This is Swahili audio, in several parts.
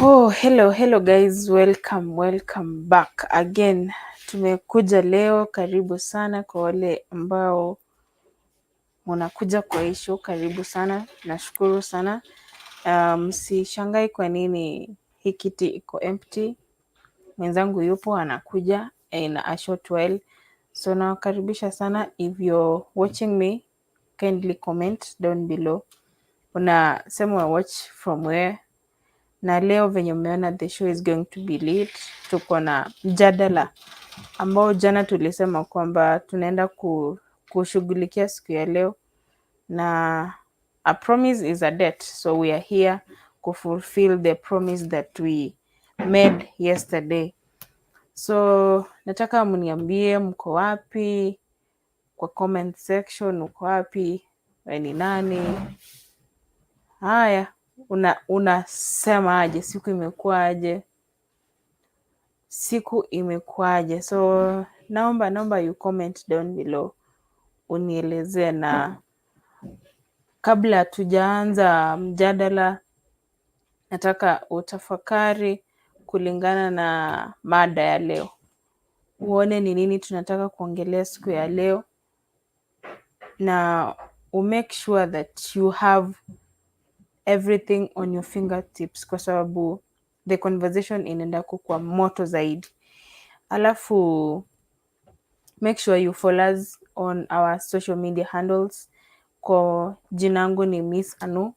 Oh, hello, hello guys, welcome, welcome back again. Tumekuja leo, karibu sana kwa wale ambao munakuja kwa hii show, karibu sana, nashukuru sana. Msishangae kwa nini hii kiti iko empty. Mwenzangu yupo anakuja in a short while. So nawakaribisha sana. If you're watching me, kindly comment down below. Unasema una watch from where? Na leo venye umeona, the show is going to be lit. Tuko na mjadala ambao jana tulisema kwamba tunaenda kushughulikia siku ya leo, na a promise is a debt, so we are here to fulfill the promise that we made yesterday. So nataka mniambie mko wapi kwa comment section, uko wapi, wewe ni nani? Haya, unasema aje? Siku imekuwaje? Siku imekuwaje? So naomba you comment down below unielezee, na kabla tujaanza mjadala, nataka utafakari kulingana na mada ya leo, uone ni nini tunataka kuongelea siku ya leo, na umake sure that you have everything on your fingertips, kwa sababu the conversation inaenda kukuwa moto zaidi. Alafu make sure you follow us on our social media handles. Kwa jina yangu ni Miss Anu,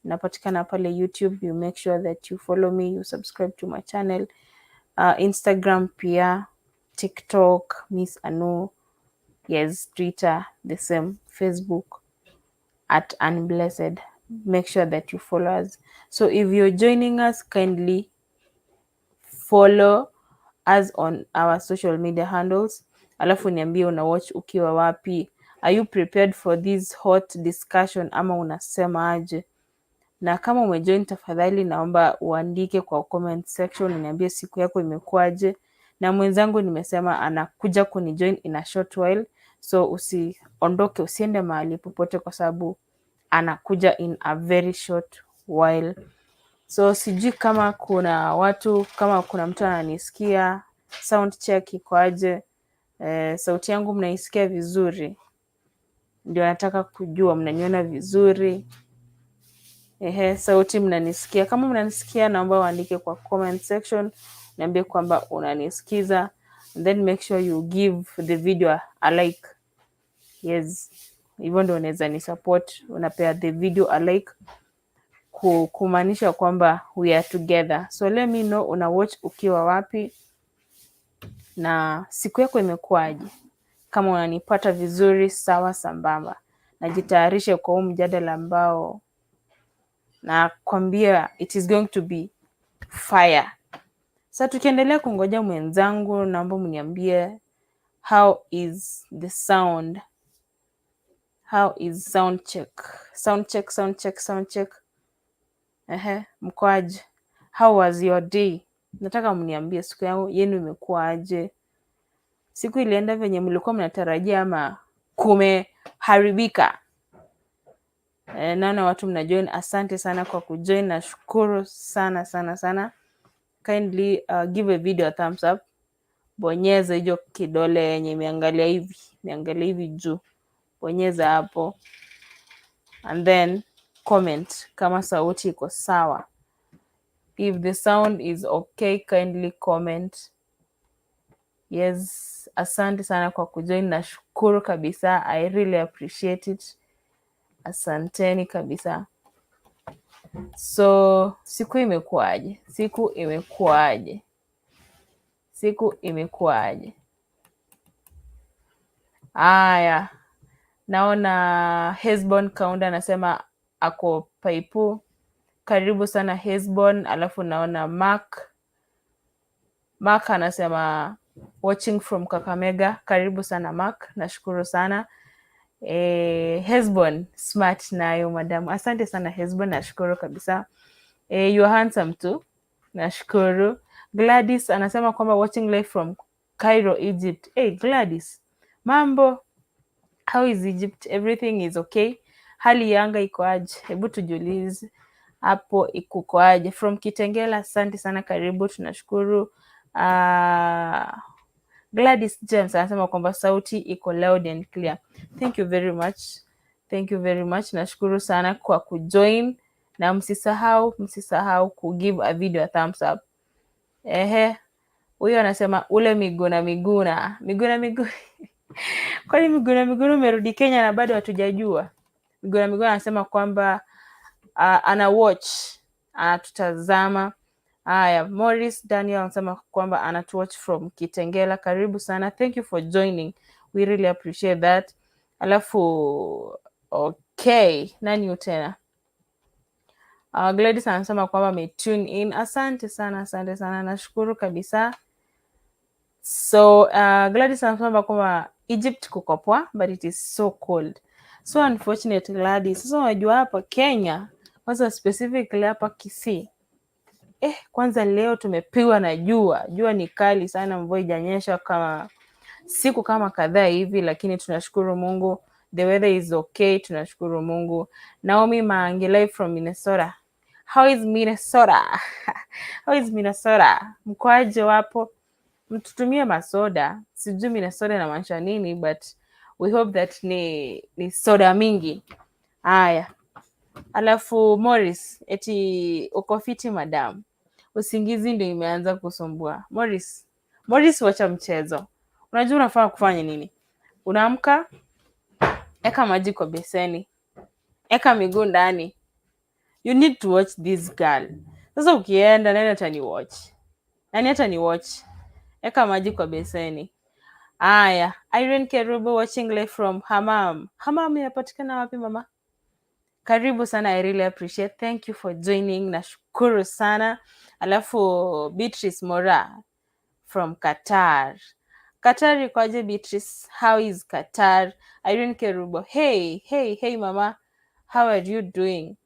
napatikana pale YouTube. You make sure that you follow me, you subscribe to my channel. Instagram pia, TikTok, Miss Anu. Yes, Twitter the same, Facebook @Unblessed. Make sure that you follow us. So if you're joining us, kindly follow us on our social media handles, alafu niambie una watch ukiwa wapi. Are you prepared for this hot discussion ama unasema aje? Na kama umejoin, tafadhali naomba uandike kwa comment section, uniambie siku yako imekuwaje. Na mwenzangu nimesema anakuja kunijoin in a short while, so usiondoke, usiende mahali popote kwa sababu anakuja in a very short while. So sijui kama kuna watu, kama kuna mtu ananisikia, sound check iko aje? Sauti yangu mnaisikia vizuri? Ndio nataka kujua, mnaniona vizuri? Ehe, sauti mnanisikia? Kama mnanisikia, naomba uandike kwa comment section, niambie kwamba unanisikiza, and then make sure you give the video a like. Yes, hivyo ndio unaweza ni support, unapea the video a like kumaanisha kwamba we are together. So let me know una watch ukiwa wapi na siku yako imekuwaje. Kama unanipata vizuri, sawa sambamba, najitayarishe kwa huu mjadala ambao nakwambia it is going to be fire. Sasa tukiendelea kungoja mwenzangu, naomba mniambie how is the sound? How is sound check? Sound check, sound check, sound check. Ehe, mko aje? How was your day? Nataka mniambie siku yangu yenu imekuwa aje? Siku ilienda venye mlikuwa mnatarajia ama kumeharibika? Naona watu mnajoin. Asante sana kwa kujoin, nashukuru sana sana sana. Kindly give a video a thumbs up, bonyeza hiyo kidole yenye imeangalia hivi juu, bonyeza hapo and then comment kama sauti iko sawa. If the sound is okay, kindly comment. Yes, asante sana kwa kujoin, nashukuru kabisa. I really appreciate it. Asanteni kabisa. So siku imekuwaje? Siku imekuwaje? Siku imekuwaje? Aya, naona Hesbon Kaunda anasema ako Paipu. Karibu sana, Hesbon. Alafu naona Mark anasema watching from Kakamega. Karibu sana Mark, nashukuru sana. Hesbon smart nayo madamu, asante sana Hesbon, nashukuru kabisa. You are handsome too, nashukuru. Gladys anasema kwamba watching live from Cairo, Egypt. Hey, Gladys, mambo, how is Egypt? Everything is okay? Hali ya anga iko aje? Hebu tujulize. Hapo ikukoaje? From Kitengela, asante sana, karibu, tunashukuru. Gladys James anasema kwamba sauti iko loud and clear. Thank you very much. Thank you very much. Nashukuru sana kwa kujoin na msisahau kugive a video a thumbs up. Ehe, huyo anasema ule Miguna Miguna. Miguna Miguna. Kwani Miguna Miguna umerudi Kenya na bado hatujajua? Miguna Miguna anasema kwamba ana watch, anatutazama. Haya, Morris Daniel anasema kwamba anatuwatch from Kitengela. Karibu sana, thank you for joining, we really appreciate that. Alafu okay, nani huyu tena? Gladys anasema kwamba ame tune in. Asante sana, asante sana, nashukuru kabisa. So Gladys anasema kwamba Egypt kuko poa but it is so cold. So unfortunate, Gladys. Sasa unajua hapa Kenya, kwanza specifically hapa Kisii, kwanza leo tumepigwa na jua. Jua ni kali sana, mvua haijanyesha kama siku kama kadhaa hivi, lakini tunashukuru Mungu, the weather is okay, tunashukuru Mungu. Naomi Maangi live from Minnesota. How is Minnesota? How is Minnesota? Mkoaje wapo? Mtutumie masoda. Sijui Minnesota inamaanisha nini, but we hope that ni soda mingi. Haya. Alafu Morris, eti uko fiti madam? Usingizi ndio imeanza kusumbua. Morris, Morris, wacha mchezo. Unajua unafaa kufanya nini? Unaamka, eka maji kwa beseni, eka miguu ndani. You need to watch this girl. Sasa ukienda, nani atani watch? Nani atani watch? Eka maji kwa beseni. Aya, Irene Kerubo watching live from Hamam. Hamam inapatikana wapi, mama? Karibu sana, I really appreciate. Thank you for joining. Nashukuru sana. Alafu Beatrice Mora from Qatar. Qatar ikoje, Beatrice? How is Qatar? Irene Kerubo. Hey, hey, hey mama. How are you doing?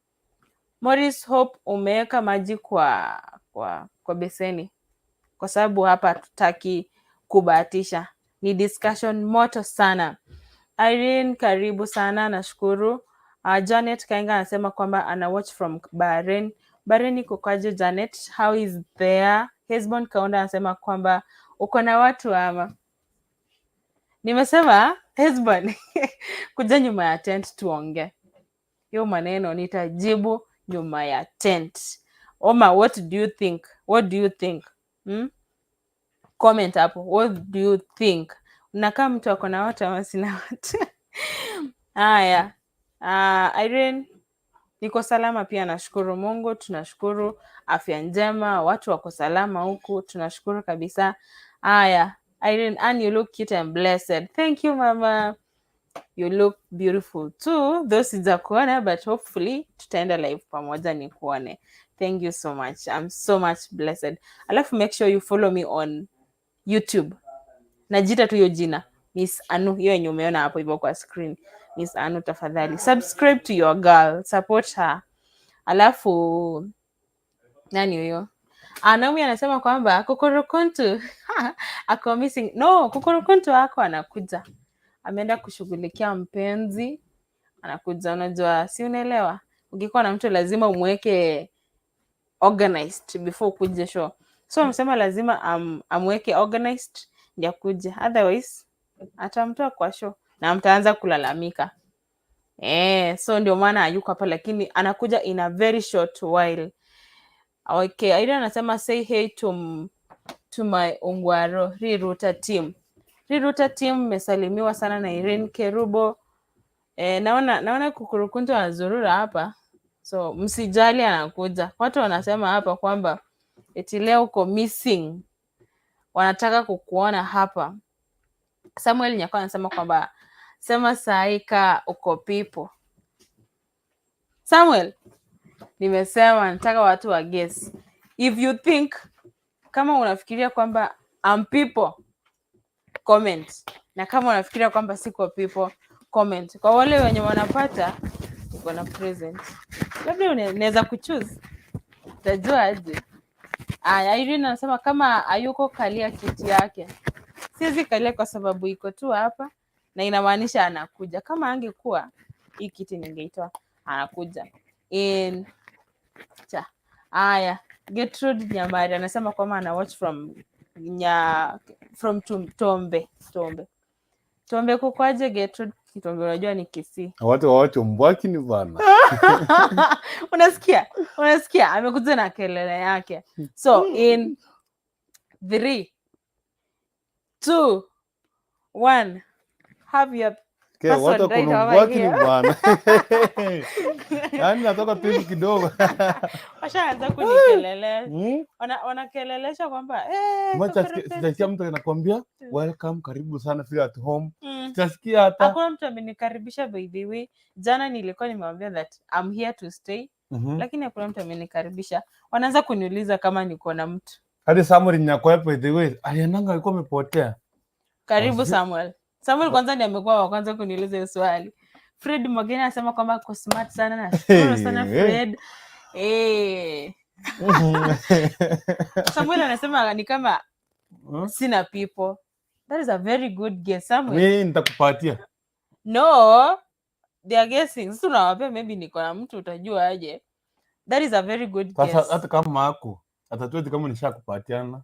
Morris Hope, umeweka maji kwa beseni, kwa sababu hapa hatutaki kubahatisha. Ni discussion moto sana. Irene, karibu sana, nashukuru. Janet Kainga anasema kwamba ana watch from Bahrain. Bahrain iko kwaje, Janet? How is there? Hesbon Kaunda anasema kwamba uko na watu ama? Nimesema Hesbon, kuja nyuma ya tent tuongee. Hiyo maneno nitajibu nyuma ya tent. Oma, what do you think? What do you think? Hmm? Comment hapo. What do you think? Unakaa mtu ako na watu ama sina watu? Haya. Irene, niko salama pia, nashukuru Mungu, tunashukuru afya njema, watu wako salama huku, tunashukuru kabisa. Haya, Irene, and you look cute and blessed. Thank you, mama. You look beautiful too. Though sijakuona, but hopefully tutaenda live pamoja nikuone. Thank you so much. I'm so much blessed. Alafu make sure you follow me on YouTube. Najita tu hiyo jina Miss Anu, hiyo yenye umeona hapo hivyo kwa screen. Miss Anu, tafadhali subscribe to your girl, support her. Alafu nani huyo? Ah, Naomi anasema kwamba Kokorokuntu ako missing. No, Kokorokuntu ako anakuja, ameenda kushughulikia mpenzi, anakuja. Unajua, si unaelewa, ukikuwa na mtu lazima umweke organized before ukuje show. So amesema lazima amweke organized ndio akuje, otherwise atamtoa kwa show na mtaanza kulalamika. Eh, so ndio maana hayuko hapa, lakini anakuja in a very short while. Okay, Aida anasema say hey to my Ungwaro Riruta team. Riruta team mmesalimiwa sana na Irene Kerubo. Eh, naona Kukurukuntu anazurura hapa. So msijali, anakuja. Watu wanasema hapa kwamba eti leo uko missing. Wanataka kukuona hapa. Samuel Nyako anasema kwamba sema saika uko pipo. Samuel, nimesema nataka watu wa guess. If you think, kama unafikiria kwamba I'm people, comment. Na kama unafikiria kwamba siko people, comment. Kwa wale wenye wanapata, niko na present. Labda unaweza kuchoose. Utajua aje? Aya, Irene anasema kama hayuko kalia kiti yake. Siwezi kalia kwa sababu iko tu hapa na inamaanisha anakuja. Kama angekuwa hii kiti ningeitoa, anakuja in Cha. Aya, Gertrude Nyamari anasema kwamba ana watch from nya from Tombe. Tombe. Tombe kukwaje, Gertrude? Tombe unajua ni Kisii. Watu wawache mbwaki ni bana. Unasikia? Unasikia? Amekuja na kelele yake. So in three, two, one, have your Okay, watu person right kuna over mbwaki ni here. Bana. Yaani natoka tu hivi kidogo. Washaanza kunikelele. Wanakelelesha kwamba Sijasikia mtu anakuambia welcome, karibu sana, feel at home. Sijasikia hata. Hakuna mtu amenikaribisha, by the way. Jana nilikuwa nimewambia that I'm here to stay, lakini hakuna mtu amenikaribisha. Wanaanza kuniuliza kama niko na mtu. Hadi Samuel Nyakwae, by the way, aliendanga, alikuwa amepotea. Karibu Samuel. Samuel kwanza ndiye amekuwa wa kwanza kuniuliza hiyo swali. Fred Mwageni anasema kwamba ako smart sana. Nashukuru sana, Fred. Samuel anasema ni kama sina people. That is a very good guess, Samuel. Mimi nitakupatia. No, they are guessing. Sasa unawapea maybe niko na mtu, utajua aje? That is a very good Sasa guess. hata kama ako atajua kama nishakupatiana.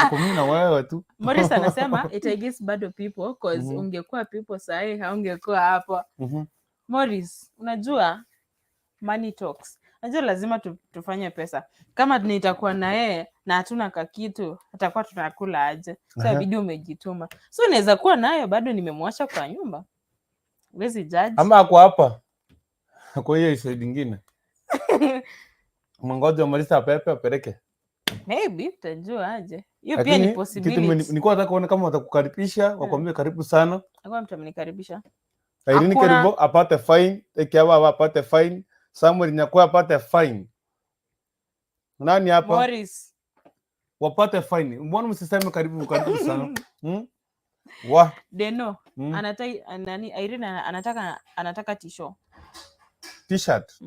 Niko mimi na wewe tu. Morris anasema it, I guess bado people, cause ungekuwa people sahi haungekuwa hapo. Morris, unajua money talks. Unajua lazima tufanye pesa. Kama nitakuwa na yeye na hatuna kakitu, atakuwa tunakula aje? So inabidi umejituma. So inaweza kuwa nayo bado nimemwacha kwa nyumba. Huwezi judge. Ama ako hapa kwa hiyo side ingine. Mngoja amalize apepe apeleke. Maybe, utajua aje? Hiyo pia ni Lakini kitu possibility. Nilikuwa nataka kuona kama watakukaribisha, wakwambie karibu sana. Hakuna mtu amenikaribisha. Irene Hakuna. Kerubo apate fine, Ekiawa apate fine, Samuel Nyakwa apate fine. Nani hapa? Morris. Wapate fine. Mbona msiseme karibu karibu sana? Wa. Deno. Anataka nani? Irene anataka tisho. T-shirt.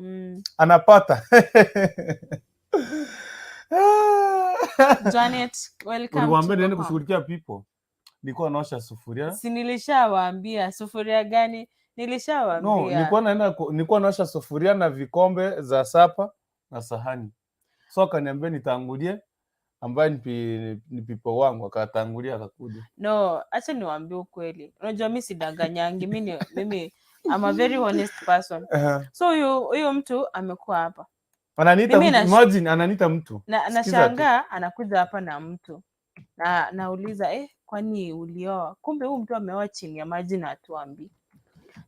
Anapata. Janet, welcome Uliwaambia to niende the home. kushughulikia people. Nilikuwa naosha sufuria. Si nilishawaambia sufuria gani? Nilishawaambia. No, nilikuwa naosha sufuria na vikombe za supper na sahani. So akaniambia nitangulie, ambaye ni people wangu, akatangulia akakuja. No, acha niwaambie ukweli. Unajua mi sidanganyangi, mimi I'm a very honest person. So huyu mtu amekuwa hapa. Ananiita Mimi mtu, imagine ananiita mtu. Na Sikiza tu. nashangaa anakuja hapa na mtu. Na nauliza, "Kwani ulioa?" Kumbe huyu mtu ameoa chini ya maji na atuambii.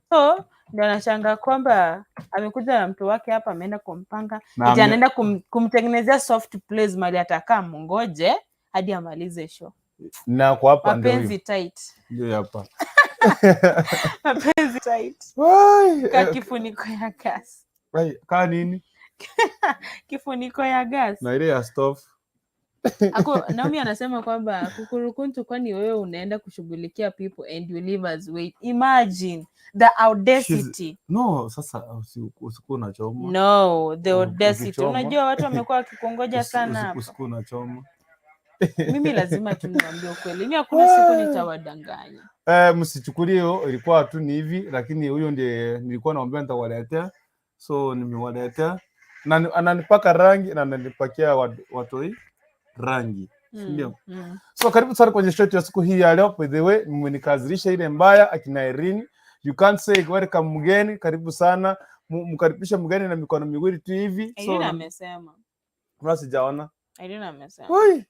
So ndio anashangaa kwamba amekuja na mtu wake hapa, ameenda kumpanga. Na Eti anaenda kumtengenezea soft place mahali atakaa mngoje hadi amalize show. Na kwa hapa ndio Mapenzi huyo. tight. Ndio hapa. Mapenzi tight. Wai, Ka kifuniko ya gas. Wai, kaa nini? Kifuniko ya gas. Na ile ya stove. Ako, Naomi anasema kwamba, "Kukurukuntu, kwani wewe unaenda kushughulikia people and you leave us wait?" Imagine the audacity. No, sasa usikuwa unachoma. No, the audacity. Ukichoma. Unajua watu wamekuwa wakikungoja sana hapa. Usikuwa unachoma. Mimi lazima tu niwaambie ukweli. Mimi hakuna siku nitawadanganya. Msichukulie hiyo ilikuwa tu ni hivi, lakini huyo ndiye nilikuwa naambia nitawaletea, so nimewaletea na ananipaka rangi na ananipakia watoi rangi, si ndio? Mm. So karibu sana kwenye show yetu ya siku hii ya leo. By the way, mmenikazirisha ile mbaya, akina Irene. You can't say welcome mgeni, karibu sana. Mkaribishe mgeni na mikono miwili tu hivi. So Irene amesema. Mbona sijaona? Irene amesema. Oi.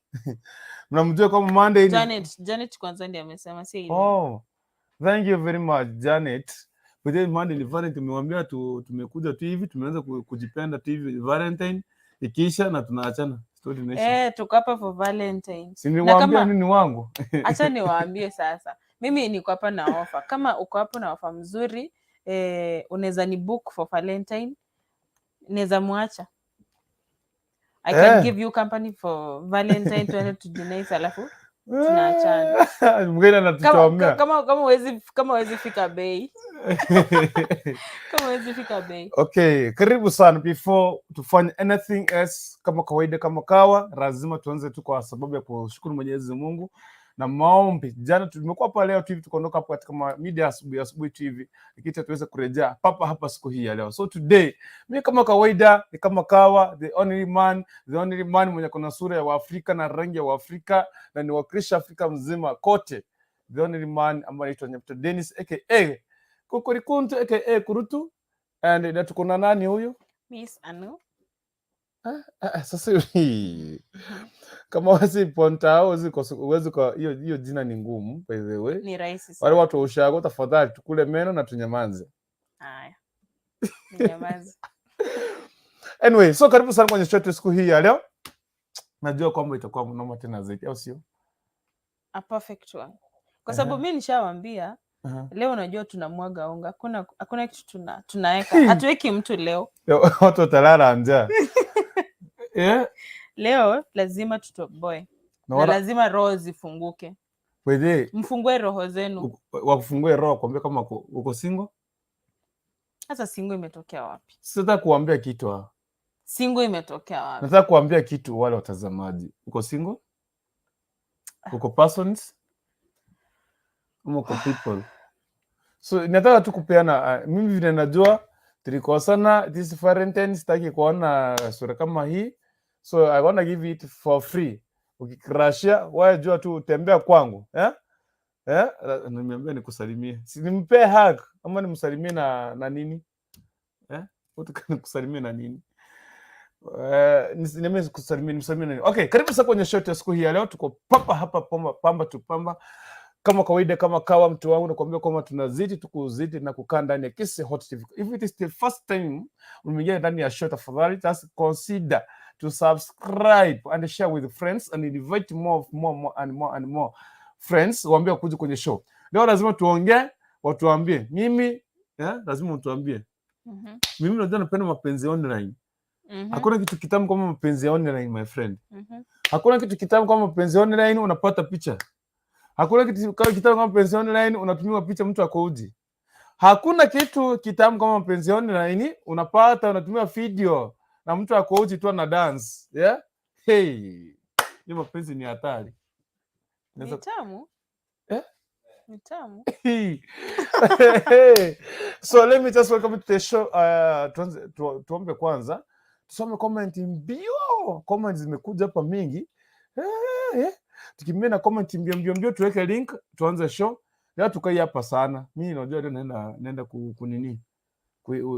Mnamjua kama Monday ni Janet kwanza ndiye amesema, si Irene. Oh, thank you very much, Janet. But then Monday ni Valentine, tumewambia tu, tumekuja tu hivi, tumeanza kujipenda tu hivi, Valentine ikiisha na tunaachana. Story inaisha. Eh, tuko hapa for Valentine. Si niliwaambia nini wangu? Acha niwaambie sasa. Mimi niko hapa na offer. Kama uko hapo na offer mzuri, unaweza ni book for Valentine. Naweza muacha. I can give you company for Valentine, tuende tujinice alafu tunaachana. Mgeni anatuchomea. Kama huwezi fika bei. Kama huwezi fika bei. Okay, karibu sana. Before tufanye anything else, kama kawaida, kama kawa, lazima tuanze tu kwa sababu ya kushukuru Mwenyezi Mungu. na maombi. Jana tumekuwa hapa, leo tu hivi tukaondoka hapo katika media asubuhi asubuhi tu hivi, lakini tuweze kurejea papa hapa siku hii ya leo. So today mi kama kawaida ni kama kawa, the only man mwenye kuna sura ya Waafrika na rangi ya Waafrika na ni wakilisha Afrika mzima kote, the only man ambaye anaitwa Nyabuto Dennis aka Kukurikuntu aka Kurutu, and na tuko na nani huyu? Miss Anu. Ah, ah, sasa hii kama wezi ponta huwezi kwa hiyo hiyo jina ni ngumu, by the way. Ni rahisi Wale sana. watu wa ushago, tafadhali tukule meno na tunyamaze. Haya. Ninyamaze. Anyway, so karibu sana kwenye show yetu siku hii ya leo. Najua kwamba itakuwa mnoma tena zaidi, au sio? A perfect one. Kwa sababu mi nishawambia leo, unajua tunamwaga unga, hakuna kitu tunaweka, hatuweki mtu leo. Watu watalala njaa. Yeah. Leo lazima tutoboe Na na lazima roho zifunguke. By the way, Mfungue roho zenu. Wakufungue roho kuambia kama uko single. Sasa single imetokea wapi? Sitaka kuambia kitu ah. Single imetokea wapi? Nataka kuambia kitu wale watazamaji. Uko single? Uko persons? Ama uko people? So nataka tu kupeana, mimi vile najua tulikosana this Valentine, sitaki kuona sura kama hii. So I wanna give it for free. Ukikrashia, wewe jua tu tembea kwangu. Eh? Eh? Nimeambia nikusalimie. Si nimpe hug ama nimsalimie na nini? Eh? Utaka nikusalimie na nini? Kusalimia nimsalimie nani? Okay, karibu sasa kwenye show yetu ya siku hii ya leo. Tuko papa hapa pamba, pamba tu pamba kama kawaida, kama kawa mtu wangu, nakwambia kwamba tunazidi tukuzidi na kukaa ndani ya Kisii Hot TV. If it is the first time umeingia ndani ya show, tafadhali just consider to subscribe and share with friends and invite more, more, more and more and more friends, waambie wakuje kwenye show. Leo lazima tuongee, watuambie. Mimi lazima utuambie. Mimi najua napenda mapenzi online. Hakuna kitu kitamu kama mapenzi ya online, my friend. Hakuna kitu kitamu kama mapenzi online, unapata picha. Hakuna kitu kitamu kama mapenzi online, unatumiwa picha mtu ako uchi. Hakuna kitu kitamu kama mapenzi online, unapata unatumiwa video na mtu ako uchi tu ana dance. Yeah? Hey, hiyo mapenzi ni hatari. Ni tamu. Eh? Ni tamu. Hey. So let me just welcome you to the show. Tuombe kwanza, tusome comment mbio. Comment zimekuja hapa mingi. Tukimbie na comment mbio mbio mbio, tuweke link tuanze show. Leo tukai hapa sana. Mimi najua leo naenda kunini.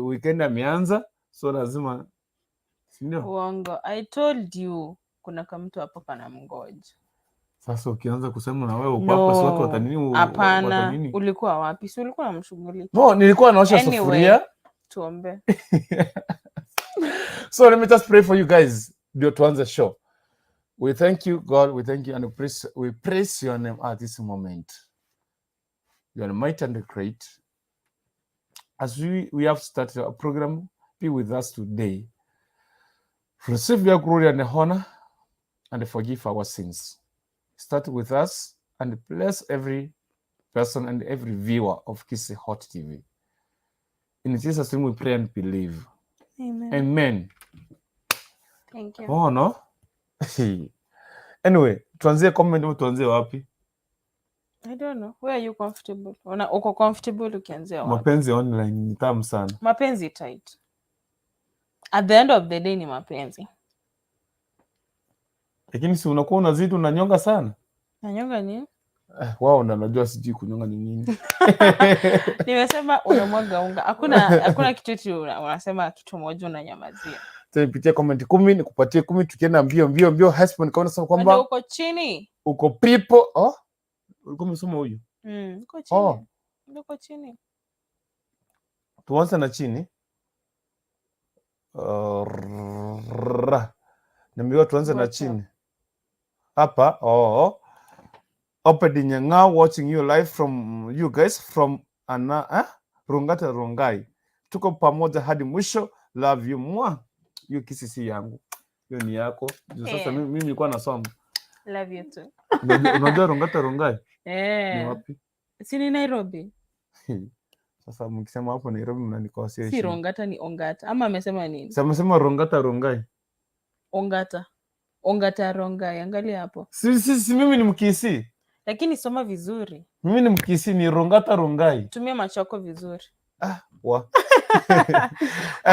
Weekend ameanza, so lazima, si ndio? Uongo. I told you kuna kamtu hapo kana mgoja. Sasa ukianza kusema na wewe uko hapa, si watu No. watanini Hapana. watanini? Ulikuwa wapi? Si ulikuwa unamshughulikia? No, nilikuwa naosha Anyway, sufuria. Tuombe. So let me just pray for you guys. Ndio tuanze show. We thank you, God. We thank you and we praise your name at this moment. You are mighty and great. As we have started our program, be with us today. Receive your glory and honor and forgive our sins. Start with us and bless every person and every viewer of Kisii Hot TV. In Jesus' name we pray and believe. Amen. Amen. Thank you. Oh, no. Anyway, tuanzie comment au tuanzie wapi? I don't know. Where are you comfortable? Uko comfortable ukianzia wapi? Mapenzi online ni tamu sana. Mapenzi tight. At the end of the day ni mapenzi. Lakini si unakuwa unazidi unanyonga sana. Nanyonga nini? Eh, wao ndo najua sijui kunyonga ni nini. Nimesema unamwaga unga. Hakuna kitu eti unasema kitu moja unanyamazia. Nipitie comment 10 nikupatie 10 tukienda mbio mbio mbio. Hesbon kaona sema Kwamba kwamba uko chini. Uko people. Oh, ulikuwa umesoma huyu? Uko chini. Oh. Uko chini. Tuanze na chini. Niambiwa tuanze na Wacha. Chini. Hapa. Oh. Oped Nyang'au watching you live from you guys from ana eh? Rungata Rongai. Tuko pamoja hadi mwisho. Love you mwa. Hiyo kisi si yangu. Hiyo ni yako. Juu sasa mimi nilikuwa nasoma. Love you too. Unajua Rungata Rongai? Ni Eh. wapi? Si ni Nairobi? Sasa mkisema hapo Nairobi mnanikosea Si heshima. Rongata, ni Ongata. Ama amesema nini? Sasa amesema Rongata Rongai. Ongata. Ongata Rongai. Angalia hapo. Si mimi ni Mkisii. Lakini soma vizuri. Mimi ni Mkisii, ni Rongata Rongai. Tumia macho yako vizuri. Ah, wa.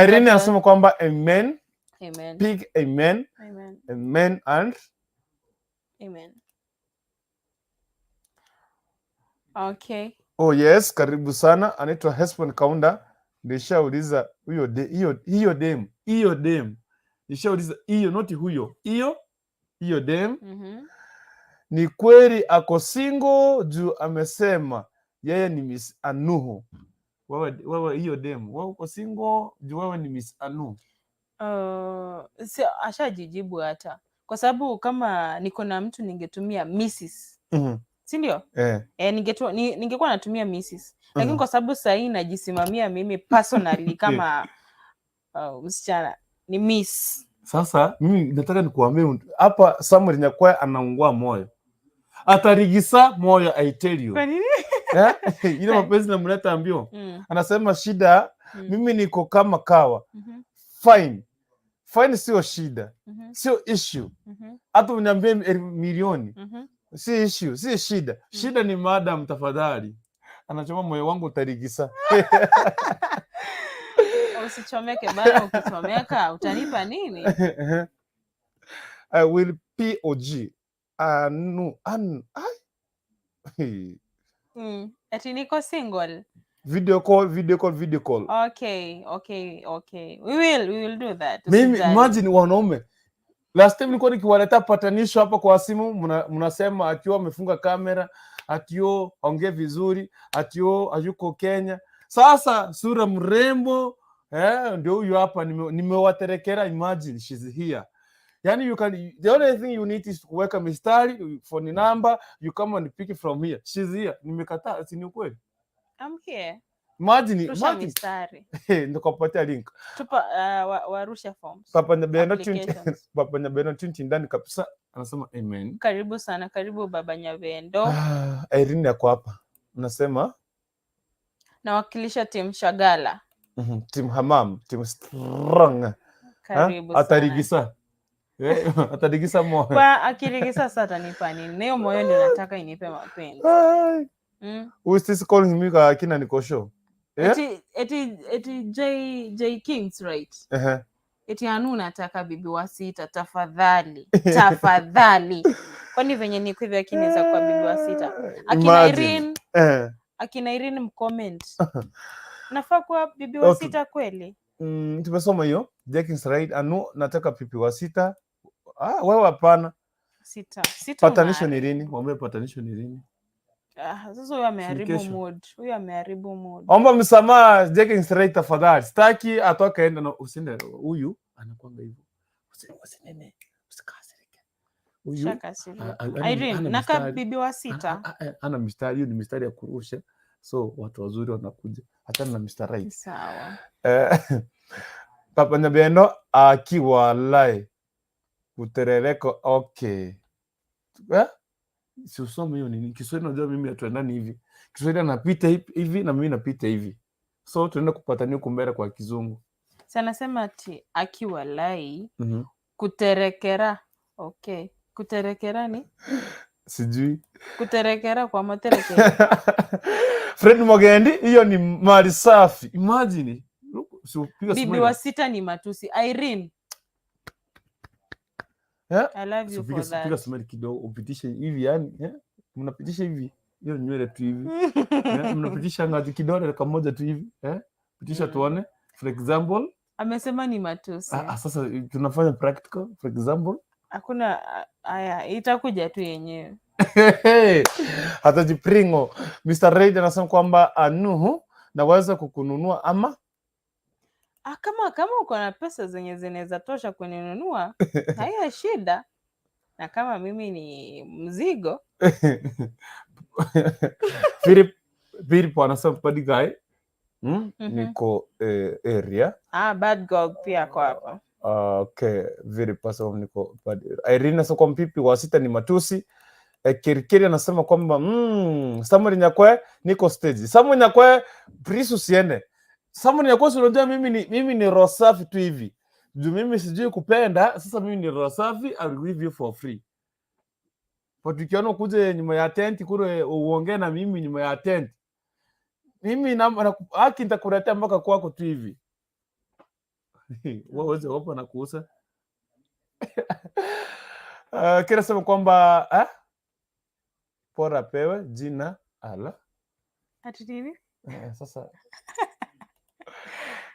Irene anasema kwamba amen. Amen. Big amen. Amen. Amen and Amen. Okay. Oh yes, karibu sana. Anaitwa Hesbon Kaunda. Nishauliza huyo de, hiyo hiyo dem, hiyo dem. Nishauliza hiyo, not huyo. Hiyo hiyo dem. Ni kweli ako single juu amesema yeye ni Miss Anuhu. Wewe wewe hiyo dem, wewe uko single juu wewe ni Miss Anu. Si, ashajijibu hata kwa sababu kama niko na mtu ningetumia Mrs. Si ndio? Eh. Eh, ningekuwa natumia Mrs. Lakini kwa sababu sahii najisimamia mimi personally kama msichana ni Miss. Sasa mimi nataka nikuambie hapa, Samuel Nyakwaya anaungua moyo, atarigisa moyo, I tell you. Kwa nini? Eh? Ile mapenzi namleta mbio. Anasema shida, mimi niko kama kawa. Fine. Fine sio shida, sio issue. Hata uniambie milioni si issue, si shida. Shida ni madam, tafadhali. Anachoma moyo wangu utarigisa. Usichomeke bana, ukichomeka utanipa nini? I will POG. Anu, an, ai. Ati niko single. Video call, video call, video call. Okay. We will do that. Mimi Usijali. Imagine wanaume. Last time nilikuwa nikiwaletea patanisho hapa kwa simu, mnasema akiwa amefunga kamera, atio ongee vizuri, atio hayuko Kenya. Sasa sura mrembo eh, ndio huyu hapa nimewaterekera. Imagine she's here. Yani you can, the only thing you need is kuweka mistari, phone number, you come and pick it from here. She's here. Nimekataa, si ni ukweli? I'm here. Imagine, Rusha imagine. Mistari. Nikakupatia link. Tupa warusha forms. Papa Nyabeno 20 Applications. Papa Nyabeno 20 ndani kabisa anasema amen. Karibu sana, karibu Baba Nyabendo. Ah, Irene yako hapa. Unasema Nawakilisha timu Shagala. Team Hamam, team strong. Ha? Karibu sana. Atarigisa. Eh, atarigisa moyo. Kwa akirigisa sasa atanipa nini? Na hiyo moyo ndio nataka inipe mapenzi. Ai. Who is this calling me kwa kina niko show? Eh? Eti J J Kings, right? Ehe. Eti Anu nataka bibi wa sita tafadhali. Tafadhali. Kwani venye niko hivi akinaweza kuwa bibi wa sita? Akina Imagine. Irene, Eh. akina Irene mcomment. Nafaa kuwa bibi wa sita kweli? Tumesoma hiyo. Jenkins right. Anu nataka pipi wa sita. Ah, wewe hapana. Sita. Sita Patanisho ni lini? Mwambie patanisho ni lini? Ah, sasa huyu ameharibu Kesho. Mood. Huyu ameharibu mood. Omba msamaha Jenkins right tafadhali. Sitaki atoke aende na usiende huyu anakuanga hivyo. Usinene. Usikasirike. Huyu Shakasirika. Irene, ana naka mistari. bibi wa sita. Ana mistari, hiyo ni mistari ya kurusha. So watu wazuri wanakuja. Achana na Mr. Right. Sawa. Eh, Papa Nyabendo akiwa lai kuterereko okay. Eh? Si usome hiyo nini? Kiswahili unajua mimi hatuendani hivi. Kiswahili anapita hivi na mimi napita hivi. So tunaenda kupatania huku mbele kwa kizungu. Si anasema ati akiwa lai kuterekera. Okay. Kuterekera ni? Sijui. Kuterekera kwa materekera. Fred Mogendi, hiyo ni mali safi. Imagine. Look, si upiga Bibi smile. wa sita ni matusi. Irene. Eh? I love you Si for piga that. smile kidogo upitishe hivi yani, eh? Mnapitisha hivi hiyo nywele tu hivi. Eh, mnapitisha ngazi kidole kamoja tu hivi eh? Pitisha tuone. For example, Amesema ni matusi. ah, ah, sasa tunafanya practical. For example, Hakuna haya, itakuja tu yenyewe. Hata jipringo. Mr. Reid anasema kwamba Anuhu naweza kukununua ama Ah, kama uko na pesa zenye zinaweza tosha kuninunua, haina shida. Na kama mimi ni mzigo, Philip anasema bad guy. Niko area. Ah, bad girl pia ako hapa. Ah, okay, Philip anasema niko bad. Irene anasema kwa mpipi wa sita ni matusi. Eh, Kirikiri anasema kwamba Samuel Nyakwe niko stage. Samuel Nyakwe please usiende. Samuel Nyakwe si unajua mimi ni roho safi tu hivi. Juu mimi sijui kupenda, sasa mimi ni roho safi, I will give you for free. But ukiona ukuje nyuma ya tent kule uongee na mimi nyuma ya tent, mimi haki nitakuletea mpaka kwako tu hivi. Wewe uweze opa na kuuza. Kila sema kwamba eh? Pora pewe jina ala. Ati nini? Sasa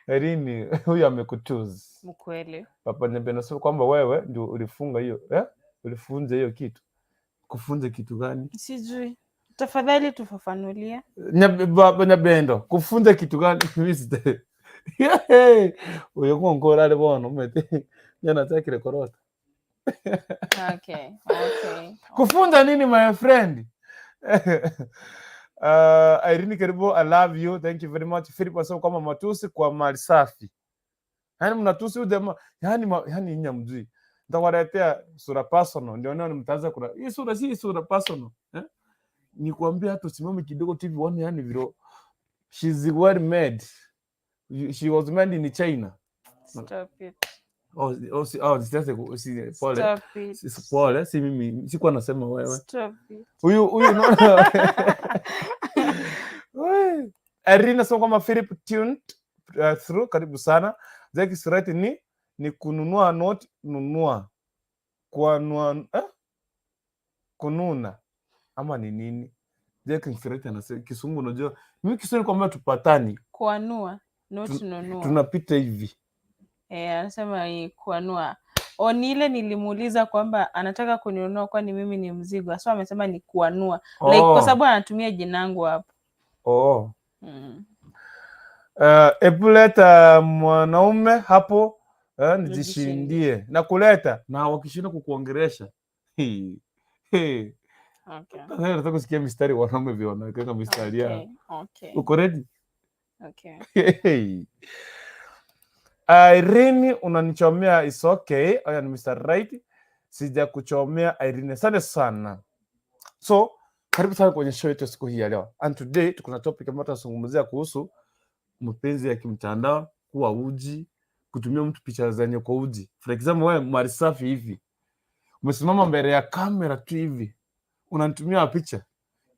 Irene huyu amekuchoose. Mkweli. Papa Nyembe nasema kwamba wewe ndio ulifunga hiyo, eh? Ulifunza hiyo kitu. Kufunza kitu gani? Sijui. Tafadhali tufafanulie. Baba Nyabendo, kufunza kitu gani? Mimi uyo ngongora ari bono umete nyana chakire korota. Okay. Kufunza nini, my friend? Irene Karibu, I love you. Thank you very much. Philip anasema kwamba matusi kwa mali safi. Yaani mnatusi huyu jamaa, yaani nyinyi hamjui. Nitawaletea sura personal, ndio ndio mtaanza kuna. Hii sura si sura personal. Eh? Nikwambia hata usimame kidogo tu hivi uone yani vile she's well made. She was made in China. Stop it. Oh, si, pole. Stop it. Si, pole, si mimi, sikuwa nasema wewe. Stop it. Huyu unaona. Irene nasema kwamba Philip tuned through, karibu sana. Zeki Surati ni kununua, not nunua. Kuanua, eh? Kununa ama ni nini? Zeki Surati anasema Kisungu, unajua mimi Kiswahili kwamba tupatani. Kuanua, not nunua. Tunapita hivi. Eh, anasema ni kuanua. Onile nilimuuliza kwamba anataka kuninunua kwani mimi ni mzigo. So amesema ni kuanua. Like kwa sababu anatumia jinangu hapo. Oh. Ebu leta mwanaume hapo, nijishindie na kuleta na wakishinda kukuongeresha. Hey. Hey. Okay. Sasa nataka kusikia mistari wanaume vile wanaweka mistari yao. Okay. Uko ready? Okay. Hey. Irene unanichomea, is okay. Aya ni Mr. Right. Sija kuchomea Irene. Asante sana. So, karibu sana kwenye show yetu siku hii ya leo. And today tuko na topic ambayo tutazungumzia kuhusu mapenzi ya kimtandao, kuwa uji, kutumia mtu picha zenye kwa uji. For example, wewe mali safi hivi. Umesimama mbele ya kamera tu hivi. Unanitumia picha.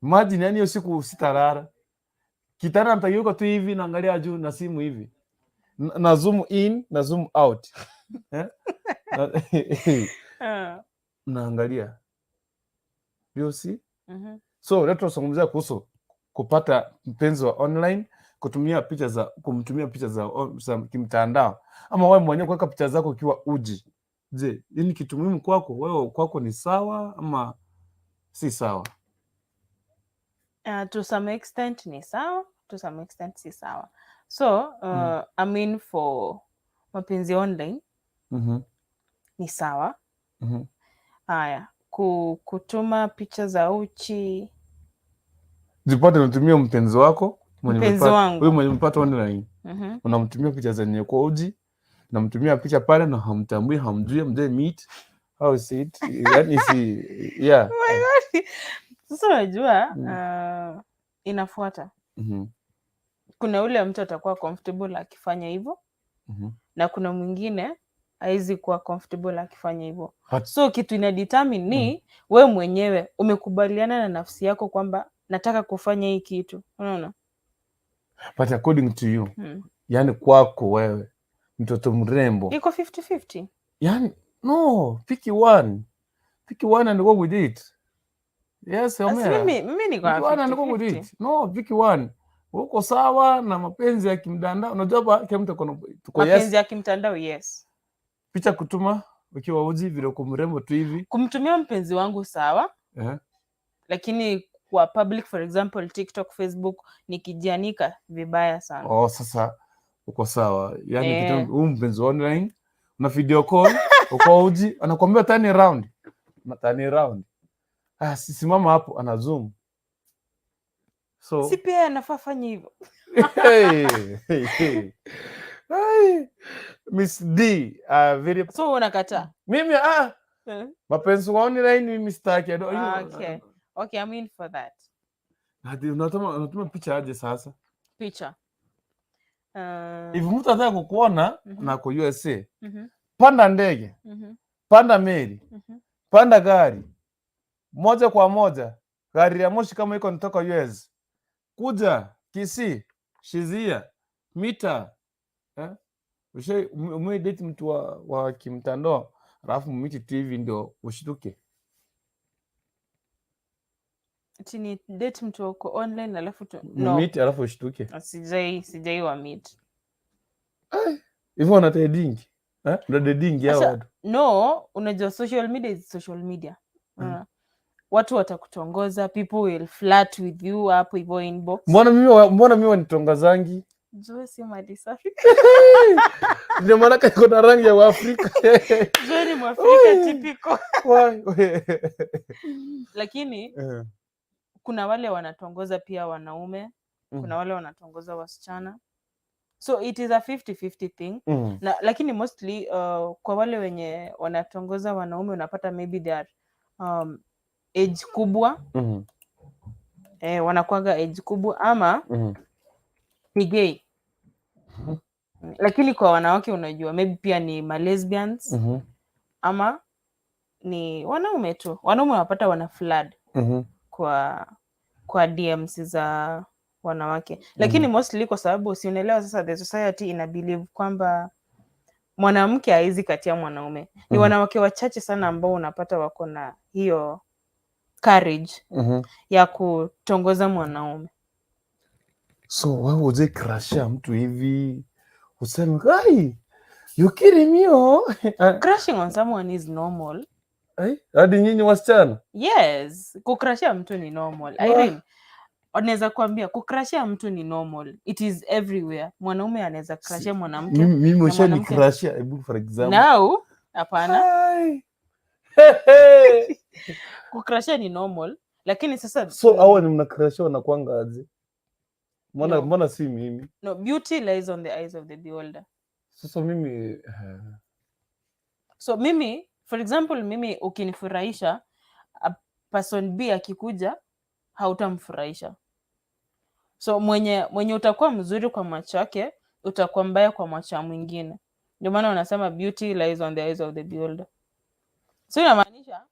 Imagine yani hiyo siku sitalala. Kitanda nitageuka tu hivi naangalia juu na simu hivi. Na zoom in na zoom out. Eh? Naangalia. You see? So leo tunazungumzia kuhusu kupata mpenzi wa online, kutumia picha za kumtumia picha za kimtandao, ama wewe mwenyewe kuweka picha zako ukiwa uji. Je, hii ni kitu muhimu kwako? Wewe kwako ni sawa ama si sawa? To some extent ni sawa, to some extent si sawa. So, I mean, for mapenzi online ni sawa. Haya, kutuma picha za uchi Zipate unatumia mpenzi wako mwenye Mpenzi wangu. Huyu mwenye umepata online. Unamtumia picha zenye kwa uji, unamtumia picha pale na hamtambui, hamjui, hamjai meet. How is it? Yani si, yeah. Oh my God. Sasa unajua inafuata. Kuna ule mtu atakuwa comfortable akifanya hivyo na kuna mwingine hawezi kuwa comfortable akifanya hivyo. So kitu ina determine ni wewe mwenyewe umekubaliana na nafsi yako kwamba nataka kufanya hii kitu. Unaona? But according to you, yani kwako wewe mtoto mrembo, Iko 50-50. Yani no, pick one. Pick one and go with it. Yes, Asi Omera. mimi niko Pick one and go with 50-50. it. No, pick one. Uko sawa na mapenzi ya kimtandao. Unajua hapa kila mtu tuko yes. Mapenzi ya kimtandao, yes. Picha kutuma ukiwa uji vile uko mrembo tu hivi. Kumtumia mpenzi wangu sawa, lakini kwa public, for example TikTok, Facebook, nikijianika vibaya sana. Oh, sasa uko sawa. Yani kitu huyu mpenzi wa online una video call, uko uji, anakuambia turn around. Na turn around. Ah, simama hapo ana zoom. So Si pia anafaa fanye hivyo. Hey, hey, hey. Hey, Miss D, very So unakataa? Mimi mapenzi wa online mimi sitaki. I don't, Okay. Okay, I'm in for that. Hadi unatuma picha aje sasa? Picha. If mtu anataka kukuona na kwa USA, panda ndege, panda meli, panda gari. Moja kwa moja gari ya moshi kama iko nitoka US kuja Kisii, Shizia, mita, eh? Ume date mtu wa kimtandao alafu mmeet TV ndio ushtuke? Ati ni date mtu wako online alafu tu, no. Mmeet alafu ushtuke. Sijai wa meet. Hivyo wanatedingi, eh? Unadedingi hao Sasa, watu? No, unajua social media is social media. Watu watakutongoza, people will flirt with you hapo hivyo inbox. Mbona mimi wanitongazangi? Jua si mali safi. Ndio maana iko na rangi ya Waafrika. Jua ni Mwafrika Ui. Typical. Why? Lakini kuna wale wanatongoza pia wanaume, kuna wale wanatongoza wasichana, so it is a 50-50 thing. Na lakini mostly kwa wale wenye wanatongoza wanaume, unapata maybe they are age kubwa. Eh, wanakuwaga age kubwa ama ni gay. Lakini kwa wanawake, unajua, maybe pia ni malesbians ama ni wanaume tu. Wanaume wanapata wana flood kwa DMs za wanawake, lakini mostly kwa sababu, si unaelewa sasa, the society ina believe kwamba mwanamke hawezi katia mwanaume. Ni wanawake wachache sana ambao unapata wako na hiyo courage ya kutongoza mwanaume. So wewe uje crushia mtu hivi useme, "Ai, you kidding me, oh?" Crushing on someone is normal. Ai, hadi nyinyi wasichana? Yes, kucrushia mtu ni normal. Wah. Irene, anaweza kuambia kucrushia mtu ni normal, it is everywhere. Mwanaume anaweza crushia mwanamke Mimi na ushani mwanamke. crushia? Hebu for example. Now, hapana. Ai. Hey, hey. Kucrushia ni normal, lakini sasa So hawa ni mnacrushia wanakuanga aje? Mbona No. mbona si mimi? No, beauty lies on the eyes of the beholder. Sasa mimi So mimi, for example, mimi ukinifurahisha, a person B akikuja hautamfurahisha. So mwenye utakuwa mzuri kwa macho yake, utakuwa mbaya kwa macho ya mwingine. Ndio maana wanasema beauty lies on the eyes of the beholder. So inamaanisha,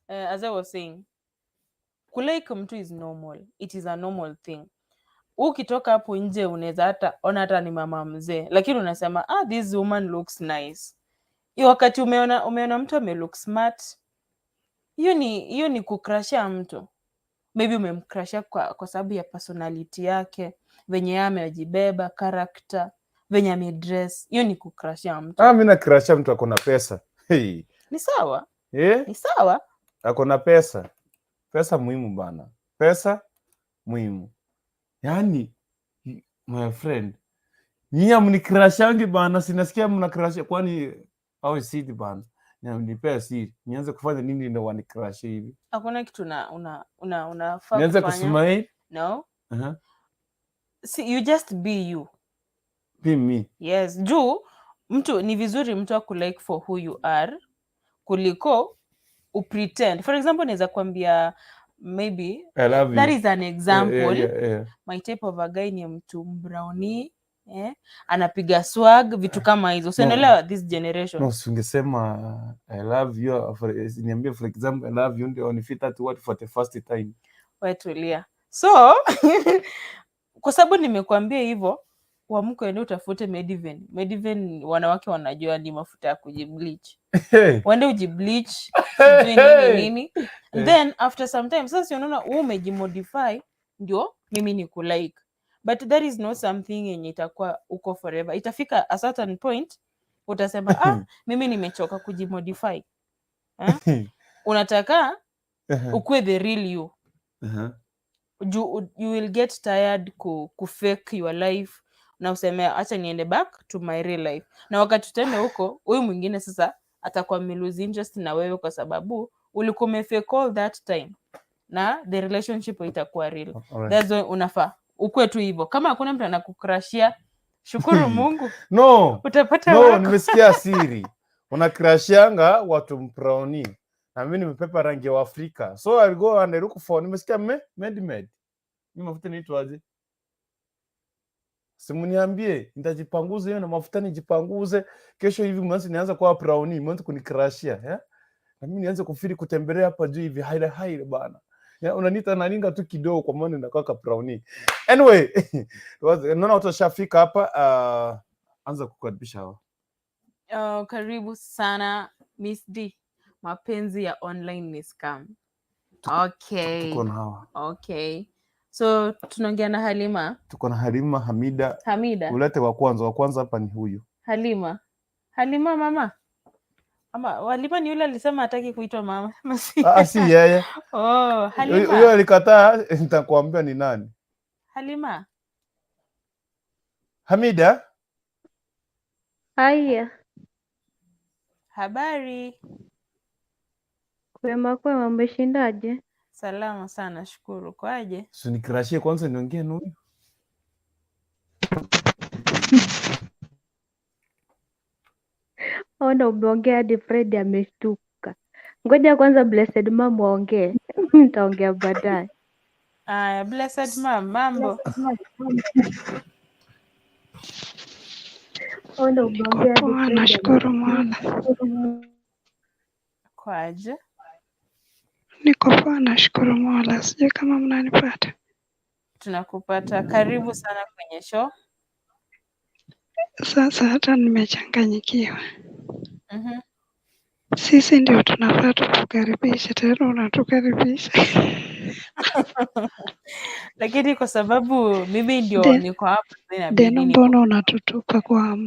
as I was saying, kulike mtu is normal, it is a normal thing. Ukitoka hapo nje unaweza hata ona hata ni mama mzee, lakini unasema, "Ah, this woman looks nice." Hiyo wakati umeona mtu ame look smart, hiyo ni kucrushia mtu. Maybe umemcrushia kwa sababu ya personality yake, venye yeye amejibeba, character, venye amedress. Hiyo ni kucrushia mtu. Ah, mimi nacrushia mtu ako na pesa. Hey. Ni sawa. Eh? Ni sawa. Ako na pesa. Pesa muhimu bana. Pesa muhimu. Yaani, my friend, nyinyi hamnicrushangi bana, sinasikia mnacrush, kwani au siri bana? Nipea siri. Nianze kufanya nini ndio wanicrush hivi? Hakuna kitu una unafaa Nianze kufanya. Kusmile? No. See, you just be you. Be me. Yes, juu mtu ni vizuri mtu akulike for who you are kuliko upretend. For example, naweza kuambia maybe I love that you. is an example. My type of a guy ni mtu brownie, eh, anapiga swag, vitu kama hizo. So No. unaelewa this generation. No, si ungesema I love you for, niambie for example I love you ndio unifit that word for the first time. Wewe tulia. So kwa sababu nimekuambia hivyo, uamke uende utafute Mediven. Mediven wanawake wanajua ni mafuta ya kujibleach. Hey. Uende ujibleach, sijui nini nini. Then after some time sasa, si unaona wewe umejimodify ndio mimi ni kulike, but that is not something yenye itakuwa uko forever. Itafika a certain point utasema, "Ah, mimi nimechoka kujimodify," eh? Unataka ukuwe the real you juu you will get tired ku fake your life na useme, "Acha niende back to my real life." Na wakati utaenda huko, huyu mwingine sasa atakuwa ame lose interest na wewe kwa sababu ulikuwa umefake all that time na the relationship itakuwa real. That's why unafaa ukuwe tu hivyo. Kama hakuna mtu anakucrushia, shukuru Mungu. No. Utapata No, wako. Nimesikia siri. Unacrushianga watu mbrownie. Na mimi nimepepa rangi ya Afrika. So I'll go and look for, nimesikia me Med. Mimi mafuta inaitwaje? Simuniambie, nitajipanguza hiyo na mafuta nijipanguze. Kesho hivi mwanzo nianza kuwa brownie, mwanzo kunicrushia, eh? Na mimi nianze kufeel kutembelea hapa juu hivi haile haile bana. Ya, unaniita naringa tu kidogo kwa maana inakuwa ka brownie. Anyway, naona watu washafika hapa, anza kukaribisha hawa. Oh, karibu sana Miss D. Mapenzi ya online ni scam. Okay. Tuko na hawa. Okay. So tunaongea na Halima. Tuko na Halima Hamida. Hamida. Ulete wa kwanza, wa kwanza hapa ni huyu. Halima. Halima mama. Ama Halima ni yule alisema hataki kuitwa mama. Ama si- Ah, si yeye. Oh, Halima. Huyo alikataa, nitakuambia ni nani. Halima. Hamida, Haya, Habari. Kwema kwema, umeshindaje? Salama sana, shukuru. Kwaje? Si nikrashie kwanza niongee na huyu. Ona umeongea hadi Fred ameshtuka. Ngoja kwanza Blessed Mom waongee, nitaongea baadaye. Aya, Blessed Mom, mambo. Ona Niko umeongea hadi poa, Fred nashukuru Mola. Kwaje? Niko poa, nashukuru Mola. Sijui kama mnanipata. Tunakupata. Karibu sana kwenye show. Sasa hata nimechanganyikiwa. Sisi ndio tunafaa tukukaribishe, tena unatukaribisha. Lakini kwa sababu mimi ndio niko hapa, inabidi Deno, mbona unatutupa kwa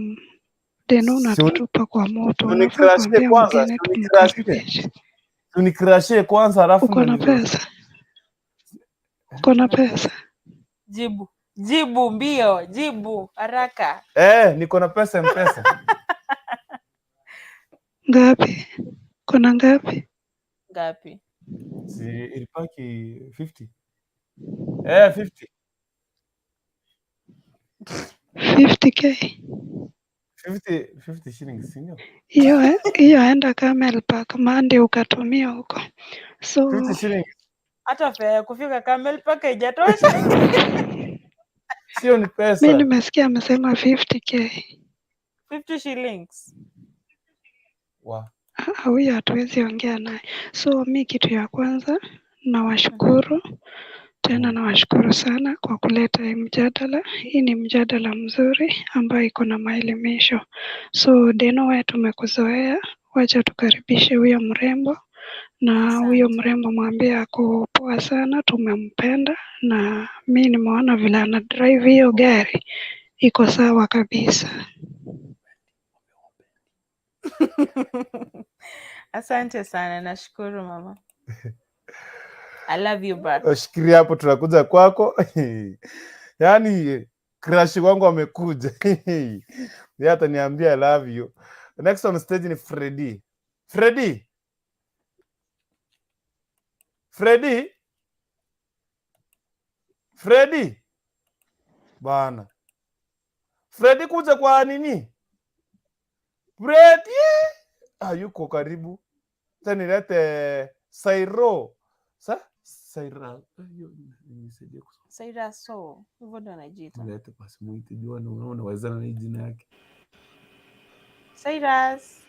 Deno, unatutupa kwa moto. Unafaa Unikrashie kuambia kwanza, mgeni si unikrashie. tumkaribishe. Unikrashie kwanza alafu Uko na ndo pesa? Uko na pesa? Jibu. Jibu mbio, jibu haraka. Niko na pesa M-Pesa. Ngapi? Kuna ngapi? Ngapi? Si ilipaki 50. 50. 50K. 50 shillings, si ndio? Hiyo hiyo enda Camel Park Monday ukatumia huko. So 50 shillings. Hata fare ya kufika Camel Park haijatosha. Sio ni pesa. Mi nimesikia amesema 50K. 50 shillings. Wa. Ah, huyo hatuwezi ongea naye. So mi kitu ya kwanza nawashukuru tena, nawashukuru sana kwa kuleta hii mjadala. Hii ni mjadala mzuri ambayo iko na maelimisho. So Deno, wewe tumekuzoea, wacha tukaribishe huyo mrembo, na huyo Asante. mrembo mwambie ako poa sana, tumempenda na mi nimeona vile ana drive hiyo gari iko sawa kabisa. Asante sana, nashukuru mama. I love you back. Shikilia hapo, tunakuja kwako. Yaani crush wangu amekuja. Yeye ataniambia I love you. Next on stage ni Freddy. Freddy. Freddy. Freddy. Bana. Freddy kuja kwa nini? Freddy. Ah, yuko karibu. Sasa nilete Sairo. Sa? Saira. Hiyo nisaidie kusoma. Saira so, hivyo ndo anajiita. Nilete basi muite jua na unaona wazana na hii jina yake. Cyrus.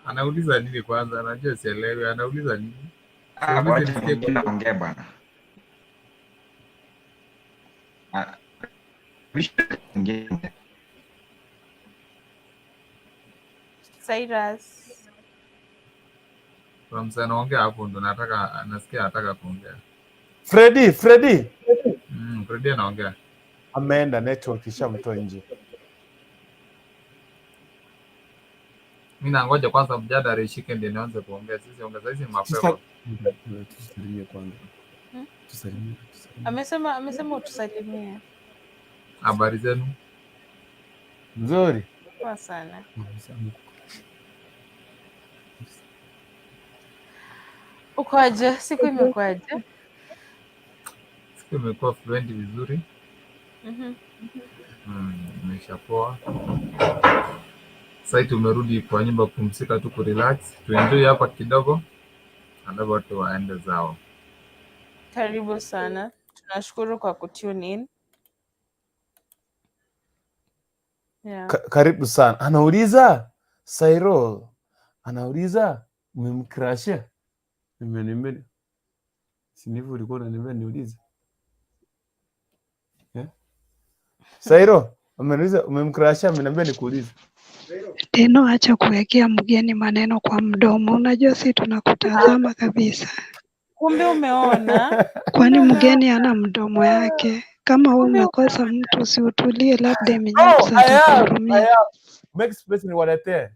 Anauliza nini kwanza? Anajua sielewi. Anauliza nini? Ah, Siulize wacha nisikie mwingine kwanza. aongee bwana. Ah, mwingine. Cyrus. Kuna msee anaongea hapo ndo nataka nasikia anataka kuongea. Freddy, Freddy. Freddy anaongea. Ameenda network ishamtoa nje. Mimi nangoja kwanza mjadala ishike ndio nianze kuongea. Sisi ongea sasa hizi mapema. Tusalimie kwanza. Hmm? Tusalimie, tusalimie. Amesema utusalimie. Habari zenu? Nzuri. Poa sana. Ukoaje? Siku imekuaje? Siku imekuwa fluent vizuri. Imeisha poa. Sasa tumerudi kwa nyumba kupumzika tu kurelax. Tuenjoy hapa kidogo. Alafu watu waende zao. Karibu sana. Tunashukuru kwa kutune in. Yeah. Karibu sana. Anauliza Sairo. Anauliza Umemcrushia? Nimeniambia. Si ndivyo ulikuwa unaniambia niulize? Yeah? Sairo, ameniuliza umemcrushia, ameniambia nikuulize. Teno, acha kuwekea mgeni maneno kwa mdomo. Unajua si tunakutazama kabisa. Kumbe umeona. Kwani mgeni ana mdomo yake? Kama wewe Kumbe umekosa mtu, si utulie, labda No, Eminyapsa I have, I atakuhurumia. have. Make space niwaletee.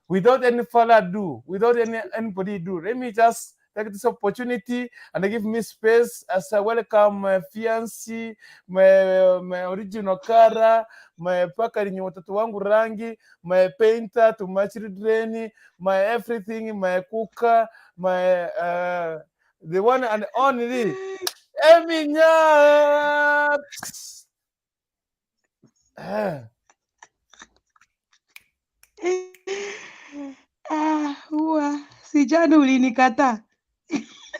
Without any further ado, without anybody do, let me just take this opportunity and give me space as I welcome my fiancé, my original cara, my paka lenye watoto wangu rangi, my painter to my children, my everything, my cooker, my the one and only Eminya. Eh. Ah, huwa si jana ulinikataa.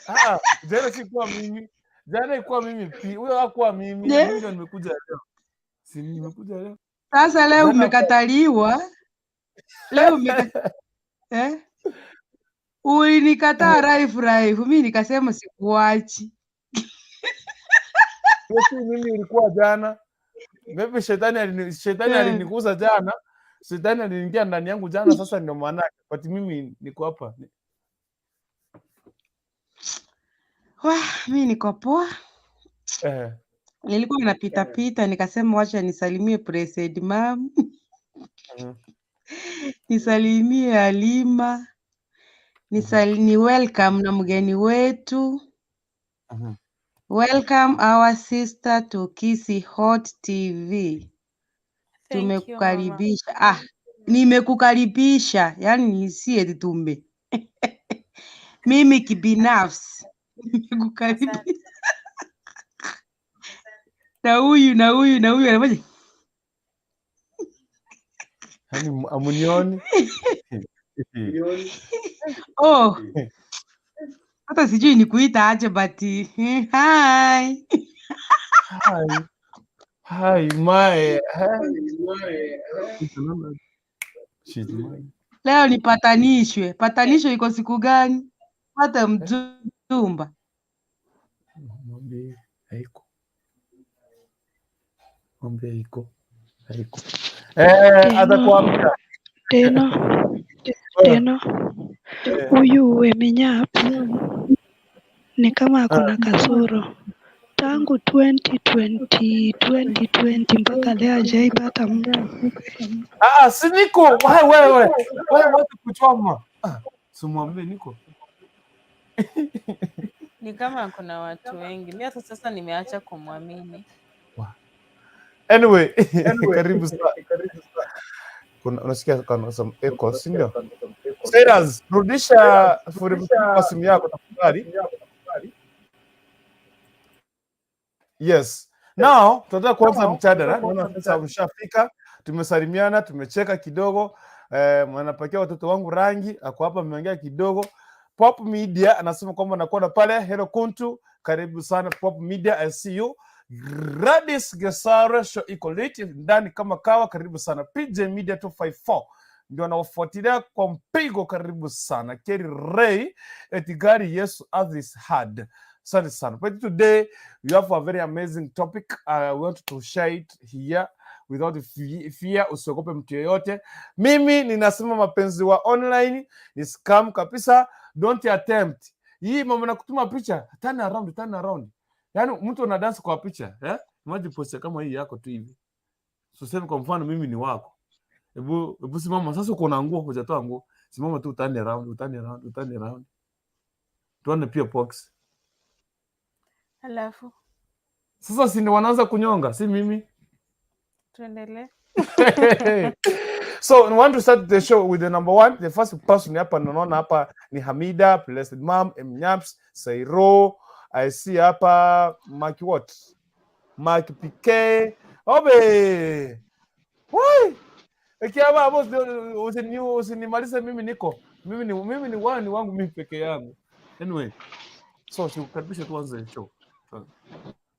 Ah, jana sikuwa mimi. Jana ilikuwa mimi pi. Huyo hakuwa mimi. Ne? Mimi ndo nimekuja leo. Si nimekuja leo. Sasa leo Jana umekataliwa. Leo eh? Ulinikataa raifu raifu, mi nikasema sikuachi. Hiyo si mimi, ilikuwa jana. Maybe shetani alinigusa jana. Shetani aliingia ndani yangu jana, sasa ndio maana. But mimi niko hapa. Wah, mi niko poa. Nilikuwa napita pita nikasema wacha nisalimie Blessed Mom, nisalimie Halima, ni welcome na mgeni wetu. Welcome our sister to Kisii Hot TV. Thank you, mama. Tumekukaribisha. Ah, nimekukaribisha, yaani si eti tume. Mimi kibinafsi nimekukaribisha. Asante. Na huyu na huyu na huyu anafanya Yaani amunioni? Oh, hata sijui nikuita aje but hi. Hi. Hi, my. She's mine. Leo nipatanishwe. Patanisho iko siku gani? Pata mjumba. Mwambie haiko. Mwambie haiko. Haiko. Teno, Atakuamsha. Teno, Teno, huyu Eminyap ni kama ako na kasoro. Tangu 2020 2020 mpaka leo hajaipata mtu. Ah, si niko. Wewe wewe. Wewe watu kuchoma. Ah, simwambie niko. Ni kama kuna watu wengi. Mi hata sasa nimeacha kumwamini. Anyway, karibu sana. Kuna unasikia kuna some echo, si ndio? Cyrus, rudisha volume kwa simu yako tafadhali. Yes. Now tunataka kuanza mjadala. Naona sasa mshafika, tumesalimiana, tumecheka kidogo. Mwanapakia watoto wangu rangi, ako hapa ameongea kidogo. Pop Media anasema kwamba nakuona pale. Hello Kuntu, karibu sana Pop Media, I see you. Gladys Gesare show iko lit ndani kama kawa, karibu sana. PJ Media 254 ndio anawafuatilia kwa mpigo, karibu sana. Kerry Ray Etigari Yesu as hard. Asante sana. But today we have a very amazing topic. We want to share it here without fear. Usiogope mtu yeyote. Mimi ninasema mapenzi wa online ni scam kabisa. Don't attempt. Hii mambo na kutuma picha, turn around, turn around. Yaani mtu ana dance kwa picha, eh? Imagine post kama hii yako tu hivi. So sema kwa mfano mimi ni wako. Hebu simama sasa, uko na nguo, hujatoa nguo. Simama tu turn around, turn around, turn around. Tuone pia box. Alafu Sasa si ndio wanaanza kunyonga, si mimi. Tuendelee. So we want to start the show with the number one. The first person hapa naona hapa ni Hamida, Blessed Mom, Mnyaps, Sairo. I see hapa Mark what? Mark PK. Obe. Woi. Ikiwa hapo usinimalize mimi niko. Mimi ni wani wangu mimi peke yangu. Anyway. So sikukaribisha tuanze show.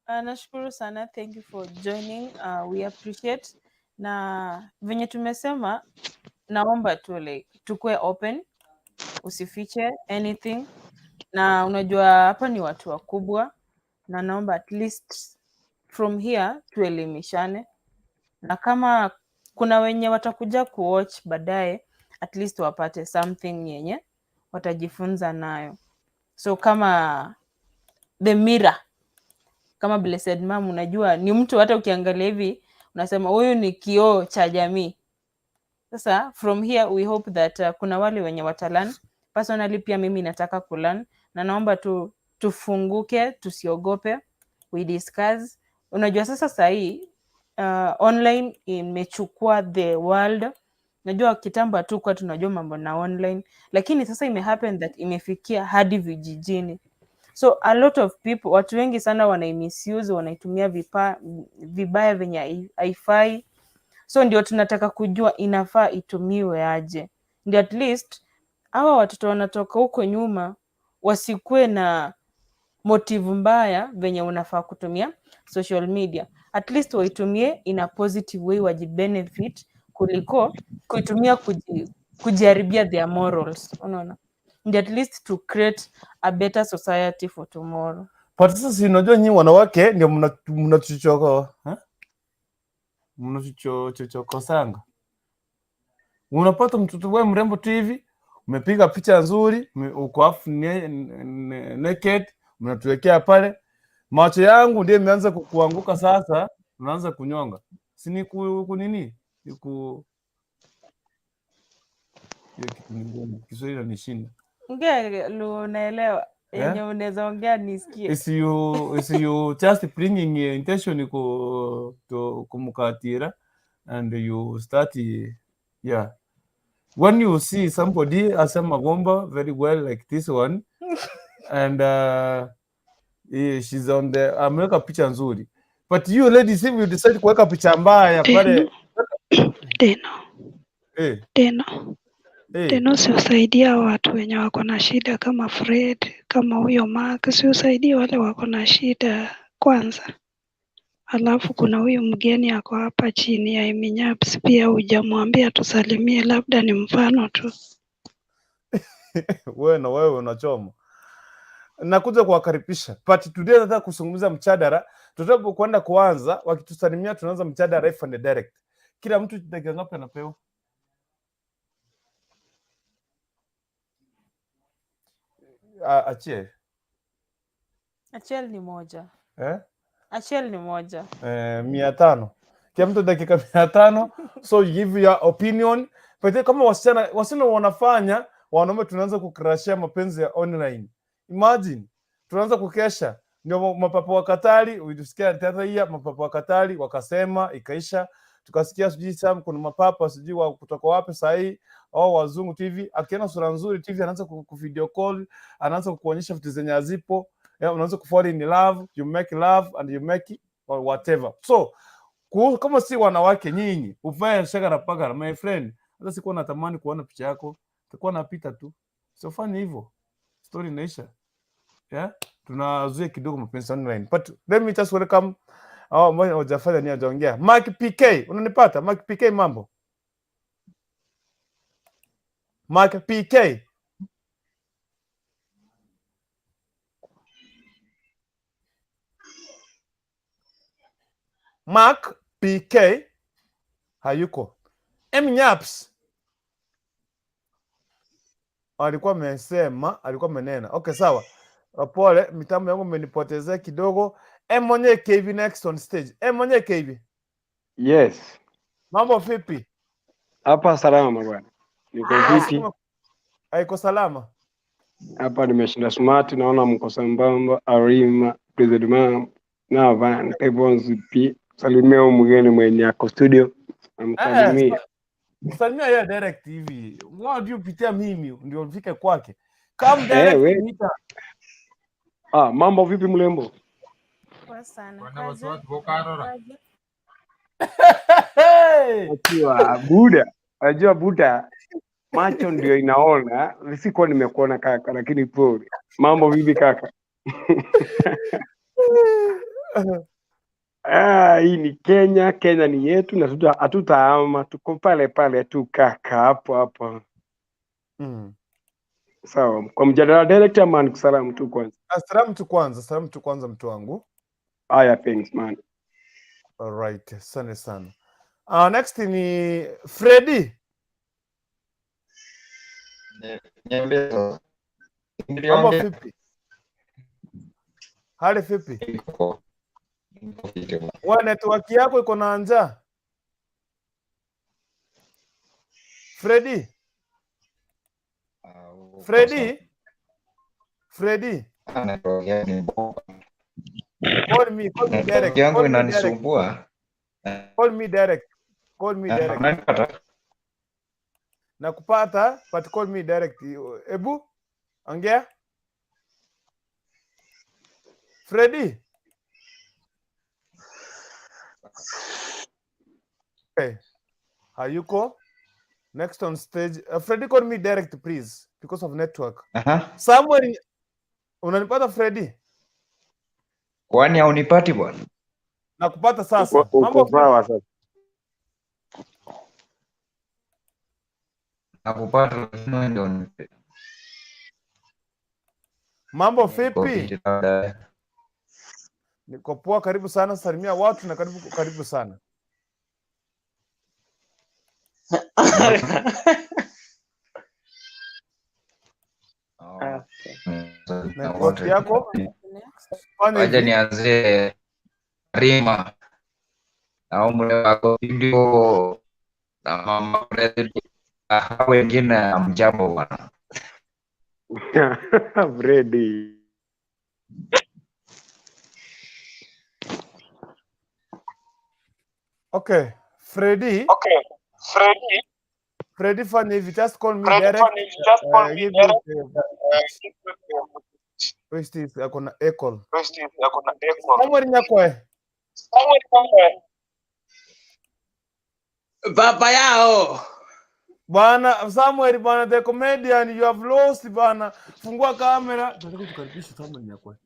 Nashukuru sana, thank you for joining. We appreciate. Na venye tumesema, naomba tu like tukue open. Usifiche anything. Na unajua hapa ni watu wakubwa, na naomba at least from here tuelimishane, na kama kuna wenye watakuja kuwatch baadaye, at least wapate something yenye watajifunza nayo. So kama the mirror, kama Blessed Mom, unajua ni mtu hata ukiangalia hivi unasema huyu ni kioo cha jamii. Sasa from here we hope that kuna wale wenye watalearn. Personally pia mimi nataka kulearn, na naomba tu tufunguke, tusiogope, we discuss. Unajua sasa sahii online imechukua the world. Najua kitambo hatukuwa tunajua mambo na online, lakini sasa ime happen that imefikia hadi vijijini. So a lot of people, watu wengi sana wanaimisuse, wanaitumia vibaya venye haifai. So ndio tunataka kujua inafaa itumiwe aje, ndio at least hawa watoto wanatoka huko nyuma wasikuwe na motive mbaya venye unafaa kutumia social media. At least waitumie in a positive way, wajibenefit kuliko kuitumia kujiharibia their morals, unaona, ndio at least to create a better society for tomorrow. But sasa si unajua nyinyi wanawake ndio mnatuchoko, eh? Mnatuchochokosanga. Unapata mtoto wewe mrembo tu hivi, umepiga picha nzuri, uko half naked, mnatuwekea pale. Macho yangu ndio imeanza kuanguka sasa, unaanza kunyonga. Si ni kunini? Ni ku hiyo kitu ni ngumu. Kiswahili inanishinda. Ongea lugha unaelewa. Eh? Yenye unaweza ongea nisikie. Is you just bringing your intention ku to kumukatira and you start, yeah, when you see somebody asema gomba very well like this one and she's on the ameweka picha nzuri, but you ladies, if you decide kuweka picha mbaya pale. Deno, Deno, Eh, Deno, eh. Deno, si usaidia watu wenye wako na shida kama Fred, kama huyo Mark, si usaidie wale wako na shida kwanza. Alafu kuna huyu mgeni ako hapa chini ya Eminyaps, pia hujamwambia tusalimie, labda ni mfano tu. Wewe na wewe unachoma. Nakuja kuwakaribisha, but today nataka kuzungumza mjadala. Tutakapokwenda kuanza, wakitusalimia tunaanza mjadala live and direct. Kila mtu dakika ngapi anapewa? Achie. Achel ni moja. Eh? Achel ni moja. Eh, 500. Kila mtu dakika 500. So you give your opinion. But kama wasichana wanafanya, wanaume tunaanza kukrashia mapenzi ya online. Imagine tunaanza kukesha. Ndio mapapa wa Katari, ulisikia tata hii mapapa wa Katari wakasema ikaisha. Tukasikia sijui Sam kuna mapapa sijui wa kutoka wapi sahi au wazungu TV, akiona sura nzuri TV anaanza ku video call, anaanza kukuonyesha vitu zenye hazipo. Yeah, unaanza ku fall in love, you make love and you make it or whatever. So kama si wanawake nyinyi uvae shagara pagara, my friend, hata sikuwa natamani kuona picha yako, nitakuwa napita tu. So fanya hivyo, story inaisha. Yeah, tunazuia kidogo mapenzi online, but let me just welcome. Oh, mbona hujafanya ni hajaongea. Mark PK, unanipata? Mark PK, mambo? Mark PK. Mark PK hayuko. M Nyaps alikuwa amesema, alikuwa amenena. Okay, sawa. Pole, mitambo yangu imenipotezea kidogo. M mwenyewe KV next on stage. M mwenyewe KV. Yes, Mambo vipi? hapa salama bwana, niko vipi? Haiko salama. Hapa nimeshinda smart, naona mko sambamba. Arima President Mam na Van Evans P, salimia huyu mgeni mwenye ako studio, namsalimia. Salimia yeye direct hivi. Mbona ndio pitia mimi ndio ufike kwake. Come direct We. niita. Ah, mambo vipi mlembo? Poa sana. Bwana wasiwasi bokarora. Hey! Najua Buda, najua Buda, macho ndio inaona. Sikuwa nimekuona kaka, lakini pole. Mambo vipi kaka? Ah, hii ni Kenya, Kenya ni yetu na hatutahama, tuko pale pale tu kaka, hapo hapo. Sawa, kwa mjadala direct ama nikusalamu tu kwanza? Salamu tu kwanza, salamu tu kwanza mtu wangu. Haya, thanks man. Alright, asante sana. Next ni Freddy. Niambie sasa. Mambo Niliongea vipi? Hali vipi? Niko fiti bwana. Wewe network yako iko na njaa? Freddy, Ah, uko sawa. Freddy, Freddy, Ah, network yangu ni bomba. call me Network direct, yangu call me direct, inanisumbua. call me direct, call me Ah, direct. unanipata? Nakupata, but call me direct. Ebu, ongea. Freddy. Okay. Hayuko. Next on stage. Freddy, call me direct please because of network. Aha. Samuel, unanipata Freddy? Kwani haunipati bwana? Nakupata sasa. Uko Mambo uko vipi? sawa sasa. Nakupata lakini wewe ndio unipe. Mambo Niko vipi? fiti labda. Niko poa, karibu sana, salimia watu na karibu karibu sana. Oh, Okay. Network wote. yako Next. fanya Wacha hivi. nianzie Rima na umri wako video na mama president. Ah, hao wengine hamjambo bwana. Freddy. Okay, Freddy. Freddy fanya hivi, just call me direct. Give me the wait, this ako na echo. Samuel Nyakwe. Baba yao. Bwana Samuel bwana the comedian you have lost bwana. Fungua kamera. Tunataka tukaribishe Samuel Nyakwe.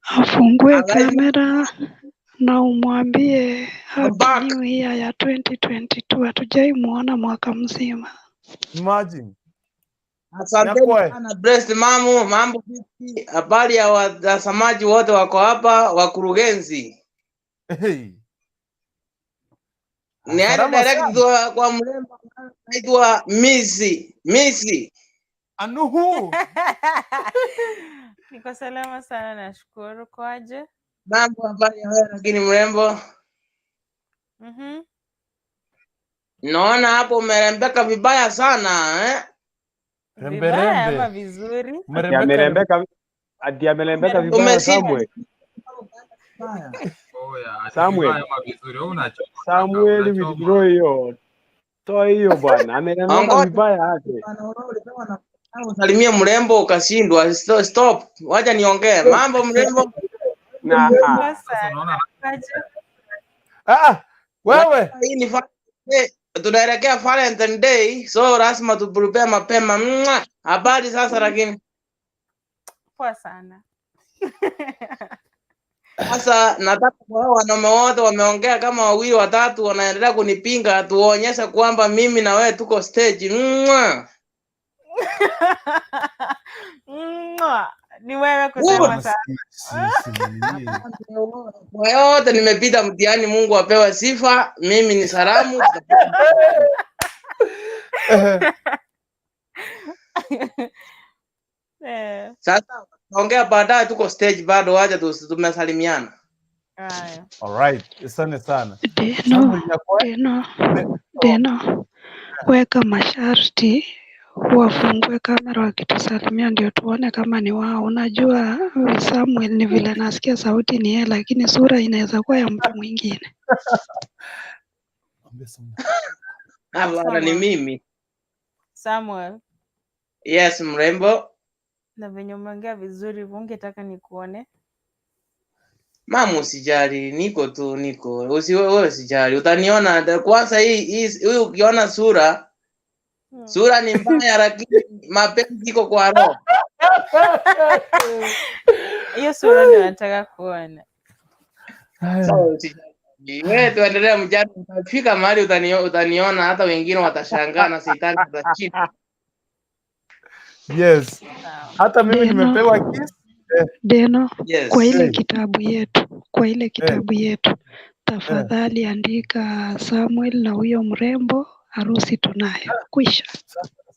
Afungue Angalia, kamera na umwambie I'm Happy back. New Year ya 2022. Hatujai muona mwaka mzima. Imagine. Asanteni Nyakwe. sana Blessed Mamu, mambo vipi? Habari ya watazamaji wote wako hapa, wakurugenzi. Hey. Niende Salama direct sana. kwa mrembo anaitwa Missy. Missy. Anuhu. Niko salama sana nashukuru. Kwaje? Mambo habari ya wewe lakini mrembo. Mhm. Naona hapo umerembeka vibaya sana eh? Rembe Vibaya ama rembe. vizuri? Ati Umerembeka rembe. amerembeka, ati amerembeka vibaya Umeshinda Samuel. vibaya. Oya, ati Samuel. vibaya ama vizuri? Wewe unachoma kaka, Samuel unachoma. withdraw hiyo. Toa hiyo bwana. Amerembeka Ongoja vibaya ake. bwana, wewe ulipewa na usalimie mrembo ukashindwa. Stop. Wacha niongee. Mambo mrembo. Na Poa Sasa sana. unaona Kwaje? Ah, wewe. Unajua hii ni Valentine Day. Tunaelekea Valentine Day, so lazima tuprepare mapema. Mwah! Habari sasa lakini Poa sana. sasa nataka kwa hao wanaume wote wameongea kama wawili watatu wanaendelea kunipinga, tuonyeshe kwamba mimi na wewe tuko stage. Mwah! Mwah. Ni wewe Good. kusema Bwana sana. si si nini. Kwa yote nimepita mtihani, Mungu apewe sifa. Mimi ni salamu. Eh, Sasa ongea baadaye, tuko stage bado, wacha tumesalimiana. haya. All right, asante sana. Deno, Samuel Nyakwe. Deno, Deno, weka masharti wafungue kamera wakitusalimia ndio tuone kama ni wao. Unajua Samuel ni vile nasikia sauti ni yeye, lakini sura inaweza kuwa ya mtu mwingine. Ambia Samuel. Hapana, ni Samuel. mimi. Samuel, Yes, mrembo. na venye umeongea vizuri ungetaka nikuone. Mama, usijali, niko tu, niko usi wewe, usijali, utaniona kwanza. Hii huyu ukiona sura sura ni mbaya, lakini mapenzi iko kwa roho. Hiyo sura ndio nataka kuona. So, usijali. Wewe tuendelee mjana, utafika mahali utaniona, hata wengine watashangaa na shetani atashinda. Yes. Sawa. Hata mimi Deno, nimepewa kiss. Deno, kwa Yes. ile Eh, kitabu yetu, kwa ile eh, kitabu yetu eh. tafadhali andika Samuel na huyo mrembo, harusi tunayo. Kwisha.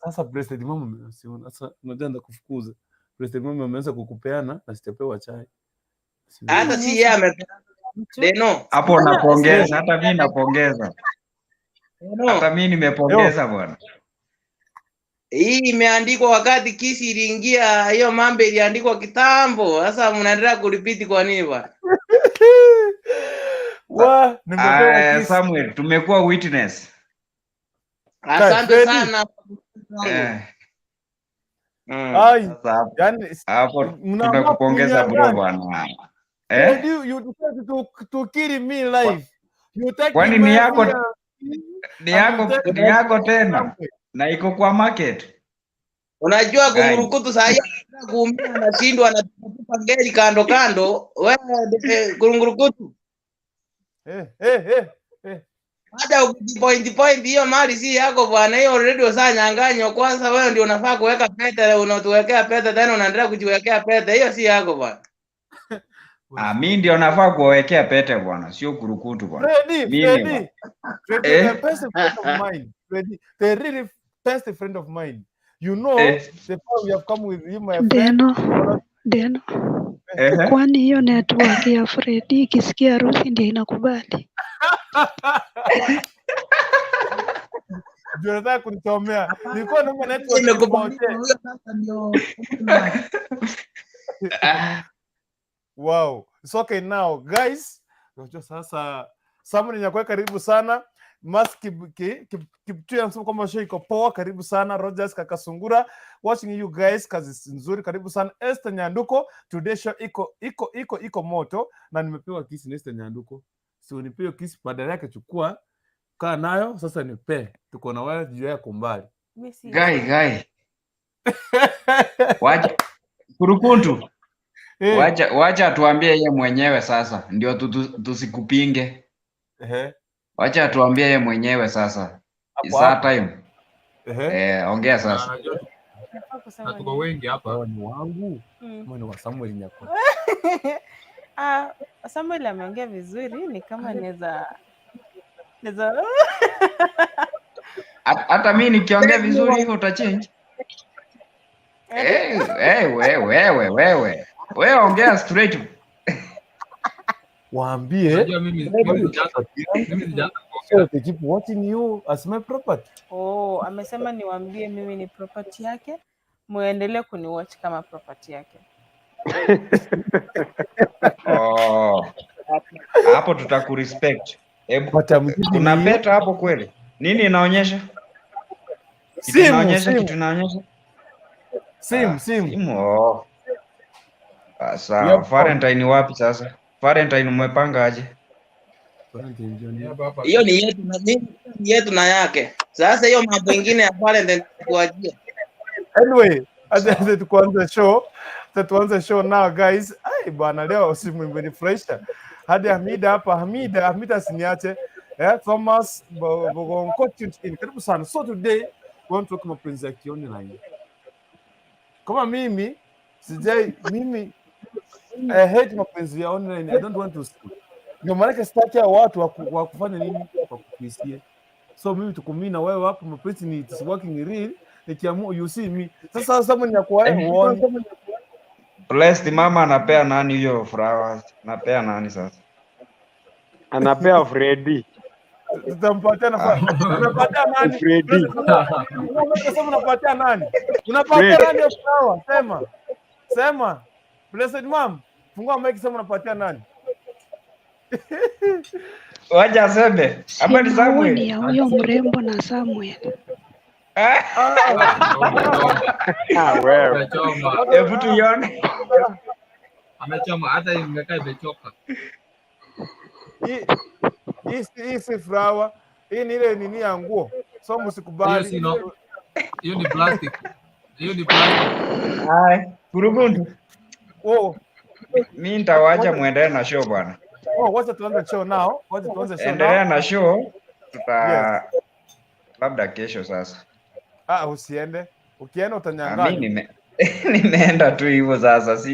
Sasa Blessed Mama, sasa unajua ndakufukuza. Blessed Mama ameanza kukupeana na sitapewa chai. Hata Siwezi. si yeye amepeana Mtu Deno. Hapo mbona napongeza, hata mi napongeza, Deno. hata mi Yo, nimepongeza bwana. Hii imeandikwa wakati kisi iliingia, hiyo mambo iliandikwa kitambo. Sasa mnaendelea kuripiti kwa nini bwana? wa nimepewa kiss. Samuel, tumekuwa witness. Kai, Asante Freddy. sana wangu. Eh, Ai, sasa hapo yani hapo mnaamua tunakupongeza bro kuninyang'anya. bwana. Eh? Freddy, you decided to kill me live. You take Kwani my ni yako fear ni and you yako take ni yako tena Samuel. na iko kwa market. Unajua Guy. kungurukutu saa hii anataka kuumia, anashindwa, anatupa ngeli kando kando. Wewe kurungurukutu, Eh, eh, eh, eh. hata ukijipoint point hiyo mali si yako bwana, hiyo already usanyang'anywa. Kwanza wewe ndio unafaa kuweka pete, unatuwekea pete tena unaendelea kujiwekea pete, hiyo si yako bwana. Ah, mi ndio nafaa kuwawekea pete bwana, sio kurukutu bwana. Freddy, Mimi Freddy, bwana. Freddy, the Eh? best friend of mine. Freddy, the really best friend of mine. You know Eh. the power we have come with you, my friend. Deno, Deno, Eh. kwani hiyo network ya Fredi ikisikia harusi ndio inakubali? Ndio nataka kunichomea. Nilikuwa naomba network Imekubaliwa ipote. huyo sasa ndio. Wow. It's okay now, guys. Unajua sasa Samuel Nyakwe karibu sana. Mas Kiptuya anasema kwamba show iko poa, karibu sana. Rogers Kakasungura watching you guys, kazi nzuri, karibu sana. Esther Nyanduko, today show iko iko iko iko moto na nimepewa kisi na Esther Nyanduko. Si unipewe kisi, badala yake chukua, kaa nayo sasa nipe. Tuko na wewe juu yako mbali. mi si Guy, guy. Wacha kurukuntu. Eh, Wacha atuambie yeye mwenyewe sasa, ndio tusikupinge. ehe, Wacha atuambie yeye mwenyewe sasa. hapo It's our hapo. time. Ehe. Eh, ongea Na sasa. najua nafaa na kusema tuko nini? wengi hapa. Hawa ni wangu Mm. ama ni wa Samuel Nyakwe? Ah, Samuel ameongea vizuri, ni kama naweza naweza Hata mi nikiongea vizuri hivyo utachange. Eh, eh, wewe wewe wewe. Wewe ongea straight. Waambie Unajua mimi mimi sijaanza mimi sijaanza so kuongea. they keep watching you as my property. Oh, amesema niwaambie mimi ni property yake, muendelee kuniwatch kama property yake. Oh, hapo tutakurespect. Hebu But I'm giving kuna you peta hapo kweli? Nini inaonyesha? Kitu simu, inaonyesha, simu, kitu inaonyesha? simu, Ah, simu. simu. Oh. Ah, We sawa. have phone. Valentine wapi sasa? Valentine umepanga aje? Valentine John. Ni hapa hapa Hiyo tu. ni yetu na ni yetu na yake. Sasa hiyo mambo ingine ya Valentine kuachia. Anyway, acha Sawa. acha tuanze show. Acha tuanze show now guys. Ai bwana leo simu imenifurahisha. Hadi Hamida hapa, Hamida, Hamida asiniache. Eh, Thomas Bogonko tuned in. Karibu sana. So today we want to talk mapenzi ya kionline. Kama mimi sijai mimi I hate mapenzi ya online. I don't want to see. Ndio maana sitaki hao watu wa kufanya nini wakukisie. So mimi tuko mimi na wewe hapo mapenzi ni it's working real. Nikiamua you see me. Sasa sasa ni kwa wewe huoni. Blessed mama anapea nani hiyo flowers? Anapea nani sasa? Anapea Freddy. Tutampatia Ah, nafasi. Unapatia nani? Freddy. Sema unapatia nani? Unapatia Fred. nani hiyo flower? Sema. Sema. Blessed mom. Fungua mic sema unapatia nani? Wacha aseme. Si Ama ni maua ni Samuel. ya huyo mrembo na Samuel. Ah, Ah, Ah, umechoma. Ah, wewe. Umechoma. Hebu tuione. Amechoma hata imekaa imechoka. Hii hii si flower. Hii ni ile nini ya nguo. So Hiyo msikubali. si no. Hiyo ni plastic. Hiyo ni plastic. Hai, Kurukuntu. Oh, Mi nitawacha wacha muendelee na show bwana. oh, wacha tuanze show now. Wacha tuanze show now. Endelea na show, Yes. tuta labda kesho sasa. Ah, usiende. Ukienda Ah, mi utanyang'anywa. Nimeenda tu hivyo sasa, si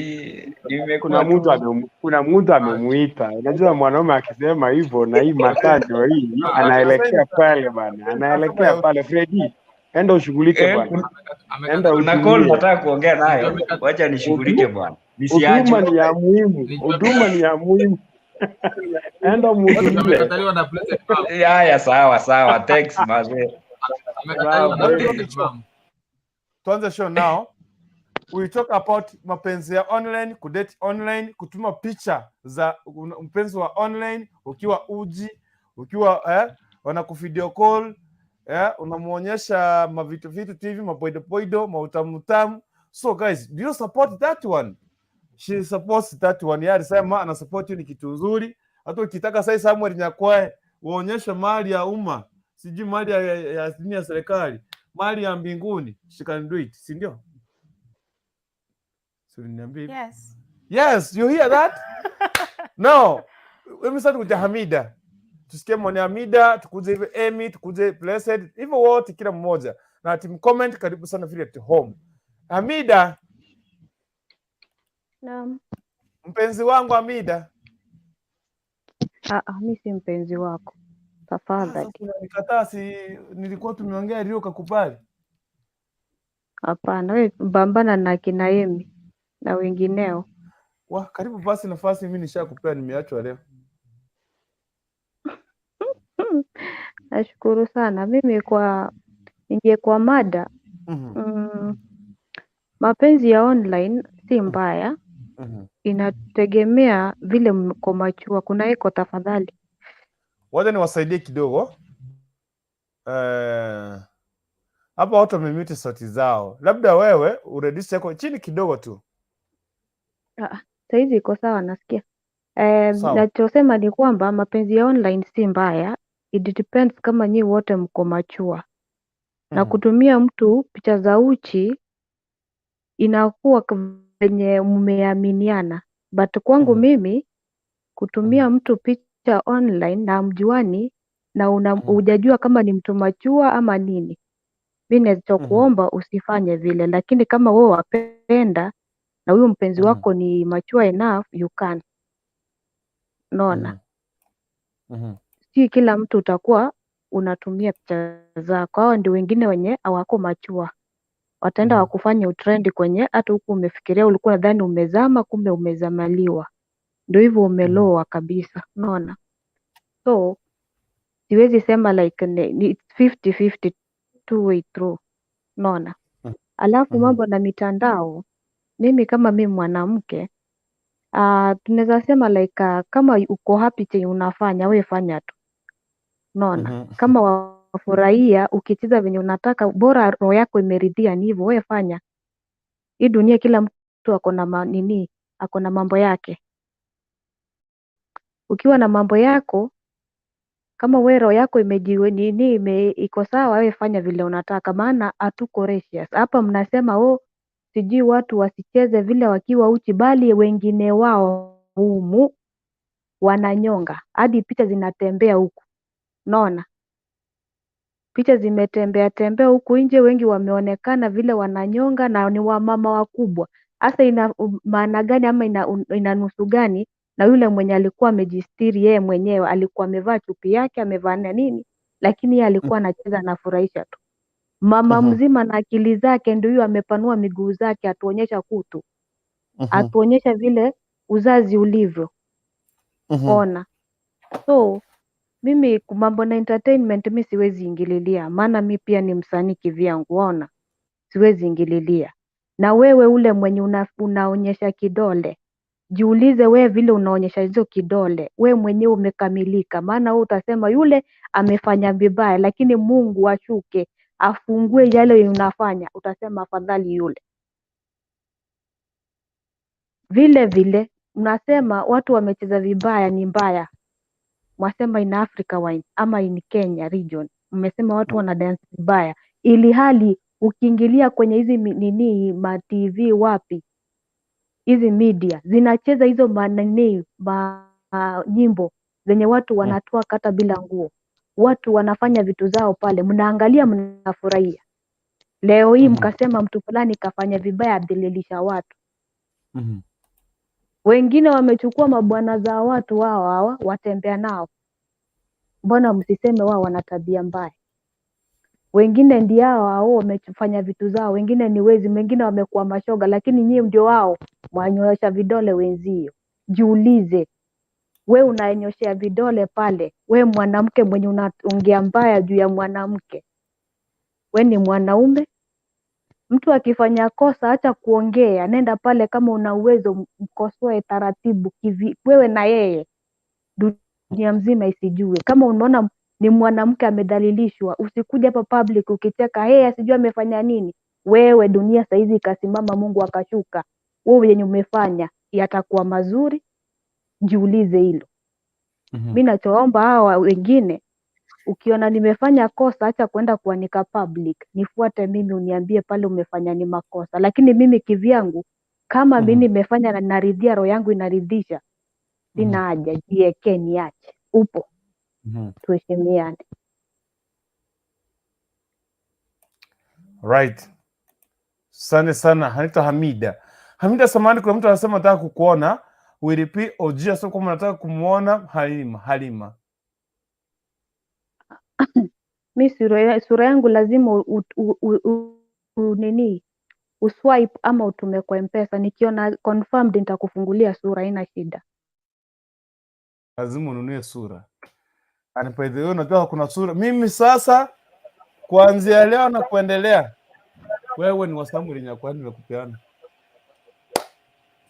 nimekuwa Kuna mtu tu kuna mtu amemuita. Unajua mwanaume akisema hivyo na hii masaa ndio hii, anaelekea pale bana, anaelekea pale. Fredi, enda ushughulike eh, bwana, enda kuna call uhudumie. nataka kuongea nayo, wacha nishughulike bwana, Huduma nisiachwe. ni ya muhimu, huduma ni ya muhimu. Enda muhudumie. Haya, sawa sawa, thanks mazee. Sawa, Tuanze Fredi. show. Tuanze show now. We talk about mapenzi ya online, kudate online, kutuma picha za mpenzi wa online ukiwa uji, ukiwa wanakuvideo call, unamuonyesha mavitu vitu TV, mapoidopoido, mautamutamu. So guys, do you support that one? She supports that one. Yeye alisema ana support hiyo, ni kitu nzuri. Hata ukitaka sasa Samuel Nyakwae uonyeshe mali ya umma, sijui mali ya ya serikali, mali ya mbinguni, she can do it, si ndio? Si uliniambia hivyo? Yes. Yes, you hear that? No. Let me start with Hamida. Tusikie maoni ya Hamida, tukuje hivi Amy, tukuje Blessed, hivyo wote kila mmoja. Na team comment, karibu sana vile at home. Hamida, Naam. mpenzi wangu Hamida. Ah, ah, mi si mpenzi wako. Tafadhali. Sasa unanikataa, si nilikuwa tumeongea leo ukakubali. Hapana, wewe pambana na kina Amy na wengineo. Wa, karibu basi nafasi mimi nishakupea, nimeachwa leo. Nashukuru sana. Mimi kwa ingie kwa mada mapenzi ya online si mbaya, inategemea vile mko machua. Kuna eko tafadhali. Wacha niwasaidie kidogo. Hapa watu wamemute sauti zao, labda wewe ureduce yako chini kidogo tu. Ah, saizi iko sawa, nasikia. Sawa. Nachosema ni kwamba mapenzi ya online si mbaya, it depends kama nyi wote mko machua. Na kutumia mtu picha za uchi inakuwa venye mmeaminiana, but kwangu mimi kutumia mtu picha online na hamjuani na hujajua kama ni mtu machua ama nini, mi nachokuomba usifanye vile, lakini kama wewe wapenda na huyu mpenzi wako ni mature enough, you can. Unaona, si kila mtu utakuwa unatumia picha zako. Hao ndio wengine wenye hawako machua, wataenda wakufanye utrend kwenye hata huku umefikiria, ulikuwa nadhani umezama, kumbe umezamaliwa, ndio hivyo umeloa kabisa. Unaona, so siwezi sema like ni 50-50 two way through. Unaona, alafu mambo na mitandao, mimi kama mimi mwanamke tunaweza sema like kama uko happy chenye unafanya we fanya tu. Unaona, kama wafurahia ukicheza venye unataka, bora roho yako imeridhia, ni hivyo, we fanya. Hii dunia kila mtu ako na nini, ako na mambo yake. Ukiwa na mambo yako, kama we roho yako imejiwe nini iko sawa, we fanya vile unataka, maana hatuko precious hapa. Mnasema oh, sijui watu wasicheze vile wakiwa uchi, bali wengine wao humu wananyonga hadi picha zinatembea huku. Unaona, picha zimetembea tembea huku nje, wengi wameonekana vile wananyonga na ni wamama wakubwa. Hasa ina maana gani ama ina nusu gani? Na yule mwenye alikuwa amejistiri yeye mwenyewe alikuwa amevaa chupi yake amevaa na nini, lakini yeye alikuwa anacheza anafurahisha tu. Mama mzima na akili zake ndio huyo amepanua miguu zake, atuonyesha kutu, atuonyesha vile uzazi ulivyo. Ona, so mimi mambo na entertainment mi siwezi ingililia, maana mi pia ni msanii kivyangu, ona, siwezi ingililia. Na wewe ule mwenye unaonyesha kidole, jiulize wewe vile unaonyesha hizo kidole, we mwenyewe umekamilika? Maana wewe utasema yule amefanya vibaya, lakini Mungu ashuke afungue yale unafanya, utasema afadhali yule. Vile vile mnasema watu wamecheza vibaya, ni mbaya, mwasema in Africa wine ama in Kenya region, mmesema watu wana dance vibaya, ili hali ukiingilia kwenye hizi nini ma TV wapi, hizi media zinacheza hizo manini ma nyimbo zenye watu wanatoa kata bila nguo, watu wanafanya vitu zao pale, mnaangalia mnafurahia. Leo hii mkasema mtu fulani kafanya vibaya, adhalilisha watu. Wengine wamechukua mabwana za watu wao hawa watembea nao, mbona msiseme wao wana tabia mbaya? Wengine ndio hao hao wamefanya vitu zao, wengine ni wezi, wengine wamekuwa mashoga, lakini nyie ndio wao mwanyoosha vidole wenzio. Jiulize, we unaenyoshea vidole pale, we mwanamke mwenye unaongea mbaya juu ya mwanamke, we ni mwanaume? Mtu akifanya kosa, acha kuongea, nenda pale kama una uwezo, mkosoe taratibu kivi, wewe na yeye, dunia mzima isijue. Kama unaona ni mwanamke amedhalilishwa, usikuja hapa public ukicheka, hey, asijue amefanya nini. Wewe dunia saizi ikasimama, Mungu akashuka, wewe yenye umefanya yatakuwa mazuri? Jiulize hilo. Mi nachoomba hawa wengine, ukiona nimefanya kosa, acha kwenda kuanika public, nifuate mimi uniambie pale umefanya ni makosa. Lakini mimi kivyangu, kama mi nimefanya na naridhia, roho yangu inaridhisha, sina haja, jiekee, niache. Upo, tuheshimiane. Right. Asante sana. Anaitwa Hamida. Hamida, samahani, kuna mtu anasema nataka kukuona. Willy OG anasema kwamba nataka kumuona Halima. Halima. Mi sura yangu lazima nini uswipe ama utume kwa M-Pesa. Nikiona confirmed nitakufungulia sura, haina shida. Lazima ununue sura. And by the way, unajua kuna sura. Mimi sasa kuanzia leo na kuendelea, wewe ni wa Samuel Nyakwani, nimekupeana.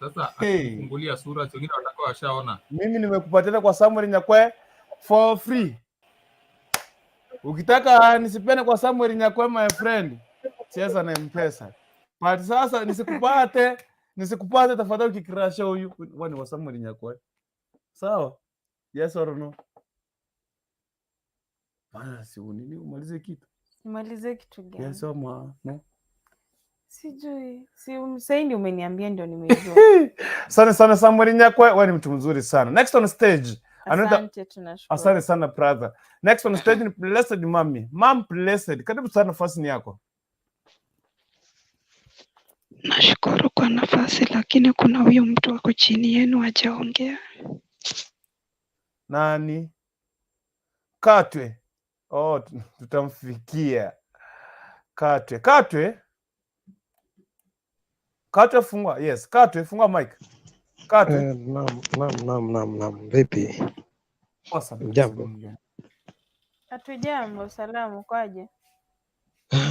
Sasa Hey. akikufungulia sura, si wengine watakuwa washaona. Mimi nimekupatia kwa Samuel Nyakwe for free. Ukitaka nisipende kwa Samuel Nyakwe, my friend, cheza na M-Pesa. But sasa nisikupate, nisikupate tafadhali ukikrasha huyu. Wewe ni wa Samuel Nyakwe. Sawa? Yes or no? Bana, si unini umalize kitu. Nimalize kitu gani? Yes or no? No. Sijui. Si sahii ndio umeniambia ndio nimejua. Asante sana Samuel Nyakwe, wewe ni mtu mzuri sana. Next on stage. Asante, tunashukuru. Asante sana brother. Next on stage ni Blessed Mami. Mom Blessed, karibu sana, nafasi ni yako. Nashukuru kwa nafasi, lakini kuna huyu mtu ako chini yenu hajaongea. Nani? Katwe. Oh, tutamfikia. Katwe. Katwe. Katwe fungua. Yes, Katwe fungua mic. Katwe. Naam, naam, naam, naam, naam. Vipi? Poa sana. Jambo. Hatujambo, salamu kwaje?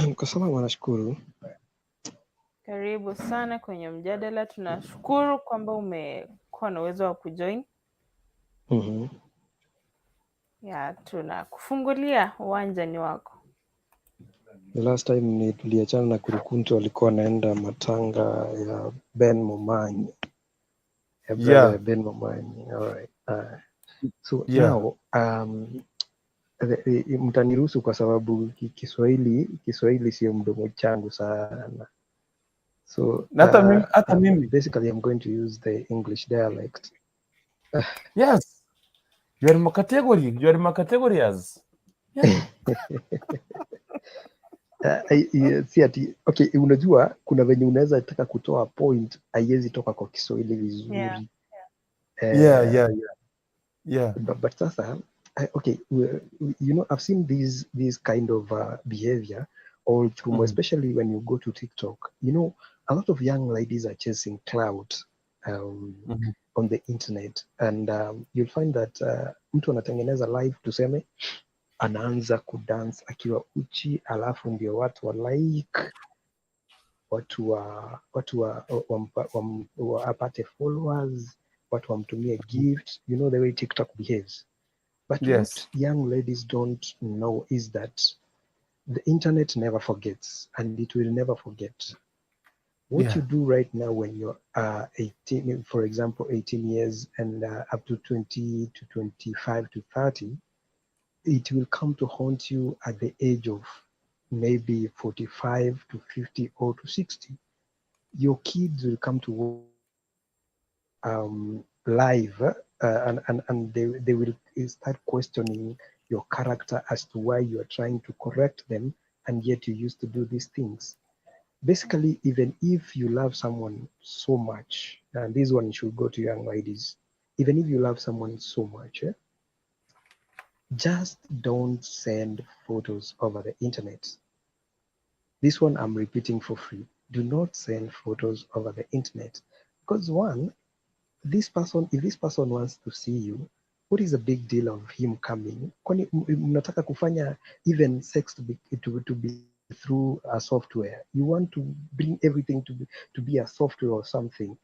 Niko salama nashukuru. Karibu sana kwenye mjadala. Tunashukuru kwamba umekuwa na uwezo wa kujoin. Ya, tunakufungulia uwanja ni wako. The last time ni tuliachana na Kurukuntu alikuwa anaenda matanga ya Ben Momanyi. Ya brother ya Ben Momanyi. All right. So now mtaniruhusu kwa sababu Kiswahili sio mdomo changu sana. So Na hata mimi, hata mimi. basically I'm going to use the English dialect. Yes. You are in my category. You are in my category as. Yeah. Si ati okay, unajua kuna venye unaweza taka kutoa point haiwezi toka kwa Kiswahili vizuri. But sasa okay, you know I've seen this kind of behavior all through, especially when you go to TikTok. You know, a lot of young ladies are chasing clout on the internet and you'll find that mtu anatengeneza live, tuseme anaanza kudance akiwa uchi, alafu ndio watu wa like watu wa apate followers, watu wamtumie gift, you know the way TikTok behaves. But what young ladies don't know is that the internet never forgets and it will never forget. What you do right now when you're 18, for example, 18 years and up to 20 to 25 to 30, it will come to haunt you at the age of maybe 45 to 50 or to 60. Your kids will come to live and they will start questioning your character as to why you are trying to correct them. And yet you used to do these things. Basically, even if you love someone so much, and this one should go to young ladies, even if you love someone so much, just don't send photos over the internet. This one I'm repeating for free. Do not send photos over the internet. Because one, this person, if this person wants to see you, what is the big deal of him coming? Kwani mnataka kufanya even sex to be through a software? You want to bring everything to be a software or something.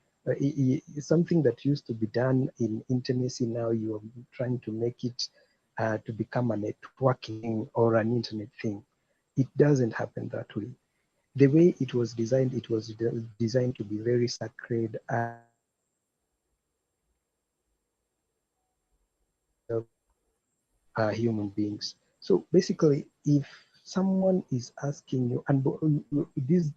Something that used to be done in intimacy, now you are trying to make it to become a networking or an internet thing. It doesn't happen that way. The way it was designed to be very sacred. Human beings. So basically, if someone is asking you, and this,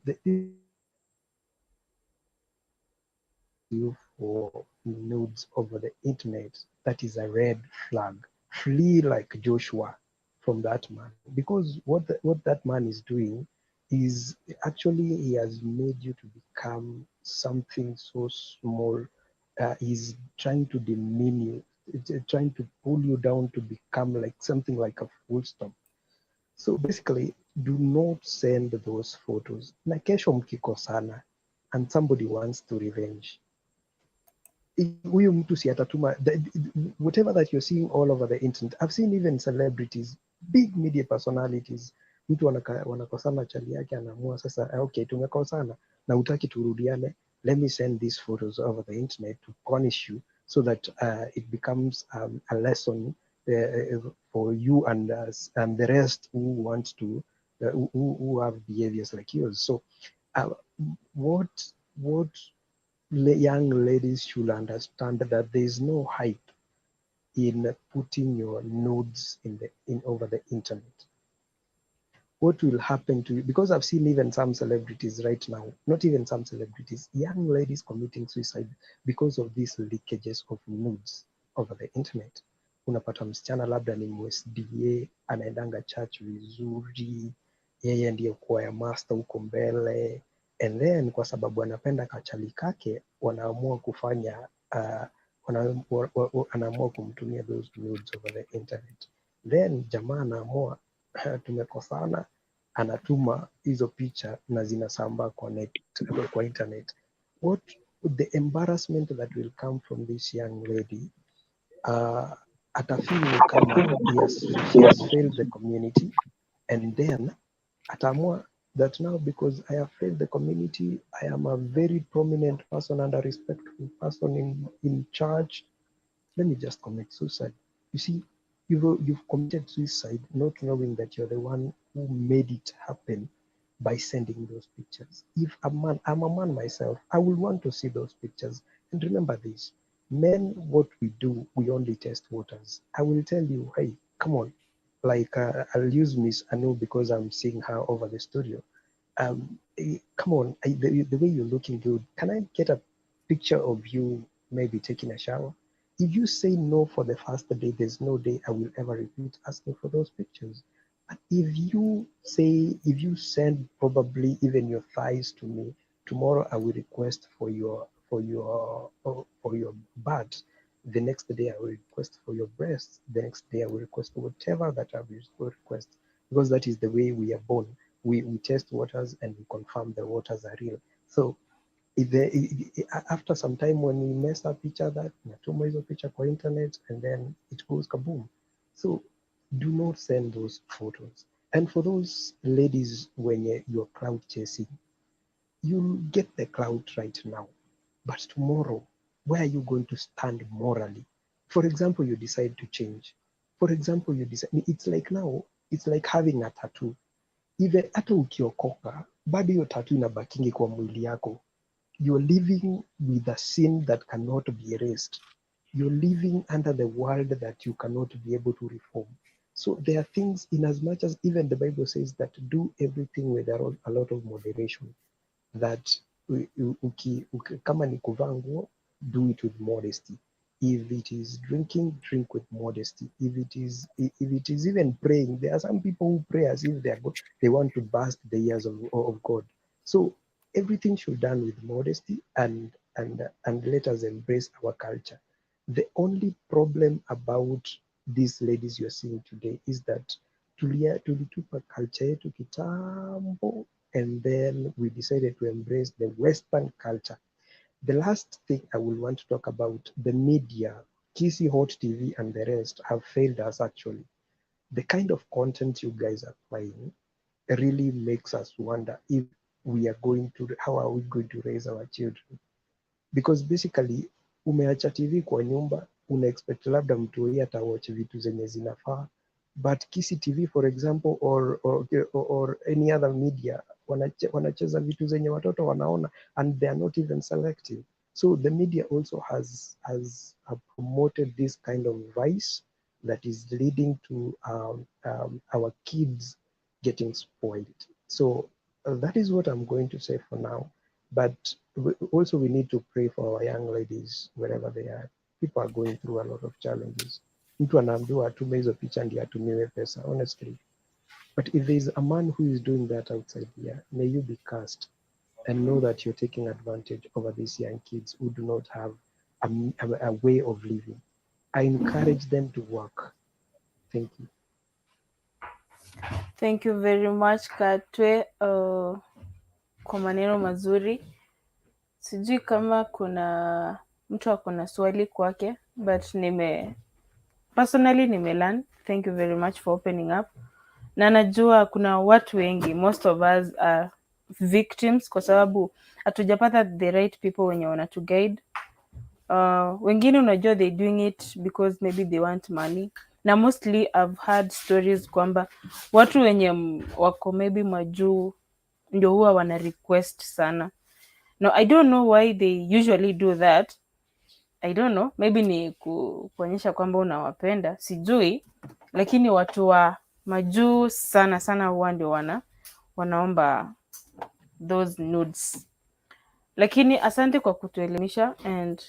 you for nudes over the internet, that is a red flag. Flee like Joshua from that man, because what that man is doing is actually he has made you to become something so small. He's trying to demean you, trying to pull you down to become like something like a full stop. So basically, do not send those photos. Na kesho mkikosana and somebody wants to revenge, huyu mtu si atatuma whatever that you're seeing all over the internet. I've seen even celebrities, big media personalities, mtu wanakosana chali yake anaamua sasa, "Ah, okay, tumekosana na hutaki turudiane, let me send these photos over the internet to punish you so that it becomes a lesson for you and us and the rest who want to who have behaviors like yours." So what young ladies should understand that there is no hype in putting your nudes in the in over the internet. What will happen to you? Because I've seen even some celebrities right now, not even some celebrities, young ladies committing suicide because of these leakages of nudes over the internet. Unapata msichana labda ni MSDA, anaendanga church vizuri, yeye ndiye choir master huko mbele, and then kwa sababu anapenda kachali kake, wanaamua kufanya anaamua kumtumia those nudes over the internet. Then jamaa anaamua tumekosana, anatuma hizo picha na zinasambaa kwa net, kwa internet. What the embarrassment that will come from this young lady, atafeel ni kama she has failed the community, and then ataamua that now, because I have failed the community, I am a very prominent person and a respectful person in church, let me just commit suicide. You see, you've committed suicide not knowing that you're the one who made it happen by sending those pictures. If a man, I'm a man myself, I will want to see those pictures. And remember this, men, what we do, we only test waters. I will tell you, "Hey, come on." Like I'll use Miss Anu because I'm seeing her over the studio. "Come on, the way you're looking good, can I get a picture of you maybe taking a shower?" If you say no for the first day, there's no day I will ever repeat asking for those pictures. But if you say, if you send probably even your thighs to me, tomorrow I will request for your butt. The next day I will request for your breasts. The next day I will request for whatever that I will request, because that is the way we are born. We test waters and we confirm the waters are real. So if the, after some time when we mess up each other, natuma hizo picha kwa internet and then it goes kaboom. So do not send those photos. And for those ladies, when you're clout chasing, you'll get the clout right now. But tomorrow, where are you going to stand morally? For example, you decide to change. For example, you decide, it's like now, it's like having a tattoo. Even hata ukiokoka, bado hiyo tattoo inabakingi kwa mwili yako. You're living with a sin that cannot be erased. You're living under the world that you cannot be able to reform. So there are things, in as much as even the Bible says that do everything with a lot of moderation, that kama ni kuvaa nguo, do it with modesty. If it is drinking, drink with modesty. If it is even praying, there are some people who pray as if they want to burst the ears of God. So everything should done with modesty, and let us embrace our culture. The only problem about these ladies you're seeing today is that tulitupa culture yetu kitambo, and then we decided to embrace the Western culture. The last thing I will want to talk about, the media, Kisii Hot TV and the rest have failed us actually. The kind of content you guys are playing really makes us wonder if we are going to, how are we going to raise our children? Because basically, umeacha TV kwa nyumba, una expect labda mtu huyu atawatch vitu zenye zinafaa, but Kisii TV, for example, or any other media, wanacheza vitu zenye watoto wanaona, and they are not even selective. So the media also has promoted this kind of vice that is leading to our kids getting spoiled. So that is what I'm going to say for now. But also we need to pray for our young ladies wherever they are. People are going through a lot of challenges. Mtu anaambiwa atume hizo picha ndio atumiwe pesa, honestly. But if there is a man who is doing that outside here, may you be cursed and know that you're taking advantage over these young kids who do not have a way of living. I encourage them to work. Thank you. Thank you very much, Katwe, kwa maneno mazuri. Sijui kama kuna mtu ako na swali kwake, but nime personally nimelearn. Thank you very much for opening up. Na najua kuna watu wengi, most of us are victims kwa sababu hatujapata the right people wenye wanatu guide. Wengine unajua they doing it because maybe they want money, na mostly I've heard stories kwamba watu wenye wako maybe majuu ndio huwa wana request sana. No, I don't know why they usually do that. I don't know, maybe ni kuonyesha kwamba unawapenda, sijui, lakini watu wa majuu sana sana huwa ndio wanaomba those nudes. Lakini asante kwa kutuelimisha, and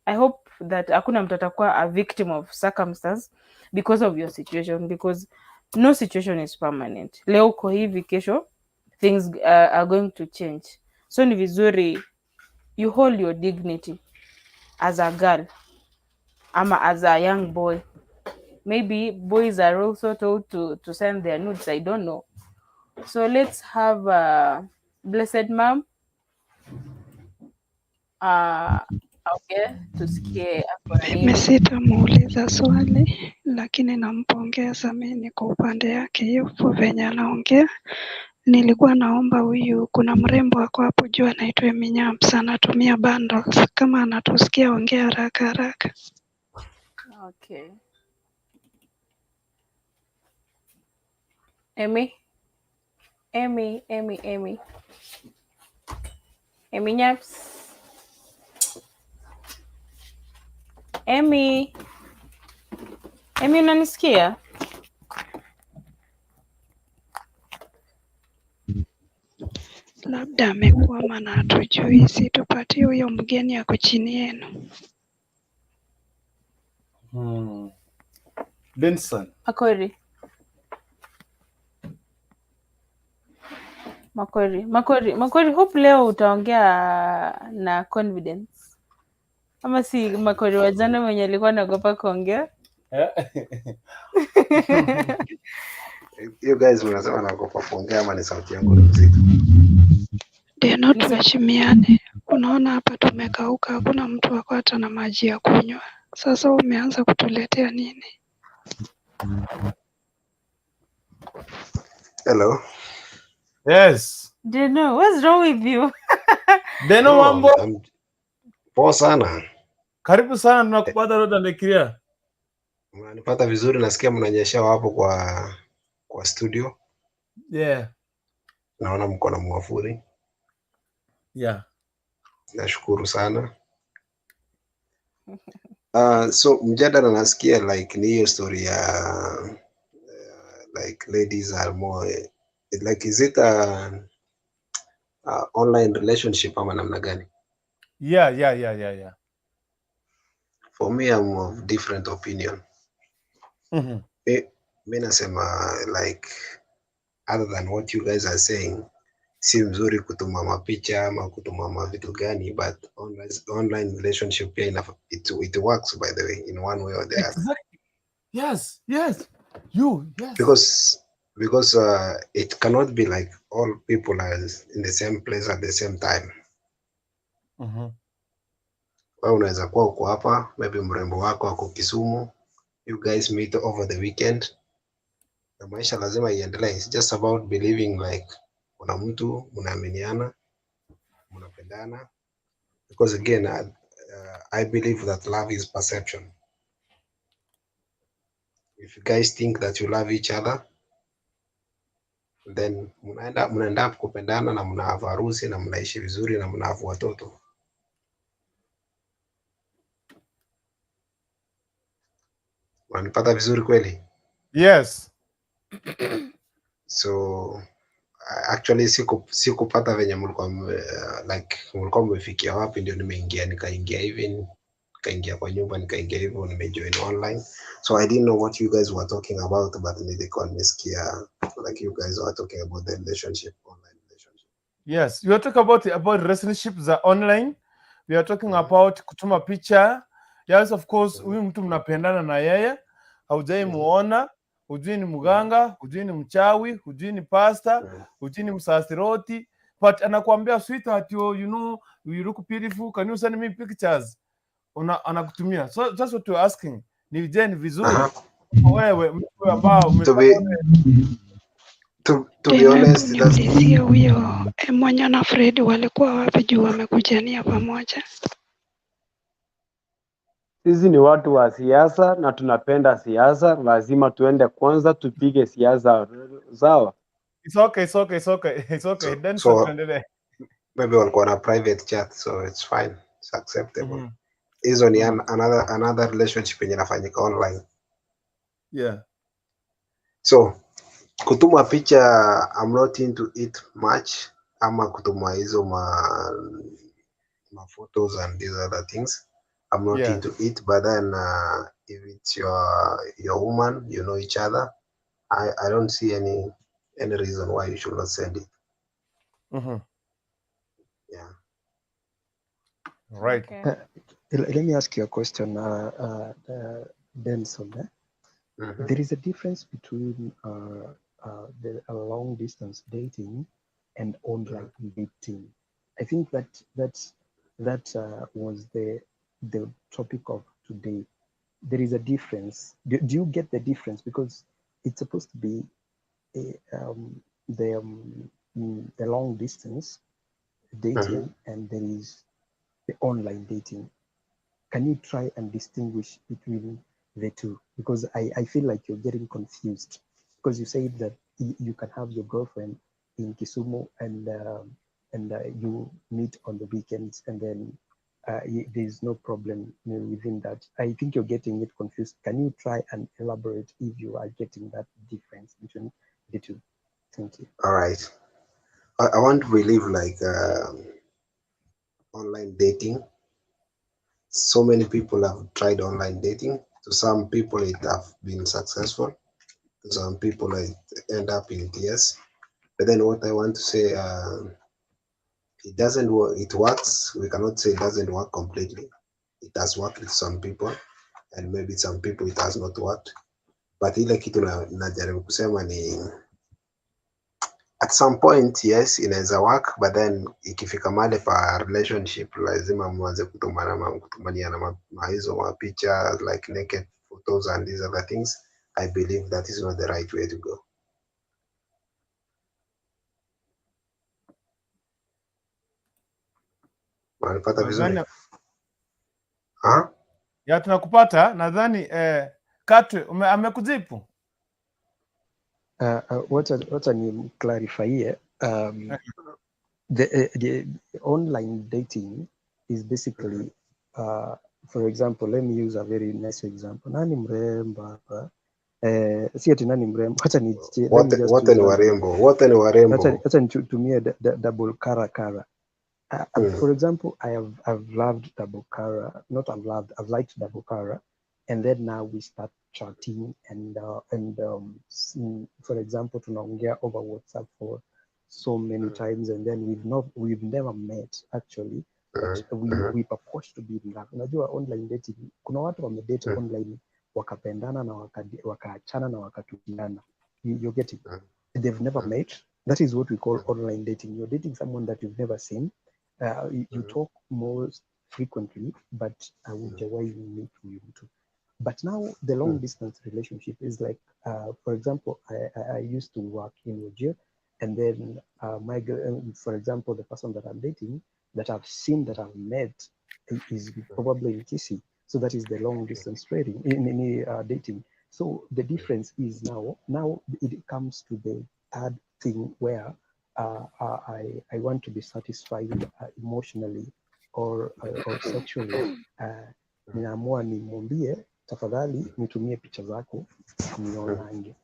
I hope that hakuna mtu atakuwa a victim of circumstance because of your situation, because no situation is permanent. Leo uko hivi, kesho things are going to change. So ni vizuri you hold your dignity as a girl ama as a young boy. Maybe boys are also told to send their nudes, I don't know. So let's have a Blessed Mom okay, tusikie ako na Mimi nini. Sitamuuliza swali, lakini nampongeza. Mi niko upande yake, yupo venye anaongea. Nilikuwa naomba huyu, kuna mrembo ako hapo juu anaitwa Eminyams, anatumia bundles. Kama anatusikia, ongea haraka haraka. Okay. Emmy, Emmy, Emmy, Emmy. Emmy Nyaps. Emmy. Emmy, unanisikia? Labda amekwama na hatujui, si tupatie huyo mgeni ako chini yenu. Benson. Makori. Makori, Makori, Makori, hope leo utaongea na confidence. Ama si Makori wa jana mwenye alikuwa anaogopa kuongea? You guys mnasema naogopa kuongea ama ni sauti yangu ni mzito? Ndio, tuheshimiane. Unaona hapa tumekauka, hakuna mtu ako hata na maji ya kunywa. Sasa umeanza kutuletea nini? Hello. Yes. Deno, what's wrong with you? Deno, No, mambo. Poa sana. Karibu sana, tunakupata loud and clear. Mnanipata vizuri? Nasikia mnanyeshewa hapo kwa studio. Yeah. Naona mko na mwafuri. Nashukuru sana. So mjadala nasikia like ni hiyo story ya like ladies are more like, is it a online relationship ama namna gani? Yeah. For me, I'm of different opinion. Mi nasema like other than what you guys are saying, si mzuri kutuma mapicha ama kutuma mavitu gani, but online relationship pia it works, by the way, in one way or the other. Exactly. Yes. You, yes. Because it cannot be like all people are in the same place at the same time. Wewe unaweza kuwa uko hapa, maybe mrembo wako ako Kisumu, you guys meet over the weekend, na maisha lazima iendelee. It's just about believing like kuna mtu mnaaminiana, mnapendana, because again I believe that love is perception. If you guys think that you love each other, then mnaenda up kupendana na mna have harusi na mnaishi vizuri na mna have watoto. Unanipata vizuri kweli? Yes. So actually sikupata venye mlikuwa like mlikuwa mmefikia wapi, ndio nimeingia, nikaingia hivi, nikaingia kwa nyumba, nikaingia hivyo, nimejoin online, so I didn't know what you guys were talking about, but nilikuwa nimesikia like you guys were talking about the relationship, online relationship. Yes, we are talking about relationships za online. We are talking about kutuma picha. Yes, of course, huyu mtu mnapendana na yeye, haujai muona, hujui ni mganga, hujui ni mchawi, hujui ni pastor, hujui ni msasiroti, but anakuambia, "Sweetheart, you look beautiful, can you send me pictures?" Anakutumia. So that's what we're asking. Ni je, ni vizuri wewe mtu ambao To be to be Tena honest, that's niulizie huyo Mwanya na Fred walikuwa wapi juu wamekujania pamoja? Sisi ni watu wa siasa na tunapenda siasa, lazima tuende kwanza tupige siasa, sawa? It's okay, it's okay, it's okay, it's okay. Then So tuendelee. Maybe walikuwa na private chat, so it's fine, it's acceptable. Hizo ni another relationship yenye inafanyika online. So kutuma picha, I'm not into it much, ama kutuma hizo ma photos and these other things, I'm not into it. But then if it's your woman, you know each other, I don't see any reason why you should not send it. Yeah. Right. Okay. Let me ask you a question, Benson. Eh? There is a difference between the long distance dating and online dating. I think that was the topic of today. There is a difference. Do you get the difference? Because it's supposed to be the long distance dating and there is the online dating. Can you try and distinguish between the two? Because I feel like you're getting confused, because you said that you can have your girlfriend in Kisumu and you meet on the weekends and then there's no problem within that. I think you're getting it confused. Can you try and elaborate if you are getting that difference between the two? Thank you. All right. I want to believe like online dating. So many people have tried online dating. To some people, it have been successful. To some people, it end up in tears. But then, what I want to say, it doesn't work. It works. We cannot say it doesn't work completely. It has worked with some people, and maybe some people it has not worked. But ile kitu najaribu kusema ni at some point, yes, inaweza work, but then ikifika mahali pa relationship lazima mwanze kutumaniana hizo mapicha, like naked photos and these other things. I believe that is not the right way to go. Unanipata vizuri? Nadhani Ha? Ya, tunakupata. Nadhani Katwe amekujibu. Wacha ni clarify. The online dating is basically, for example, let me use a very nice example. Nani mrembo hapa? Si ati nani mrembo. Wacha ni let me Wote just wote ni use warembo, wote ni wacha warembo. Wacha nitumie double kara kara. For example, I've loved Dabokara, not I've loved, I've liked Dabokara, and then now we start chatting and for example, tunaongea over WhatsApp for so many times, and then we've never met actually, but we purport to be in love. Unajua online dating, kuna watu wamedate online wakapendana na wakaachana na wakatukiana. You're getting, they've never met. That is what we call online dating. You're dating someone that you've never seen. You talk more frequently, but haujawahi meet huyu mtu. But now the long distance relationship is like, for example, I used to work in Wajir, and then my girl, for example, the person that I'm dating, that I've seen, that I've met, is probably in Kisii. So that is the long distance trading in dating. So the difference is now it comes to the third thing where I want to be satisfied emotionally or sexually. Ninaamua nimwambie tafadhali nitumie picha zako nionange.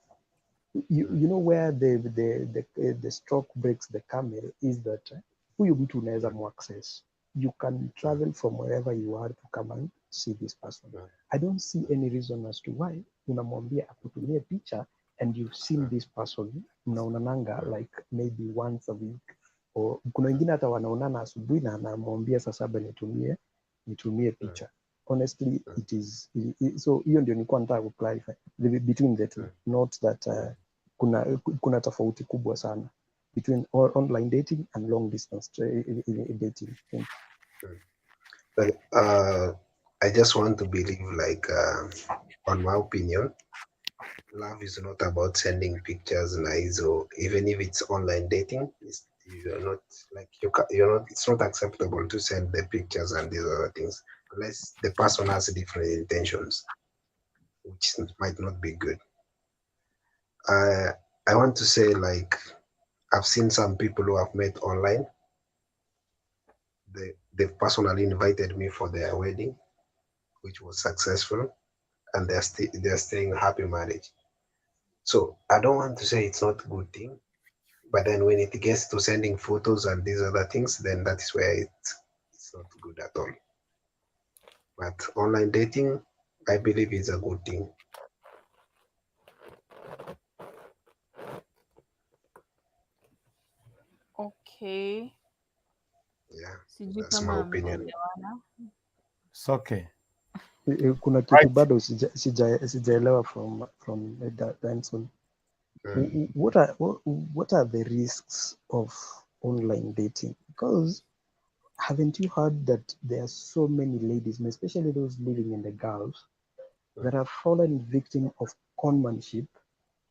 You know where the stroke breaks the camel is that huyu mtu unaweza muaccess. You can travel from wherever you are to come and see this person. I don't see any reason as to why unamwambia akutumie picha and you've seen this person, mnaonananga like maybe once a week, or kuna wengine hata wanaonana asubuhi na anamwambia saa saba nitumie picha. Honestly, it is so hiyo ndio nilikuwa nataka ku clarify between the two, not that kuna tofauti kubwa sana between online dating and long distance dating. But I just want to believe, like, on my opinion, love is not about sending pictures na hizo. Even if it's online dating, you're not like you're not. It's not acceptable to send the pictures and these other things unless the person has different intentions, which might not be good. I want to say, like, I've seen some people who have met online. They personally invited me for their wedding, which was successful, and they're staying happy marriage. So I don't want to say it's not a good thing, but then when it gets to sending photos and these other things, then that is where it's not good at all. But online dating, I believe, is a good thing. Okay. Yeah, Sijui that's my kama opinion. mmeelewana. It's okay. Kuna kitu bado sijaelewa from Danson. What are the risks of online dating? Because haven't you heard that there are so many ladies, especially those living in the Gulf, that have fallen victim of conmanship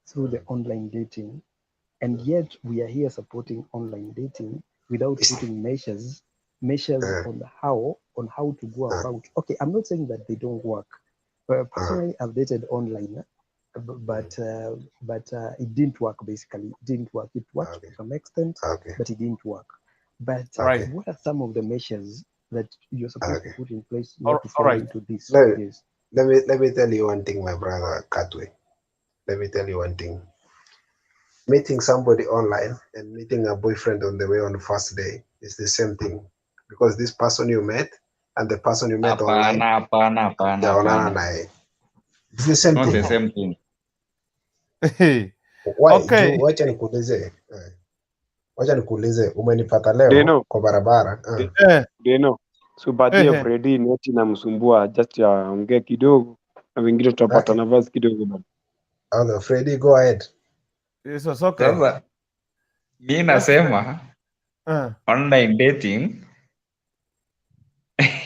through the online dating, and yet we are here supporting online dating without putting measures on how to go about. Okay, I'm not saying that they don't work. But personally, I've dated online, but it didn't work. Basically, it didn't work. It worked to some extent, but it didn't work. But what are some of the measures that you're supposed to put in place not to fall into this? Let me tell you one thing, my brother Katwe. Let me tell you one thing. Meeting somebody online and meeting a boyfriend on the way on the first day is the same thing, because this person you met and the person you met online, hapana. It's the same Not thing. the same thing. Why? Okay. Wacha nikuulize. Wacha nikuulize, umenipata leo kwa barabara. Deno. So baadaye Freddy neti namsumbua, just aongee kidogo na wengine tutapata nafasi kidogo bado. Okay, Freddy, go ahead. It's okay. Sasa mi nasema online dating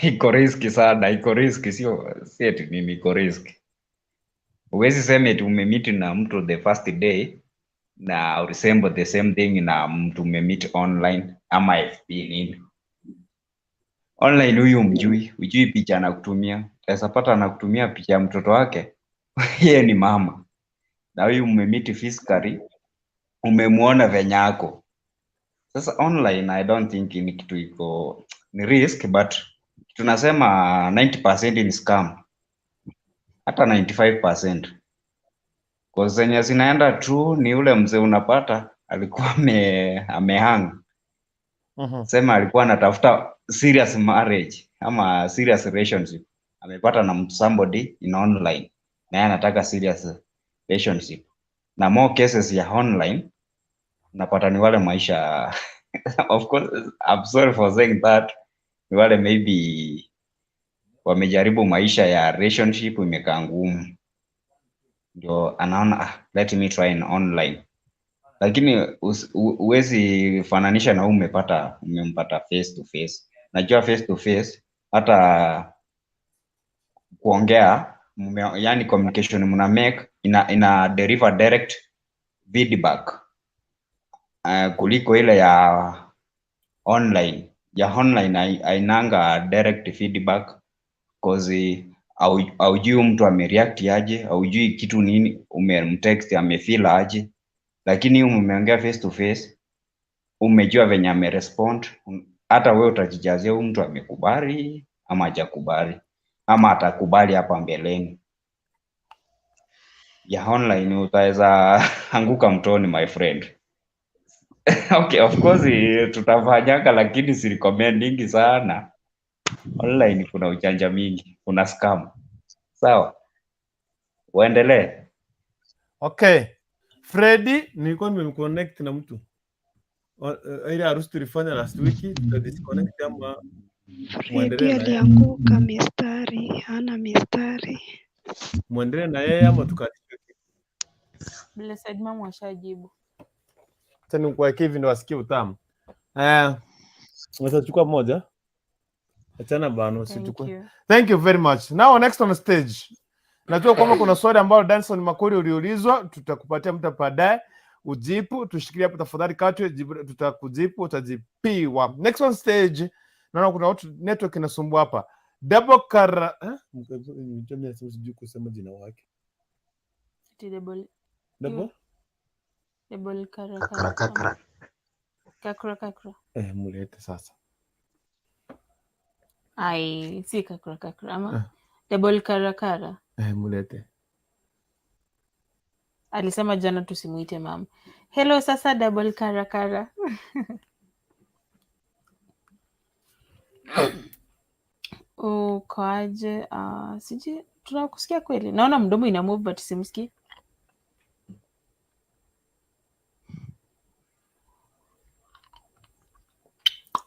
iko riski sana, iko riski, sio si eti nini, iko riski. Huwezi sema eti umemeet na mtu the first day na resemble the same thing na mtu umemeet online ama FB nini. Online huyu mjui, hujui picha anakutumia. Utaweza pata anakutumia picha ya mtoto wake. Yeye ni mama. Na huyu umemeet physically, umemuona venye ako. Sasa online I don't think ni kitu iko ni risk, but tunasema 90% ni scam. Hata 95%. Kwa zenye zinaenda true ni ule mzee unapata alikuwa amehang. Sema alikuwa anatafuta serious marriage ama serious relationship, amepata na somebody in online na yeye anataka serious relationship, na more cases ya online unapata ni wale maisha of course I'm sorry for saying that, ni wale maybe wamejaribu maisha ya relationship imekaa ngumu, ndio anaona let me try in online. Lakini huwezi fananisha na umempata face to face. Najua face to face hata kuongea yani communication mna make ina deliver direct feedback kuliko ile ya online. Ya online hainanga direct feedback cause haujui mtu amereact aje, haujui kitu nini, umemtext amefeel aje. Lakini umeongea face to face, umejua venye amerespond, hata wewe utajijazia huyu mtu amekubali ama hajakubali ama atakubali hapa mbeleni. Ya online utaweza anguka mtoni, my friend. Okay, of course tutafanyaka, lakini si recommendingi sana. Online kuna ujanja mingi, kuna scam. Sawa, uendelee. Okay. Freddy, nilikuwa nimemconnect na mtu ile harusi tulifanya last week, tuka disconnect ama Freddy muendelee na yeye, alianguka mistari, hana mistari. muendelee na yeye ama tukatishe. Blessed mama ashajibu. Acha nikuwekee hivi ndio wasikie utamu. Watachukua moja. Achana bana, Thank usichukue. you. Thank you very much. Now next on stage. Najua kwamba kuna swali ambalo Danson Makori uliulizwa, tutakupatia muda baadaye ujibu. Tushikilie hapo tafadhali, katwe tutakujibu, utajipiwa. Next on stage, naona kuna watu network inasumbua hapa. Double kara eh? Sijui kusema jina wake. Ati double Double? Double kara Kakra kara. kakra. Kakra kakra. Mulete sasa. Ai, si kakra kakra ama double kara kara. Mulete. Alisema jana tusimuite mama. Hello sasa double kara kara. Ukoaje? Sijui tunakusikia kweli. Naona mdomo ina move but simsikii.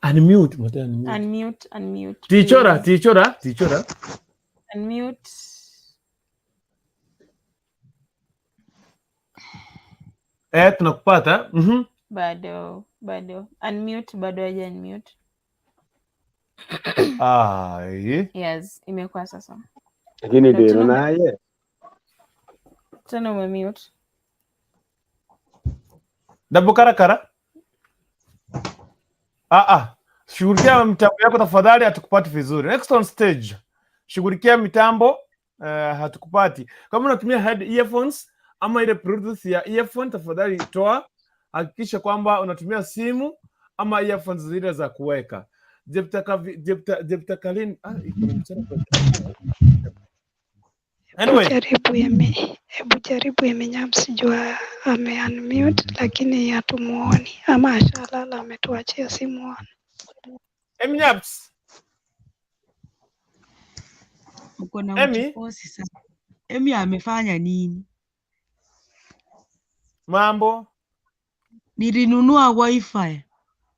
Unmute, mate, unmute. Unmute, unmute. Tichora, please. tichora, tichora. Unmute. Tunakupata. Mhm. Bado, bado. Unmute, bado haja unmute. Ai. Yes, imekuwa sasa. Lakini Na ndino tena naye tena umemute. Double kara kara. Shughulikia mitambo yako tafadhali, hatukupati vizuri. Next on stage. Shughulikia mitambo, hatukupati. Kama unatumia head earphones ama ile bluetooth ya earphone, tafadhali toa. Hakikisha kwamba unatumia simu ama earphones zile za kuweka. Jepta Kalin, iko na mchana kwa. Anyway, Hebu jaribu Eminyam, sijua ame unmute lakini hatumuoni, ama ashalala ametuachia simu on. Eminyaps, Mko na Emi, mchokozi sana. Emi amefanya nini? mambo. Nilinunua wifi.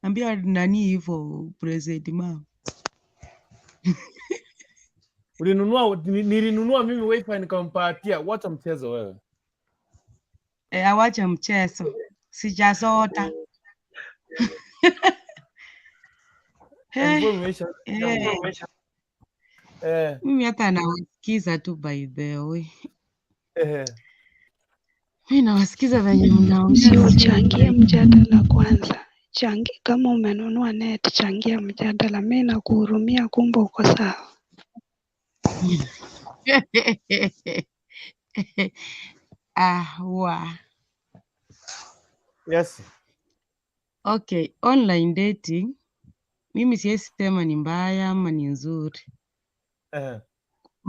Ambia nani hivyo President Mama. Ulinunua, nilinunua mimi wifi nikampatia. Wacha mchezo wewe. Awache mchezo. Sijasota. Mvua imeisha. Mimi hata nawasikiza tu by the way. Mimi nawasikiza venye mnaongea. Si uchangie mjadala kwanza. Changi, kama umenunua net changia mjadala. Mi nakuhurumia, kumbe uko sawa. Wa. Yes. Okay, online dating mimi siwezi sema ni mbaya ama ni nzuri.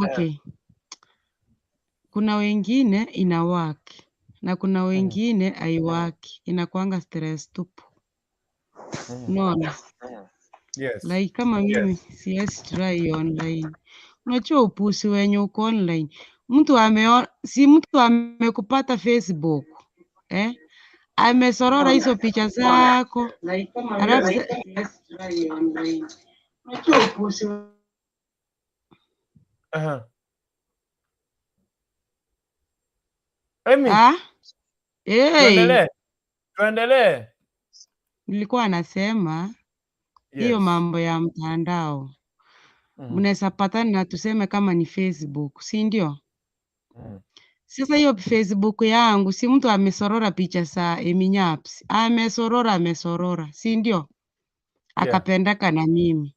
Okay. Kuna wengine ina work na kuna wengine haiwork, inakuanga stress tupu. Unaona? Yes. Like kama mimi siwezi try online. Unajua upusi wenye uko online. Mtu ameo, si mtu amekupata Facebook. Eh? Amesorora hizo picha zako. Alafu Aha. Amy, ah? Hey, tuendelee. Tuendelee. nilikuwa nasema hiyo Yes. mambo ya mtandao. Mnaweza patana na tuseme kama ni Facebook, si ndio? Sasa hiyo Facebook yangu si mtu amesorora picha za Amy Nyaps, amesorora amesorora, si ndio? Yeah. Akapendaka na mimi.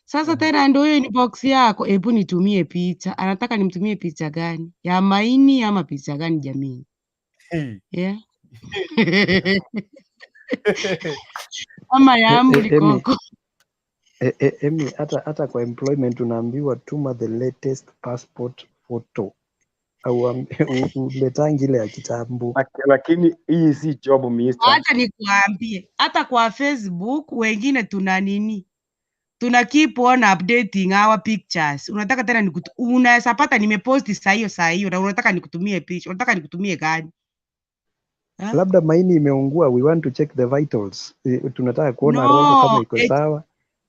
Sasa tena ndio hiyo inbox yako, hebu nitumie picha. Anataka nimtumie picha gani? Ya maini ama picha gani jamii? Hey. Yeah. Ama ya amri Amy, koko. Amy, hata kwa employment unaambiwa tuma the latest passport photo au uletangi ile ya kitambo. Lakini hii si job mister. Acha nikuambie, hata kwa Facebook wengine tuna nini, tuna keep on updating our pictures. Unataka tena unaweza pata nimeposti saa hiyo na unataka nikutumie picha, unataka nikutumie gani? Ha? Labda maini imeungua, we want to check the vitals. Tunataka kuona roho kama No, iko sawa,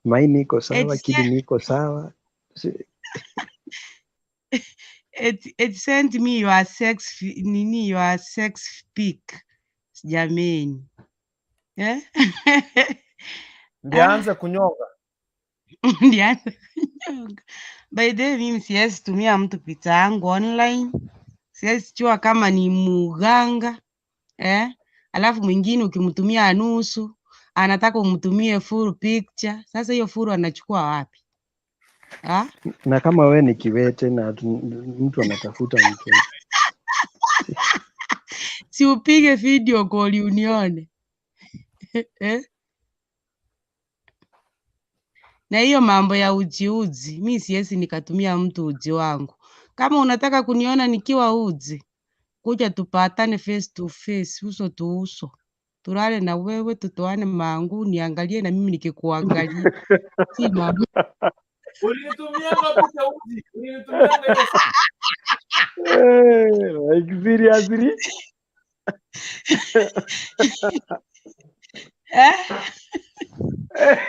maini iko sawa, it, kidney iko sawa. It sent me your sex nini your sex pic jameni. Eh? Ndiye aanze kunyonga. Ndianze kunyonga. By the way, mimi siwezi tumia mtu picha yangu online, siwezi jua kama ni muganga eh? Alafu mwingine ukimtumia nusu anataka umtumie full picture. Sasa hiyo full anachukua wapi? Ah? Na kama we ni kiwete na mtu anatafuta mtu Si upige video call unione eh? Na hiyo mambo ya uji uji, mi siwezi nikatumia mtu uji wangu. Kama unataka kuniona nikiwa uji, kuja tupatane face to face, uso tu uso, tulale na wewe, tutoane mangu, niangalie na mimi nikikuangalia, si mambo Ulinitumianga picha uji. Ulinitumianga ile siku. Like seriously? Eh?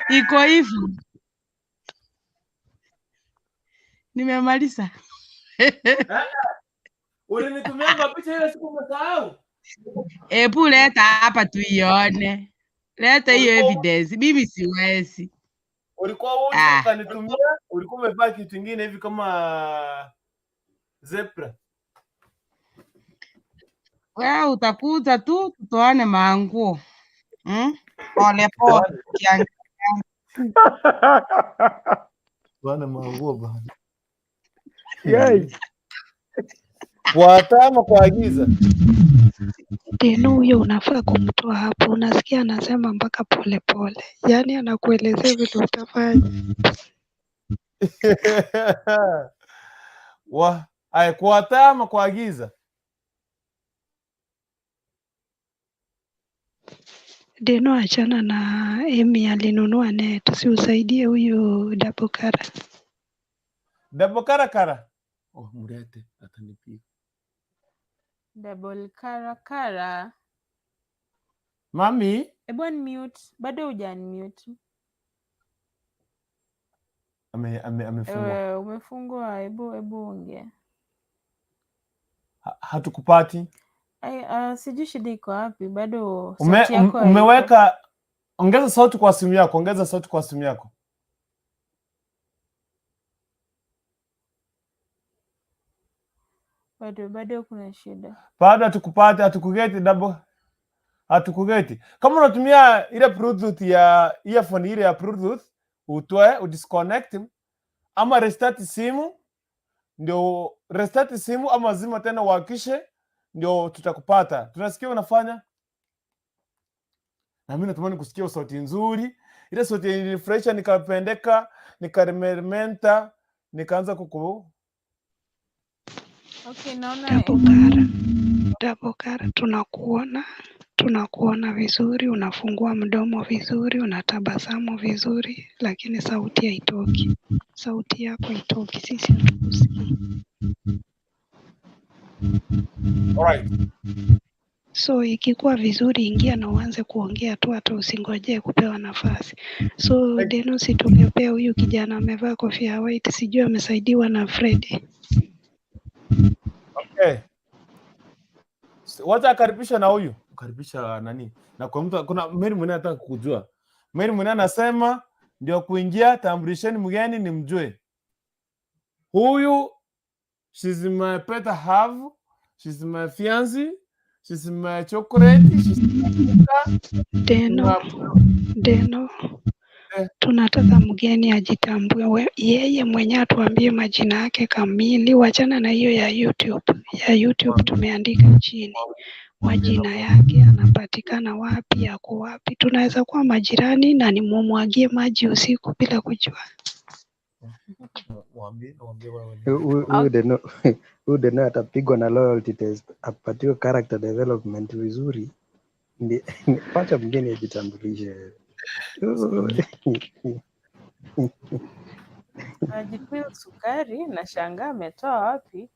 Iko hivyo, nimemaliza. Eh? Ulinitumianga picha ile siku umesahau? Ebu leta hapa tuione, leta hiyo Ulikuwa evidence. Mimi siwezi. ulikuwa uji Ah, ukanitumia, ulikuwa umevaa kitu kingine hivi kama zebra. wewe utakuja tu tutoane manguo Pole pole ukiangalia. Bwana manguo bwana. Yai. Kwa tama kwa agiza. Deno huyo unafaa kumtoa hapo, unasikia anasema mpaka polepole, yaani anakuelezea vile utafanya. Wa, ay kwa tama kwa agiza. Deno achana na Amy alinunua net, si usaidie huyu Dabokara. Dabo kara kara. Oh, mlete atanipiga. Double kara kara. Mami Ebu unmute. Bado huja unmute. amefungua. Ewe, umefungua. Ebu ongea. Hatukupati. Ai, sijui shida iko wapi, bado sauti yako haiko. Umeweka, ongeza sauti kwa simu yako, ongeza sauti kwa simu yako. Bado kuna shida. Bado hatukupati, hatukugeti double, hatukugeti. Kama unatumia ile Bluetooth ya earphone ile ya Bluetooth, utoe, udisconnect ama restart simu, ndio restart simu ama zima tena uhakishe, ndio tutakupata. Tunasikia unafanya, na mimi natamani kusikia sauti nzuri, ile sauti ilinifurahisha, nikapendeka, nikaremermenta, nikaanza kuku Okay, naona Dabokara, Dabokara, tunakuona, Tunakuona vizuri, unafungua mdomo vizuri, unatabasamu vizuri, lakini sauti haitoki. Sauti yako haitoki, sisi hatukusikii. Alright. So ikikuwa vizuri, ingia na uanze kuongea tu, hata usingojee kupewa nafasi. So Denosi, tungepea huyu kijana amevaa kofia ya white, sijui amesaidiwa na Fred. Okay. Wacha akaribisha na huyu. Karibisha nani? Na kwa mtu kuna Mary mwenyewe anataka kujua. Mary mwenyewe anasema ndio kuingia, tambulisheni mgeni nimjue. Huyu she's my better half, she's my fiancé, she's my chocolate, she's my sugar, Deno, Deno, tunataka mgeni ajitambue, yeye mwenyewe atuambie majina yake kamili. Wachana na hiyo ya YouTube. Ya YouTube tumeandika chini majina yake, anapatikana wapi, ako wapi. Tunaweza kuwa majirani na nimumwagie maji usiku bila kujua. Mwambie, mwambie wewe. Huyu Deno, huyu Deno atapigwa na loyalty test, apatiwe character development vizuri. Wacha mgeni ajitambulishe. Anajipea sukari na shangaa ametoa wapi?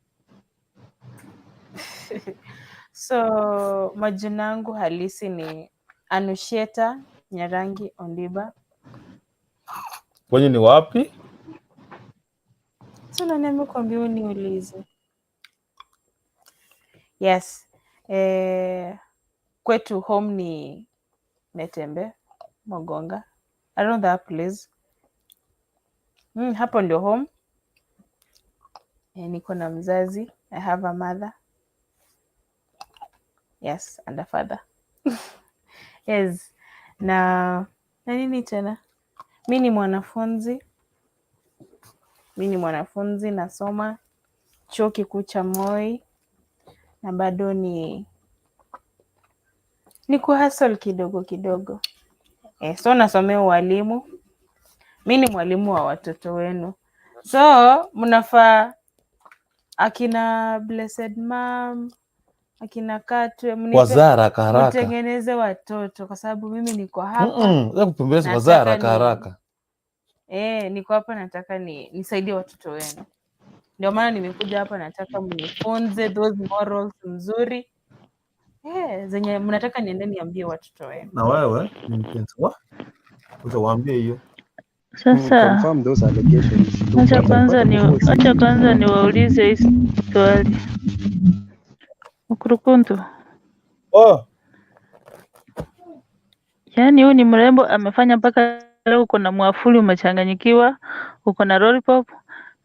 So majina yangu halisi ni Anusheta Nyarangi Ondiba. Kwenye ni wapi? So nani amekuambia uniulize? Yes. Kwetu home ni Metembe, Mogonga. Around that place. Hapo ndio home. Niko na mzazi. I have a mother. Yes, and a father. Yes. Na nini tena? Mi ni mwanafunzi. Mi ni mwanafunzi nasoma chuo kikuu cha Moi na bado ni kuhustle kidogo kidogo. So nasomea ualimu. Mi ni mwalimu wa watoto wenu, so mnafaa akina Blessed Mom, akina Katwe mnipe Wazaa haraka haraka. mtengeneze watoto, kwa sababu mimi niko hapa Sasa kupembeleza wazaa nataka haraka ni haraka. Niko hapa nataka ni nisaidie watoto wenu. Ndio maana nimekuja hapa, nataka mnifunze those morals mzuri zenye mnataka niende niambie watoto wenu. Na wewe ni mpenzi wa utawaambia hiyo. Sasa Confirm those allegations. acha Tupate kwanza tupate ni before acha useme. kwanza niwaulize hii swali. Mkurukuntu, Oh, yaani huyu ni mrembo amefanya mpaka leo uko na mwafuli umechanganyikiwa, uko na lollipop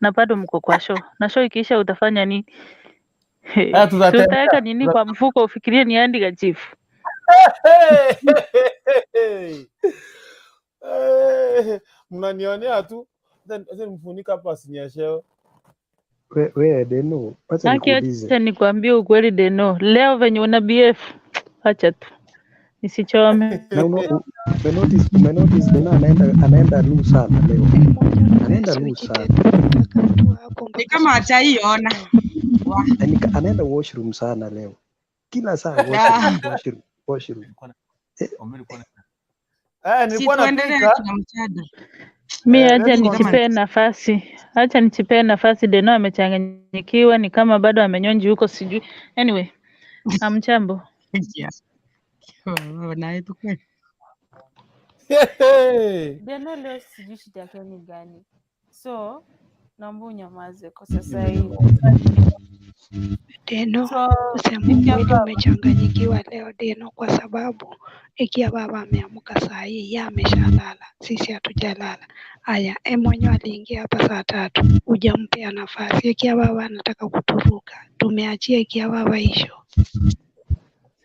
na bado mko kwa show. Na show ikiisha utafanya nini? eh, Si tutatembea. utaweka nini kwa mfuko ufikirie ni handkerchief? Hey, hey, mnanionea tu. Acha nimfunike hapa asinyeshewe. We Deno, wacha Haki, nikuulize. acha nikwambie ukweli Deno, leo venye una BF, acha tu nisichome. Na umenotice Deno anaenda luu sana leo. Anaenda luu sana. Ni kama hajaiona. Wa. Yaani anaenda washroom sana leo. Kila saa washroom, washroom, washroom. Si Nilikuwa tuendelee napika. na mjadala. Mi acha Let's Kama nichipee nafasi, acha nichipee nafasi. Deno amechanganyikiwa, ni kama bado amenyonji huko, sijui. Anyway, amchambo. Yeah. Na tu kweli. Hey. Deno leo sijui shida yake ni gani, so naomba unyamaze kwa sasa hivi. Deno, So kusema ukweli nikiamba umechanganyikiwa leo Deno, kwa sababu ikiwa baba ameamka saa hii, yeye ameshalala, sisi hatujalala. Aya, mwenyewe aliingia hapa saa 3, hujampea nafasi. Ikiwa baba anataka kuturuka, tumeachia ikiwa baba isho.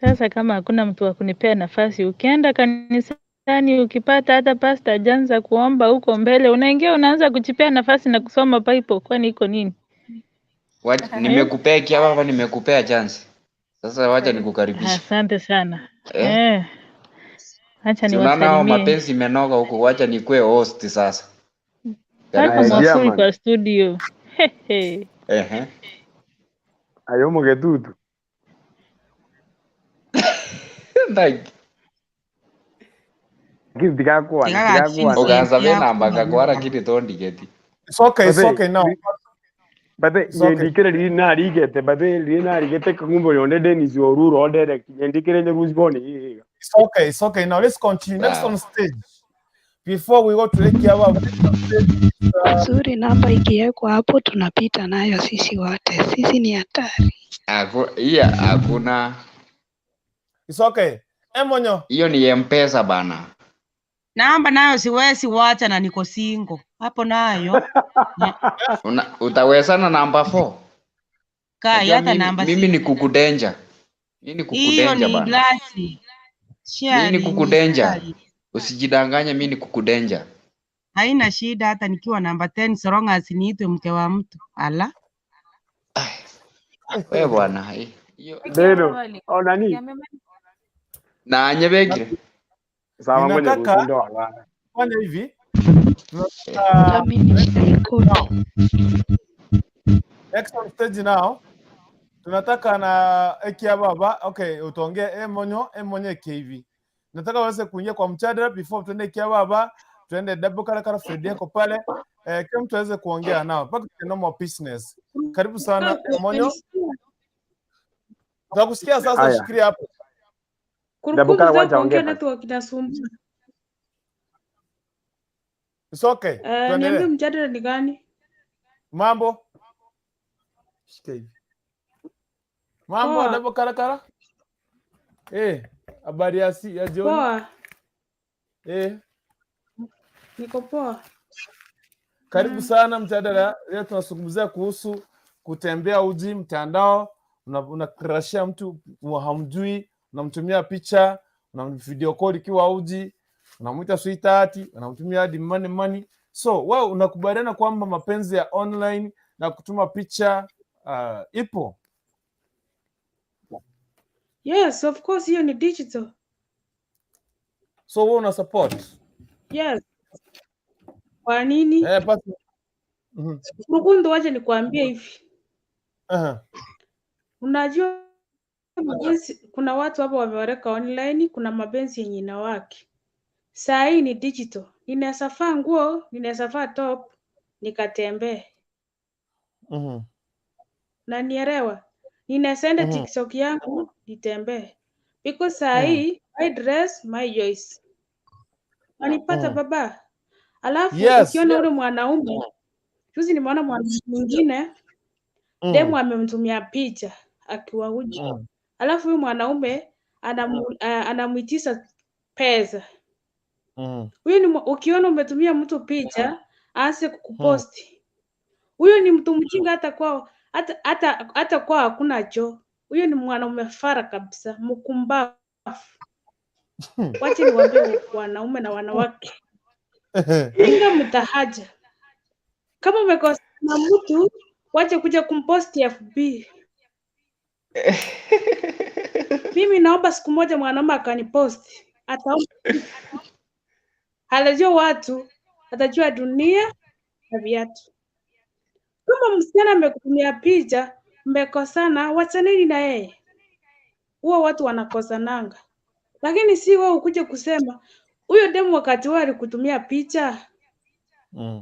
Sasa kama hakuna mtu wa kunipea nafasi, ukienda kanisani ukipata hata pasta hajaanza kuomba huko mbele, unaingia unaanza kujipea nafasi na kusoma Bible, kwani iko nini? Eh? Nimekupea kiapa hapa, nimekupea chance. Sasa wacha nikukaribishe. Asante sana. Eh? Acha Si unaona hao niwasalimie. mapenzi imenoga huko, wacha nikuwe host sasa. Karibu Paka sasa. mwafuli kwa studio. Hehe. Ehe. Ayo mugetutu. Ndaki. Lakini tigakwana Tigaga tigakwana. Oganza Vincent be namba yakuma gakwara kiri tondigeti. It's okay, it's Bathe okay now. bathe It's okay. nyendikire riri narigete bathe riri narigete kang'umbo yonde Dennis Oruro odere nyendikire nyerusi boni iga. It's okay, it's okay. Now let's continue. Next Sawa. on stage. Before we go to Lake Yaba, next on stage is, Nzuri, namba ikiwekwa hapo tunapita nayo sisi wote, sisi ni hatari. Hiyo hakuna. it's okay. Emonyo. Hiyo ni M-Pesa bana. Namba nayo siwezi wacha na niko single. Hapo nayo na, Utawezana namba 4. kai Najua hata mimi, namba mimi ni 6. kukudenja. Mimi ni Hiyo kukudenja ni bana. glasi. Mimi ni Sharing ni kukudenja. sharing. Usijidanganye, mimi ni kukudenja. Haina shida hata nikiwa namba 10 so long as niitwe mke wa mtu. Ala. Wewe bwana, hiyo Deno o nani na anyebekire. sawa mwenye Ninataka kusindo wala. fanya hivi. Tunataka Nami nishaikodi. next on stage now. Tunataka na Ekia Baba. Okay, utaongea Emonyo, Emonyo KV. Nataka waweze kuingia kwa mjadala before tuende Ekia Baba, tuende Double Karakara Fred yako pale. Kila mtu aweze kuongea nao. Mpaka to normal business. Karibu sana Emonyo. Tunakusikia sasa, Haya. shikilia hapo. Kurukumbi Dabukara za wacha kuongea ongea basi. network inasumbua. It's okay. Niambie Tuendelee. mjadala ni gani? Mambo. Shika hivi. Mambo Poa. Double Karakara. Habari ya si ya jioni. Poa, niko poa. Karibu sana mjadala. Leo tunazungumzia kuhusu kutembea uji mtandao, unakrashia mtu hamjui, unamtumia picha, una video call ikiwa uji, unamwita sweetheart, unamtumia hadi money money. So wewe unakubaliana kwamba mapenzi ya online na kutuma picha ipo? Yes, of course hiyo ni digital. So wewe una support? Yes. Kwa nini? Basi. Mkundu, wacha nikwambie hivi. Aha. Unajua mapenzi, kuna watu hapo wameoreka online, kuna mapenzi yenye inawaki. Saa hii ni digital. Ninaweza vaa nguo, ninaweza vaa top, nikatembee. Na nielewa. Ninaweza enda TikTok yangu nitembee. Because saa hii my dress, my choice. Wanipata baba. Alafu Yes. ukiona ule mwanaume, juzi nimeona mwanaume mwingine demu amemtumia picha akiwa uchi. Alafu huyu mwanaume anamuitisha pesa. Huyu ni ukiona umetumia mtu picha aanze kukuposti. Huyu ni mtu mjinga, hata kwao hata kwao hakuna choo. Huyu ni mwanaume fara kabisa, mkumbafu. Wacha niwaambie wanaume na wanawake, pinga mtahaja. Kama umekosa na mtu, wacha kuja kumposti FB. Mimi naomba siku moja mwanaume akaniposti, ataomba, atajua watu, atajua dunia na viatu. Kama msichana amekutumia picha, mmekosana, wachaneni na yeye. Huwa watu wanakosananga, lakini si wewe ukuje kusema huyo demu wakati wewe alikutumia picha,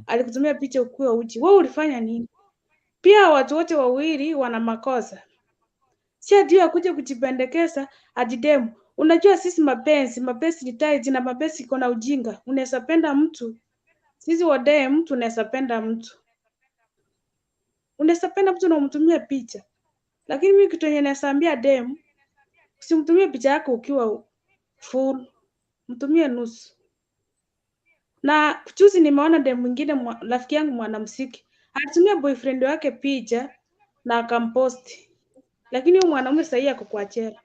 alikutumia picha ukiwa uchi, wewe ulifanya nini? Pia watu wote wawili wana makosa, si ati akuje kujipendekeza ati demu. Unajua sisi mapenzi, mapenzi ni tight na mapenzi iko na ujinga. Unaweza penda mtu, sisi wadem tunaweza penda mtu, unaweza penda mtu na umtumie picha, lakini mimi kitu yenye naweza ambia dem, usimtumie picha yako ukiwa full, mtumie nusu. Na juzi nimeona dem mwingine, rafiki yangu mwanamuziki, alitumia boyfriend wake picha na akamposti, lakini huyo mwanaume sahii ako kwa jela.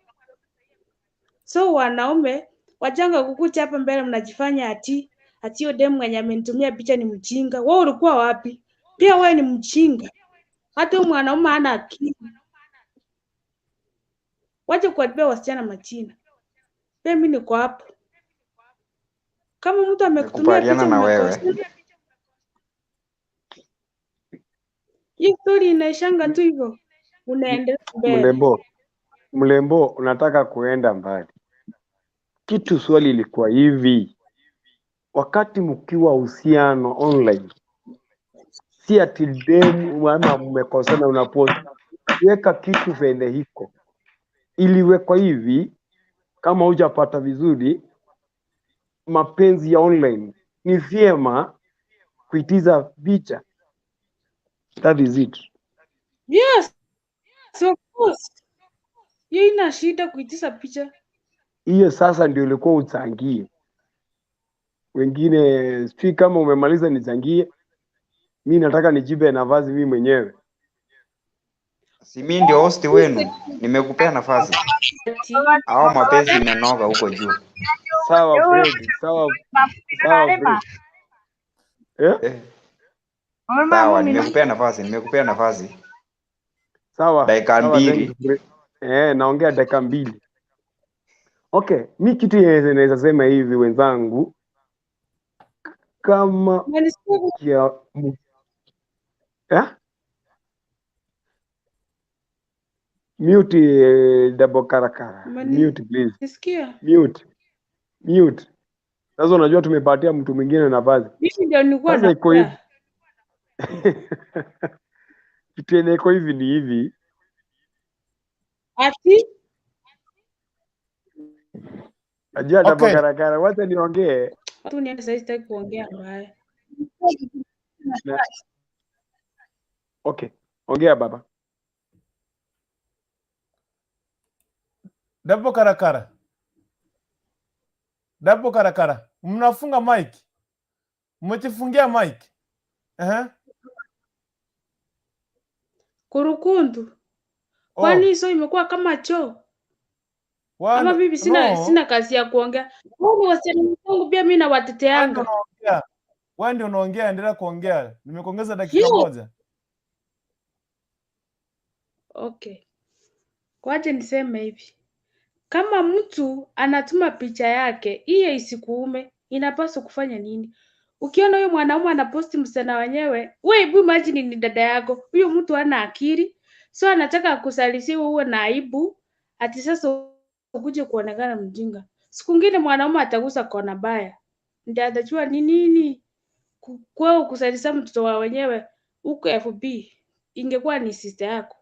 So wanaume wajanga kukucha hapa mbele, mnajifanya ati ati huyo demu mwenye amenitumia picha ni mjinga. Wewe ulikuwa wapi? Pia wewe ni mjinga. Hata huyo mwanaume hana akili. Wache kuwatibia wasichana majina. Pia mimi niko hapo. Kama mtu amekutumia Nakubaliana picha na wewe. mmekosana, hiyo story inaishanga tu hivyo, unaendelea mbele. Mlembo, Mlembo, unataka kuenda mbali. Kitu swali ilikuwa hivi, wakati mkiwa uhusiano online, si ati demu ama mmekosana unapost, weka kitu vene hiko iliwekwa hivi. Kama hujapata vizuri, mapenzi ya online ni vyema kuitiza picha. That is it. Yes, of course. Hiyo ina shida kuitisha picha. Hiyo sasa ndio ilikuwa uchangie. Wengine sijui kama umemaliza nichangie. Mi nataka nijipe nafasi mi mwenyewe. Si mi ndio host wenu, nimekupea nafasi. Au mapenzi imenoga huko juu. Sawa Fred, sawa sawa Fred. Eh? Eh, sawa, nimekupea nafasi, nimekupea nafasi. Sawa, Dakika sawa, thank 2. you Fred. Naongea dakika 2. Okay, mi kitu yenye naweza sema hivi wenzangu, kama kia, eh? Mute double karakara. Mute please. Umenisikia? Mute. Mute. Sasa unajua tumepatia mtu mwingine nafasi. Mimi ndio nilikuwa Sasa iko hivi. naongea. Kitu yenye iko hivi ni hivi. Ati Najua double Okay. karakara, wacha niongee. tu niende sasa, sitaki kuongea mbaya. Na, okay, ongea baba. Dapo karakara. Dapo karakara. Mnafunga mic. Mmejifungia mic. Kurukundu. Kwani Oh, hizo imekuwa kama choo? Ama wana, bibi sina no. sina kazi ya kuongea. Wao ni wasichana wenzangu pia mimi Wewe ndio nawateteanga. unaongea. Wewe ndio unaongea, endelea kuongea. Nimekuongeza dakika Hiyo. 1. Okay. Wacha niseme hivi. Kama mtu anatuma picha yake, hiyo isikuume, inapaswa kufanya nini? Ukiona huyo mwanaume anaposti msichana wenyewe, wewe hebu imagine ni dada yako. Huyo mtu hana akili, so anataka akusalisiwe uwe na aibu, ati sasa ukuje kuonekana mjinga. Siku ngine mwanaume atagusa kona baya, ndio atajua ni nini kwao kusalisa mtoto wa wenyewe huko FB. Ingekuwa ni sister yako,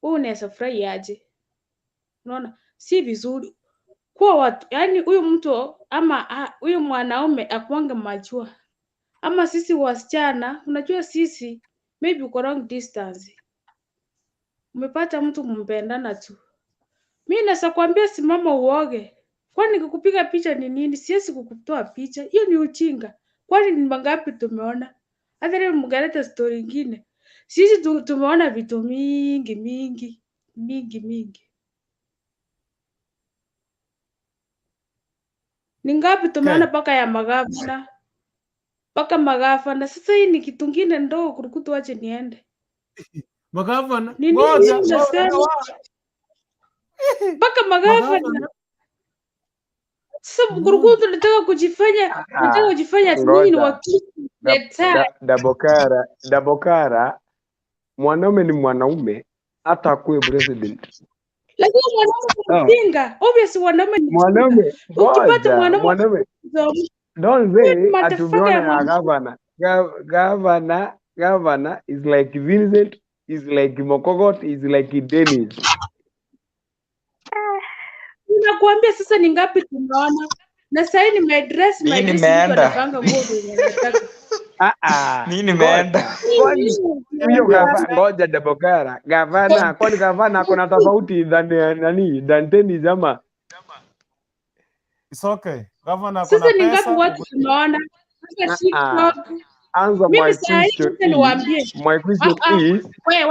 wewe unaweza furahi aje? Unaona, si vizuri kuwa watu, yani huyu mtu ama huyu mwanaume akuange machua, ama sisi wasichana, unajua sisi maybe uko long distance, umepata mtu mpendana tu, mi naweza kuambia simama uoge, kwani nikikupiga picha ni nini? Siwezi kukutoa picha, hiyo ni ujinga. Kwani ni mangapi tumeona? Hata leo mngeleta story ingine, sisi tumeona vitu mingi mingi mingi mingi. Ni ngapi tumeona mpaka ya magavana, mpaka magavana. Sasa hii ni kitu ngine ndogo kurukutu, wache niende. Magavana. Ni nini Ngoja, ngoja, unasema? Mpaka magavana. Sasa kurukutu nataka kujifanya, nataka kujifanya ati nyinyi ni Ngoja. wakili leta. Dabokara, Dabokara, mwanaume ni mwanaume hata akuwe president. Lakini mwanaume ni Sawa. mjinga. Obviously wanaume ni mjinga. Mwanaume, Ukipata ngoja, mwanaume mwanaume don't huyo ni say ati motherfucker umeona ya ya mwanaume. governor. Governor is like Vincent, is like Mokogot, is like Dennis. Nakuambia sasa ni ngapi tumeona. Na sasa ni my dress, Mi my dress mtu nimeenda. anapanga nguo venye anataka. Mi Ngoja. nimeenda. Kwani huyo ngoja Dabokara, gavana, kwani gavana ako na tofauti than nani than Dennis ama? It's okay. Governor ako Sasa na ni ngapi pesa. watu tumeona? Sasa TikTok. Answer Mimi my saa hii question sasa is, niwaambie. my question is, Wewe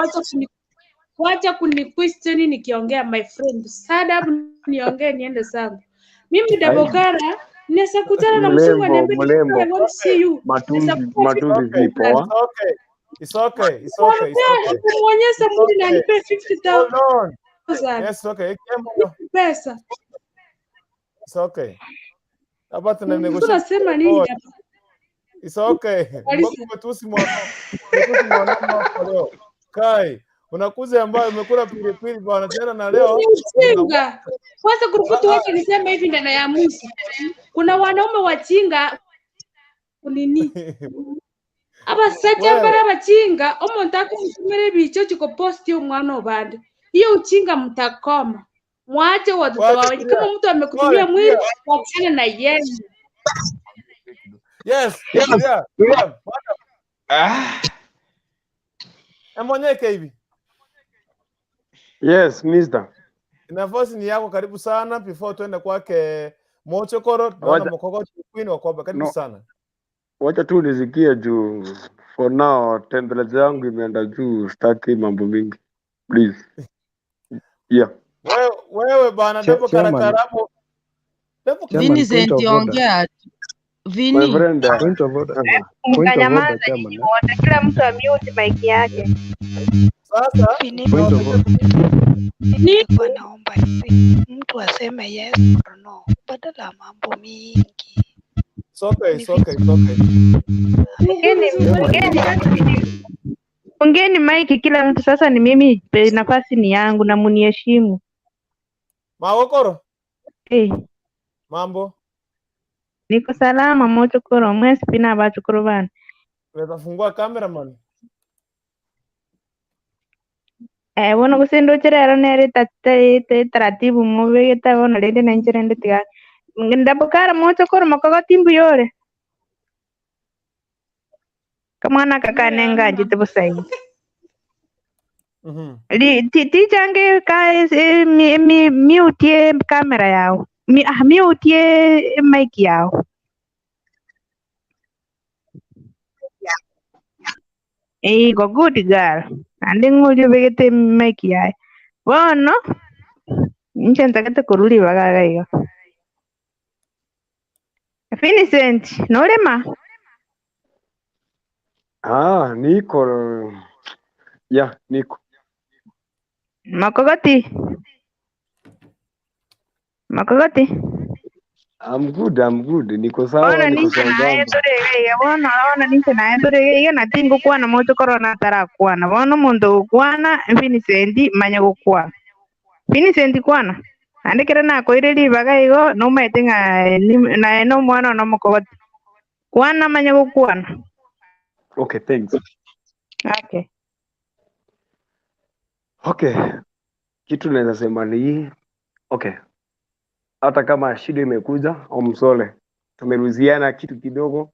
wacha kuni question nikiongea my friend. Stand up niongee niende zangu. Mimi Dabokara naweza kutana na mzungu mlembo, aniambie mlembo, I want to see you. Naweza matunzi, kuwa matunzi si poa. It's okay. It's okay. It's okay. It's okay. Kumuonyesha It's mwili na okay. anipe Hold on. 50,000. Yes, okay. Ikemo. Pesa. It's okay. Hapa tuna negotiate. Unasema nini hapa? It's okay. Alisa. Mbona umetusi mwanaume? Umetusi mwanaume hapo leo. Kai, Unakuja ambayo umekula pilipili bwana tena na leo Ni ujinga. Kwanza kurukutu, wacha niseme hivi ndana ya mwisho. Kuna wanaume wajinga kunini abasacha Wewe. bara abachinga omuntu akumutumira ebicho chikoposti omwana obande, hiyo uchinga mtakoma, mwache watoto Wacha wao. pia. Kama mtu amekutumia Pole mwili, pia. wachana na yeye. Yes, yeah, yeah. Ah, Emonyeke hivi. Yes, mister. Nafasi ni yako, karibu sana. Before tuende kwake Mochokoro, tunaona Wacha Mokogoti Queen wa kwamba karibu no, sana. wacha tu nisikie juu for now temperature yangu imeenda juu, sitaki mambo mingi. Please. Yeah. Wewe wewe bana Devo Chairman, Karakaramu. Devo Chairman, point Vincent of order. ongea tu. My Vini. friend, Point of order. Point of order, Mkanyamaza chairman. nyinyi wote, kila mtu amute mic yake. Sasa Vini, Point of order. nilikuwa naomba hivi mtu aseme yes or no badala ya mambo mingi. It's okay, Ni it's okay, it's okay. Fungeni, Chairman, fungeni, fungeni mic kila mtu. Sasa ni mimi, nafasi ni yangu na muniheshimu. Mawokoro, Hey, mambo. niko salama mochokoro mwesi pina abachukuru bana. Unaweza fungua cameraman. Eh, bono gose ndoche rero nere taratibu mubegete bono rende nainche rende tiga ndabukara mochokoro mokogoti mbuyore kamwana kakane njite busayi tichange ka mi, miutie kamera yao miutie mic yao. Iko good girl ande ng'orio begete mic yae bono inche ntagete koruri bagaga iga Vincent norema. Ah, niko yeah, niko. Makogoti makogoti. I'm good, I'm good. Niko sawa, Bono niko ninche naye sambamba. torega iga bono bono ninche naye torega iga natingokwana mocho korona tarakwana bono omonto ogokwana Vincent manya gokwana Vincent kwana ande kere nakoire ribaga igo nomaete ng'a naye na omwana one omokogoti kwana manya gokwana. Okay, thanks. Okay. Okay, kitu naweza sema ni hii. Okay, hata kama shida imekuja, omsole, tumeruziana kitu kidogo,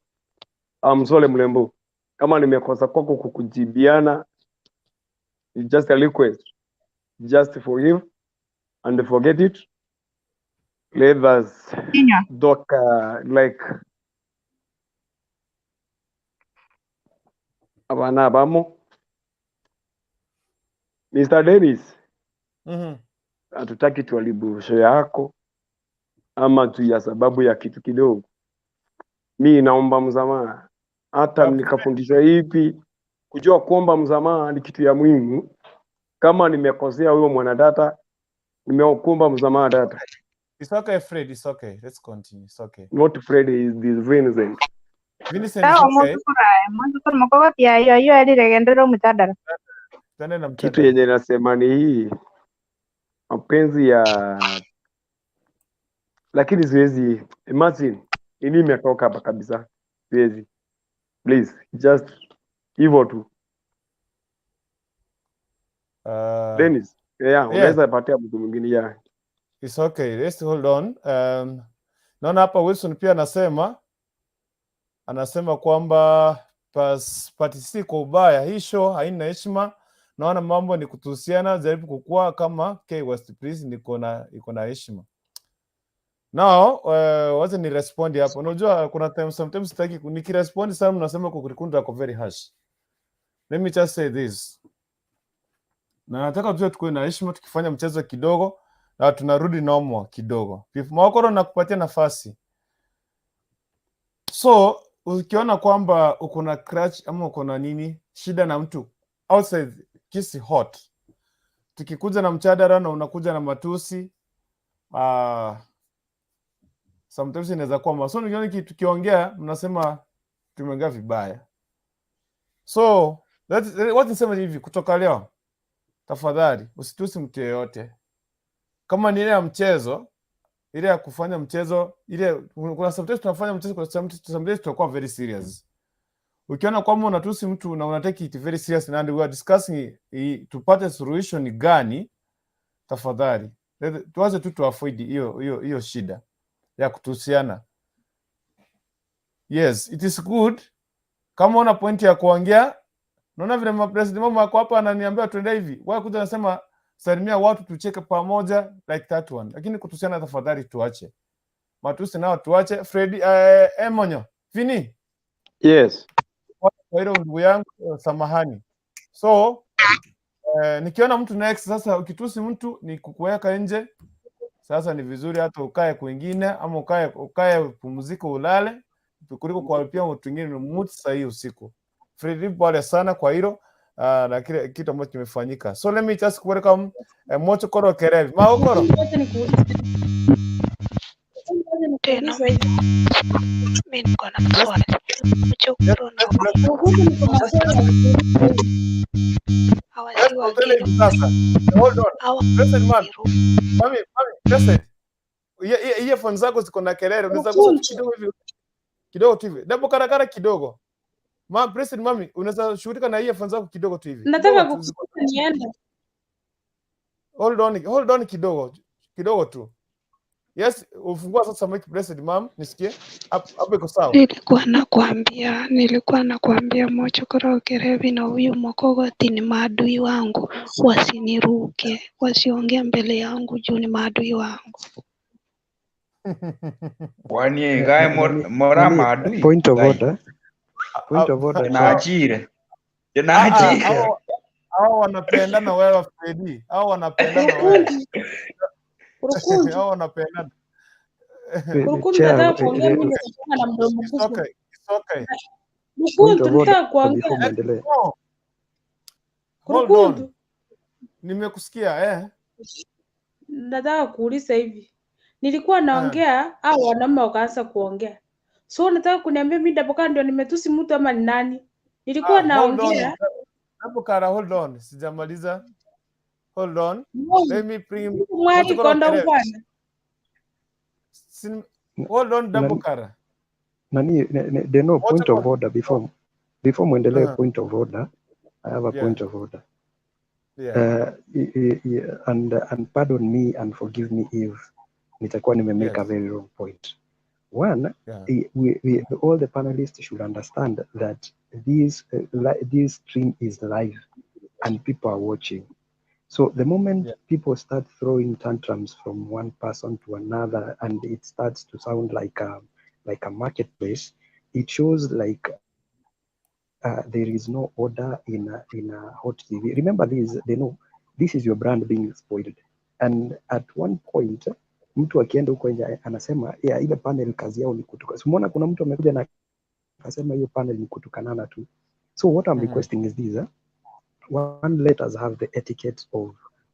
amsole mlembo. Kama nimekosa kwako kukujibiana, it's just a request. Just forgive and forget it. Let us Kinywa. talk like abana bamo. Mr. Dennis, hatutaki tuharibu show yako ama tu ya sababu ya kitu kidogo. Mi naomba msamaha, hata nikafundishwa hivi, kujua kuomba msamaha ni kitu ya muhimu. Kama nimekosea huyo mwanadada, nimekuomba msamaha dada. It's okay, Fred. It's okay. Let's continue. It's okay. Not Fred, is this Vincent. Vincent, it's Sawa okay. mochokoro aye mochokoro mokogoti ayo ayo ariregendera omuchadara. Tuende na Kitu mchadara. yenye nasema ni hii mapenzi ya, lakini siwezi imagine nini imetoka hapa kabisa, siwezi. Please just hivyo tu. Dennis, yeah, Yeah. unaweza patia mtu mwingine yeah. It's okay. Let's hold on. Naona hapa Wilson pia anasema kwamba patisi kwa ubaya, hii show haina heshima. Naona mambo ni kutuhusiana, jaribu kukua kama K West please, niko na iko na heshima. Now, wacha ni respond hapo. Unajua kuna time sometimes sitaki nikirespond sana mnasema kukurikunda ako very harsh. Let me just say this. Na nataka tuwe tukuwe na heshima tukifanya mchezo kidogo na tunarudi normal kidogo. Mwakoro nakupatia nafasi. So ukiona kwamba uko na crutch ama uko na nini shida na mtu outside Kisii hot, tukikuja na mchadara na unakuja na matusi sometimes inaweza kuwa so nikiona tukiongea mnasema tumeongea vibaya. So what nisema hivi, kutoka leo Tafadhali usitusi mtu yeyote. Kama ni ile ya mchezo, ile ya kufanya mchezo, ile kuna sometimes tunafanya mchezo, kuna sometimes tunakuwa very serious. Ukiona kwamba unatusi mtu na una take it very serious and we are discussing tupate solution ni gani, tafadhali tuanze tu tu avoid hiyo shida ya kutusiana. Yes, it is good kama una point ya kuongea. Naona vile mapresident mama wako hapa ananiambia tuende hivi, wewe kuja nasema salimia watu tucheke pamoja like that one, lakini kutusiana tafadhali tuache matusi nao tuache. Fred Emonyo Vini. Yes. Kwa hilo ndugu yangu, samahani. So nikiona mtu next sasa, ukitusi mtu ni kukuweka nje. Sasa ni vizuri hata ukae kwingine ama ukae upumzike ulale kuliko kuwalipia mtu mwingine ni mtu saa hii usiku. Fred, pole sana kwa hilo na kile kitu ambacho kimefanyika. So let me just welcome Mochokoro Kerevi. Maokoro. Wacha nikuulize. Tena mi niko na swali. Mchokoro na Kuhusu niko na swali ya kuuliza. hawa Yes, si tuende Wagiru, hivi sasa. Hold on. hawa President man. Mami, mami, president. Earphone zako ziko na kelele. Unaweza gusa tu Kurukuntu. kidogo hivi. Kidogo tu hivi. Double karakara kidogo. Ma, president mami, unaweza shughulika na earphone zako kidogo tu hivi. Nataka Kidogo tu ziko. kukuuliza niende. Hold on, hold on kidogo. Kidogo tu. Yes, ufungua sasa mic president ma'am, nisikie. Hapo hapo iko sawa. Nilikuwa nakuambia Mochokoro Kerevi na huyu Mokogoti ni maadui wangu, wasiniruke, wasiongee mbele yangu juu ni maadui wangu. Kwani gae Nani, mora nani, maadui point of gai order, point of order, chair. naachire naachire. Hao wanapendana wewe Fredi. Hao wanapendana wewe. Kurukuntu. Kurukuntu. Hao wanapendana. Kurukuntu, Chair, nataka kuongea mimi nitafunga na mdomo It's kubwa. okay. It's okay. Point Kurukuntu, of order nataka kuongea. before muendelee. No, hold on. Kurukuntu, Nimekusikia eh. nataka kuuliza hivi. Nilikuwa naongea au wanaume wakaanza kuongea. So unataka kuniambia mimi Daboka ndio nimetusi mtu ama ni nani? Nilikuwa Ah, hold on. naongea. Hapo kara, hold on. Sijamaliza. Hold on. Let me bring Mwari Mochokoro kondo Kerevi. bwana. Hold on, Nani, Dabukara. nani, Deno, point of Mochokoro. order before muendelee, point of order. I have a point of order. And pardon me and forgive me if nitakuwa nimemake a very wrong point. One, all the panelists should understand that this stream is live and people are watching. So the moment people start throwing tantrums from one person to another and it starts to sound like a marketplace, it shows like there is no order in a Hot TV. Remember this, they know this is your brand being spoiled. And at one point, mtu akienda huko nje anasema, yeah, ile panel kazi yao ni kutuka. Si umeona kuna mtu amekuja na akasema hiyo panel ni kutukanana tu. So what I'm requesting is this: One, let us have the etiquette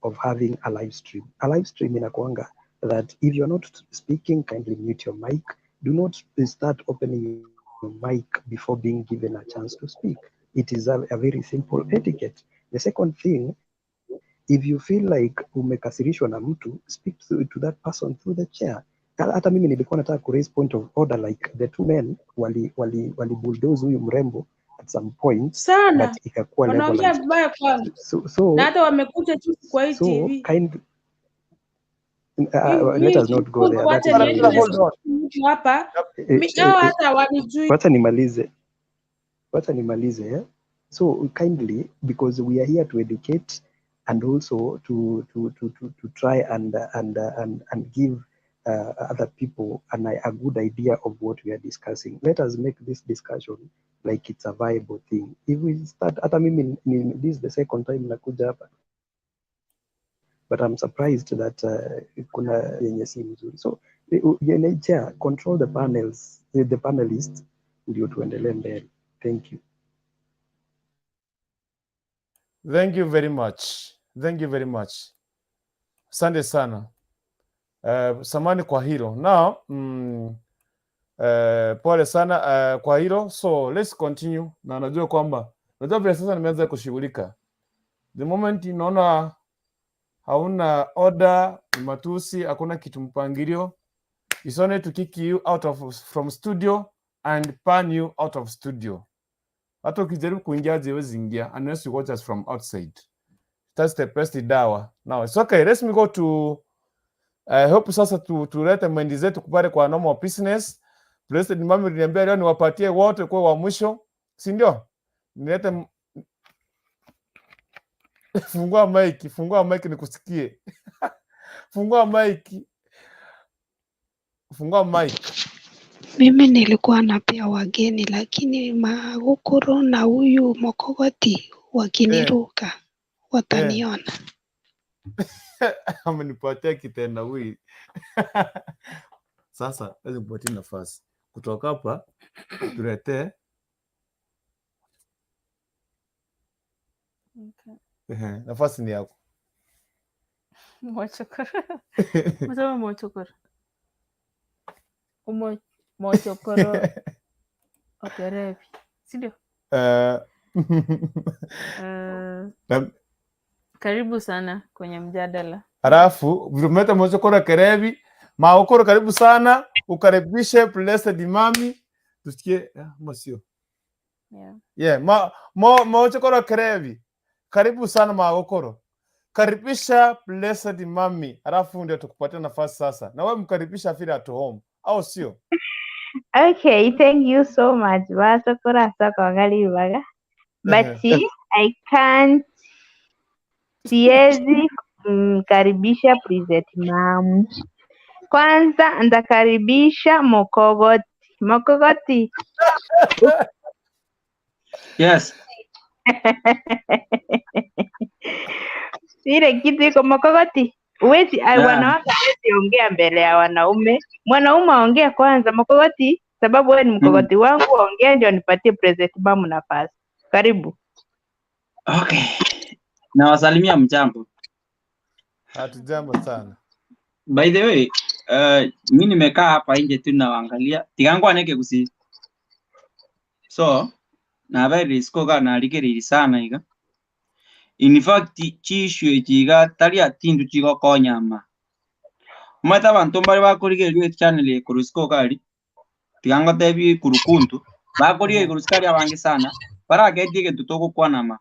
of having a live stream. A live stream inakuanga that if you're not speaking, kindly mute your mic. Do not start opening your mic before being given a chance to speak. It is a very simple etiquette. The second thing, if you feel like umekasirishwa na mtu, speak to that person through the chair. Hata mimi nilikuwa nataka ku raise point of order, like the two men wali bulldoze huyu mrembo at some point, Sana. But ikakuwa Wanaongea levelized. vibaya kwangu. So Na hata wamekuja juzi kwa hii so TV. kind let us not go there. That Wacha is niende very Hold on. mtu hapa. Hao hata hawanijui. Wacha nimalize, wacha nimalize, eh? So kindly, because we are here to educate and also to try and give other people a good idea of what we are discussing. Let us make this discussion like it's a viable thing. If we start, hata mimi this is the second time nakuja hapa, but I'm surprised that kuna yenye si mzuri. So yenye chair, control the panels, the panelists, ndio tuendelee mbele. Thank you. Thank you very much. Thank you very much. Asante sana. Samahani kwa hilo. Now, pole sana kwa hilo. So let's continue. Na najua kwamba najua vile sasa nimeanza kushughulika. The moment inaona hauna order, ni matusi, hakuna kitu mpangilio, it's only to kick you out of from studio and pan you out of studio. Hata ukijaribu kuingia huwezi ingia unless you watch us from outside. That's the best dawa. Now it's okay. Let me go to I hope sasa tulete mind zetu kupale kwa normal business. President Mami uliniambia leo niwapatie wote kwa wa mwisho, si ndio? Nilete fungua mic nikusikie. Fungua mic. Fungua mic. Mimi nilikuwa napea wageni lakini Magukuru na huyu Mokogoti wakiniruka wataniona. Amenipatia kitendawili. Sasa lazima nipatie nafasi kutoka hapa tuletee. Okay. Ehe, nafasi ni yako. Mochokoro. Msema mochokoro. Umo mochokoro okerevi. Si ndio? Eh, Karibu sana kwenye mjadala. Halafu vilometa Mochokoro Kerevi, Maokoro, karibu sana, ukaribishe Blessed Mami tusikie ama sio? Yeah. Yeah, Mochokoro Kerevi, karibu sana Maokoro, karibisha Blessed Mami, halafu ndio tukupatia nafasi sasa, na wewe mkaribisha feel at home, au sio? Okay, thank you so much. Basokora soko. But I can't, siwezi mkaribisha President Mamu. Kwanza nitakaribisha Mokogoti. Mokogoti. Yes. Ile kitu iko Mokogoti. Huwezi yeah. Yeah. Wanawake hawezi ongea mbele ya wanaume. Mwanaume aongee kwanza Mokogoti, sababu wewe ni mkogoti wangu, ongea ndio nipatie President Mamu nafasi. Karibu. Okay. Nawasalimia mjambo. Hatujambo sana. By the way, mi nimekaa hapa nje tu nawaangalia tigangwaneke kusi. So, nabeire isiko narigereire sana iga. In fact, chiishu echi iga tari atindu chigokonyama. Omanyete abanto mbare bakorigereria echannel ekoro isiko iga aria, tigangotebi ikurukuntu, bakorigereria igoro isiko aria abange sana, baraketie egento togokwana ama.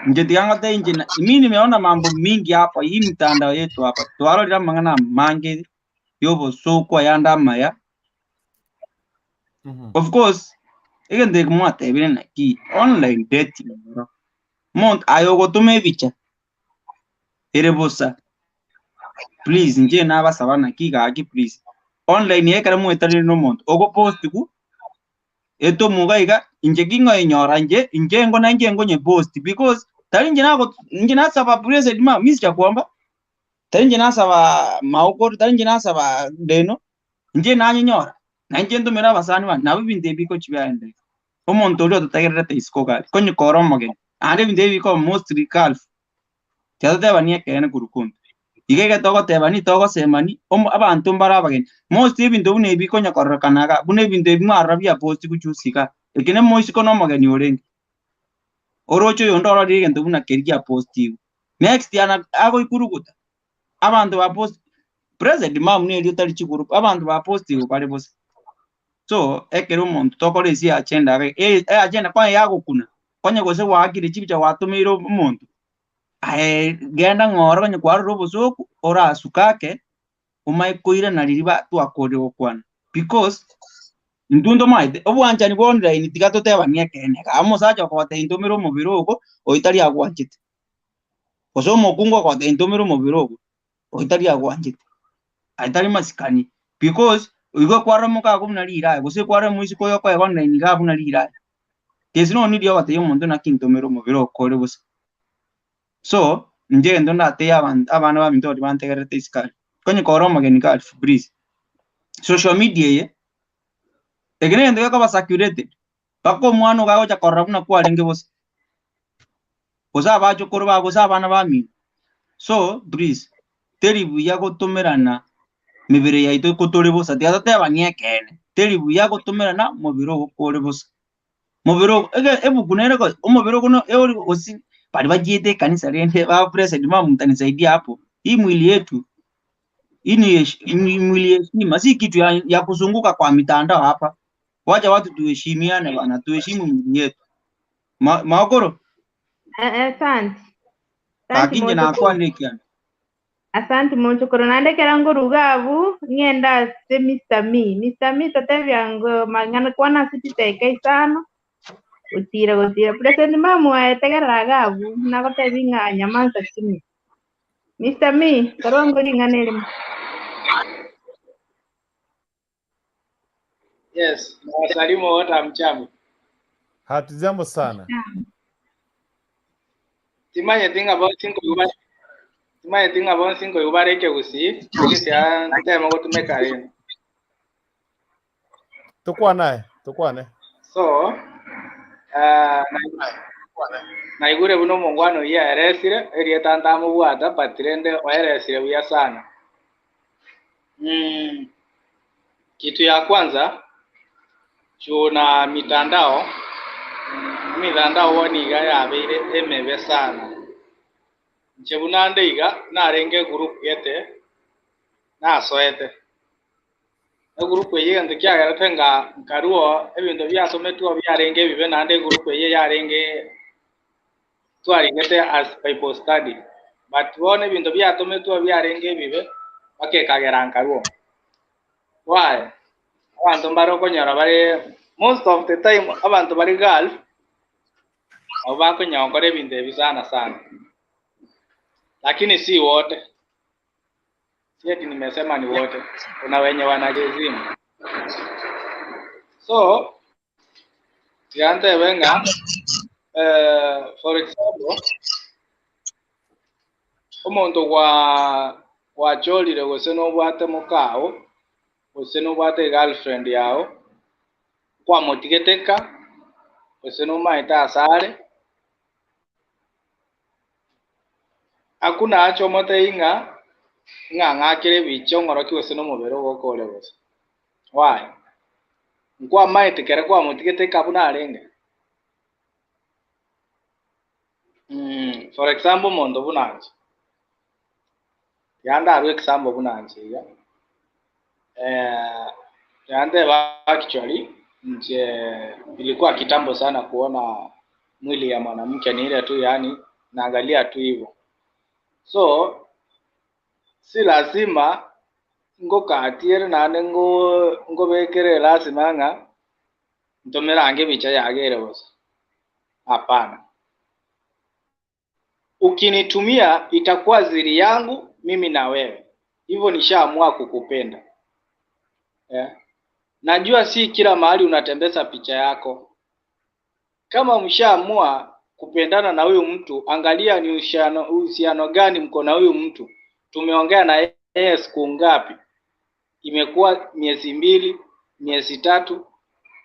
Nje tigangotebi nje mi nimeona mambo mingi hapa hii mtandao yetu hapa twarorire amang'ana amange yobosokwa yande amaya. Of course egento eke mwatebire naki online dating oro omonto aye ogotoma ebicha ere bosa please nche nabasaba naki gaki please online ekero mwetarire na omonto ogopost ku etomuga iga inche king'oinyora nche inche ngo na inche ngonye post because tari inche nago inche nasaba president ma misi kwamba tari inche nasaba maokoro tari inche nasaba deno inche nanyinyora na inche ntumira abasani bane nabo ebinto ebi bikochi biaendeka omonto oria ototegererete isiko gari konyekora omogeni ande ebinto ebi bikoba mostly gulf tiatotebani ekeene korukuntu iga iga togotebani togosemani abanto mbare abageni most ebinto buna ebi bikonyekorekanaga buna ebinto ebi mwarora biaposti gochusi iga eke na moisiko na omogeni orenge oroche oyonde ororire egento buna keri giapostiwe next ana agoikuruguta abanto bapost president mam neri otari chigurupu abanto bapostiwe bare bosa. So ekero omonto tokora esi agenda iga agenda kwanya yagokuna konya gose gwakire chibicha gwatomeire omonto aye genda ng'oro konya kwarora obosoku orasuka ake omae koirana riria twakorire gokwana because intwe ntomaete obwanchani bwa online tiga totebanie ekeene iga omosacha okogotebia ntomere omobere ogo oyo tari agwanchete gose omokungu okogotebia ntomere omobere ogo oyo tari agwanchete aye tari masikani because igo kwarora mokago buna riraya gose kwarora moisiko oyo okoega online iga buna riraya kesi nonye riria ogotebia omonto naki ntomere omobere okore bosa. So inche egento ndatebie abana baminto baria bantegererete isiko aria konya kora omogeni gari please social media eye eke na egento gekoba circulated mpaka omwana iga agocha korora buna kwarenge bosa gose abachokoro bago gose abana bamino. So please teri buya gotomerana mibere yaito kotore bosa tiga totebanie ekeene teri buya gotomerana mobere ogo kore bosa. Mobiro ege ebuku nere ko omobiro kuno eori osi bali bajiete kanisa rende ba president mama mtanisaidia hapo. Hii mwili yetu hii ni mwili heshima, si kitu ya kuzunguka kwa mitandao hapa. Wacha watu tuheshimiane bana, tuheshimu mwili yetu. Maokoro Asante. Asante akinje na Mochokoro. kwandika. Asante Mochokoro. Nandekera ngorugabu ng'enda ase Mr. Me. Mr. Me tatebia ngo mang'ana kwana sititeka isano gutira gutira. President mamu aetegerera gabu nagotebi ng'a nyamanza kimi. Mr. Me korwa ngoring'ana erimo. Yes, nawasalimu wote hamjambo. Hatujambo sana. Timanye tinga timanye tinga bonsi nkoibareke gusi gisia ntemo gotumeka rino. Tukwana tukwane. So, naigure buno mongwano iya eresire erieta ntamubwata but rende oeresire buya sana. Kitu ya kwanza chuna mitandao woniga yabeire emebe sana. Nche bunande iga narenge group yete nasoete egroup eye gento kiagerete nga nkaruo ebinto biasometwe biarenge bibe nande group eye yarenge twaringete as Bible study but wone ebinto biatometwe biarenge bibe bakekagera nkaruo. Why? Abantu mbaro konyora bare most of the time abantu bari girl abo bakonyora ebinto ebi sana sana, lakini si wote. Si ati nimesema ni wote, kuna wenye wanajezimu. So tiante wenga for example omonto gwa gwacholire gose nobwate mukao gose nobwate girlfriend yao kwamotigeteka gose nomaete asare akuna acho mote inga ng'ang'akire bicho ng'oroki gose nomobere ogokore gose. Why? Nkwamaete kere kwamotigeteka buna arenge. For example mondo bunanje yandarwa example bunanje iga yande actually nje ilikuwa kitambo sana kuona mwili ya mwanamke ni ile tu, yani naangalia tu hivyo. So si lazima ngokatiere nande ngo ngobekere lazima ng'a ntomerange bicha yagere bose. Hapana. Ukinitumia itakuwa ziri yangu mimi na wewe. Hivyo nishaamua kukupenda. Yeah. Najua si kila mahali unatembeza picha yako. Kama mshaamua kupendana na huyu mtu, angalia ni uhusiano gani mko na huyu mtu. Tumeongea na yeye siku ngapi? Imekuwa miezi 2, miezi 3.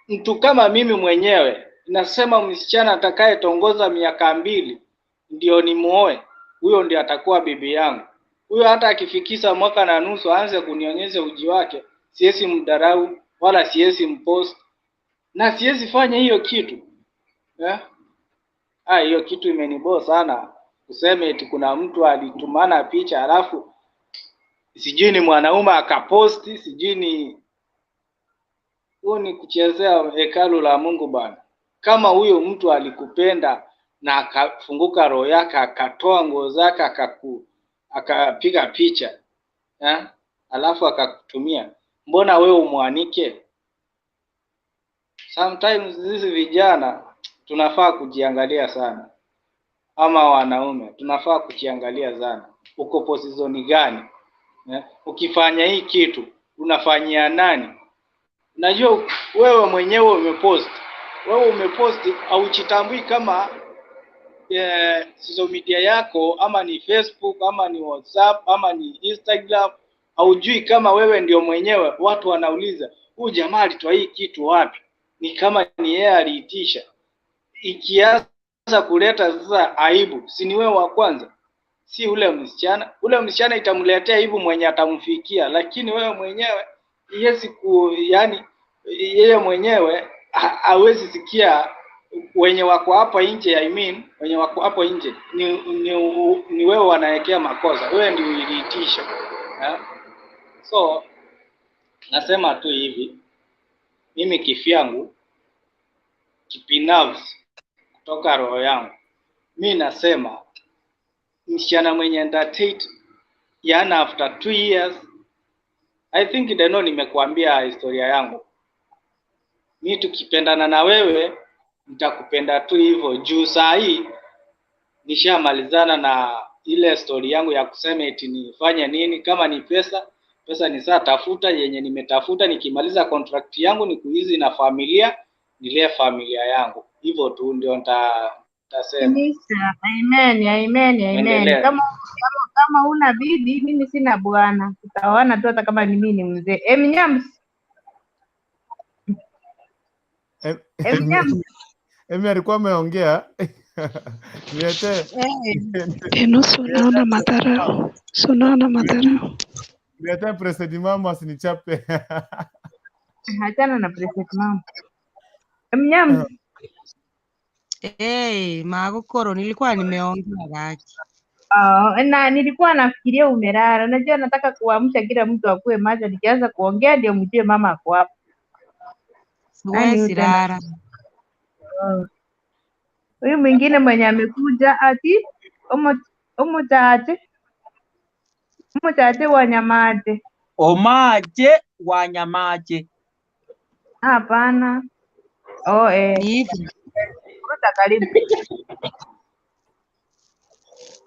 Mtu kama mimi mwenyewe nasema msichana atakayetongoza miaka 2 ndio nimuoe, huyo ndio atakuwa bibi yangu. Huyo hata akifikisha 1.5 aanze kunionyesha uji wake, siwezi mdarau wala siwezi mpost na siwezi fanya hiyo kitu. Yeah? Hiyo kitu imeniboa sana. Useme eti kuna mtu alitumana picha alafu sijui ni mwanaume akaposti, sijui ni huo ni kuchezea hekalu la Mungu bana. Kama huyo mtu alikupenda na akafunguka roho yake akatoa nguo zake akapiga picha, eh? Alafu akakutumia, mbona wewe umwanike? Sometimes sisi vijana tunafaa kujiangalia sana, ama wanaume tunafaa kujiangalia sana. Uko position gani? Eh? Ukifanya hii kitu unafanyia nani? Unajua wewe mwenyewe umepost, wewe umepost hauchitambui kama social media yako ama ni Facebook ama ni WhatsApp ama ni Instagram, haujui kama wewe ndio mwenyewe. Watu wanauliza huyu jamaa alitoa hii kitu wapi? Ni kama ni yeye aliitisha. Ikianza kuleta sasa aibu, si ni wewe wa kwanza, si ule msichana. Ule msichana itamletea aibu mwenye atamfikia, lakini wewe mwenyewe yesi ku, yani yeye mwenyewe hawezi sikia Wenye wako hapa nje, I mean, wenye wako hapo nje ni wewe wanawekea makosa, wewe ndio uliitisha eh? So nasema tu hivi, mimi kivyangu kibinafsi, kutoka roho yangu, mi nasema msichana mwenye nitadate, yani after 2 years, I think Deno nimekuambia historia yangu. Mi tukipendana na wewe nitakupenda tu hivyo, juu saa hii nishamalizana na ile story yangu ya kusema eti nifanye nini. Kama ni pesa, pesa ni saa tafuta yenye nimetafuta, nikimaliza contract yangu ni kuishi na familia, nilee familia yangu, hivyo tu ndio nitasema. Kanisa. Amen, amen, amen. Endelea. Kama una bibi, mimi sina bwana, tutaoana tu hata kama ni mimi ni mzee. Emnyams, Emnyams. Emi alikuwa ameongea. Niletee Deno, si unaona madharau, si unaona madharau. Niletee President Mama asinichape. Achana na President Mama. Emnyams. Hey, Magokoro, nilikuwa nimeongea baki. Oh, na nilikuwa nafikiria umelala. Unajua nataka kuamsha kila mtu akue macho, nikianza kuongea ndio mjue mama ako hapa. Yaani Siwezi huyu tena. rara. Oh. Huyu mwingine mwenye amekuja ati omutate wanyamate. Omache wanyamache. Hapana. Oh, eh. Ni hivi. Ruta karibu.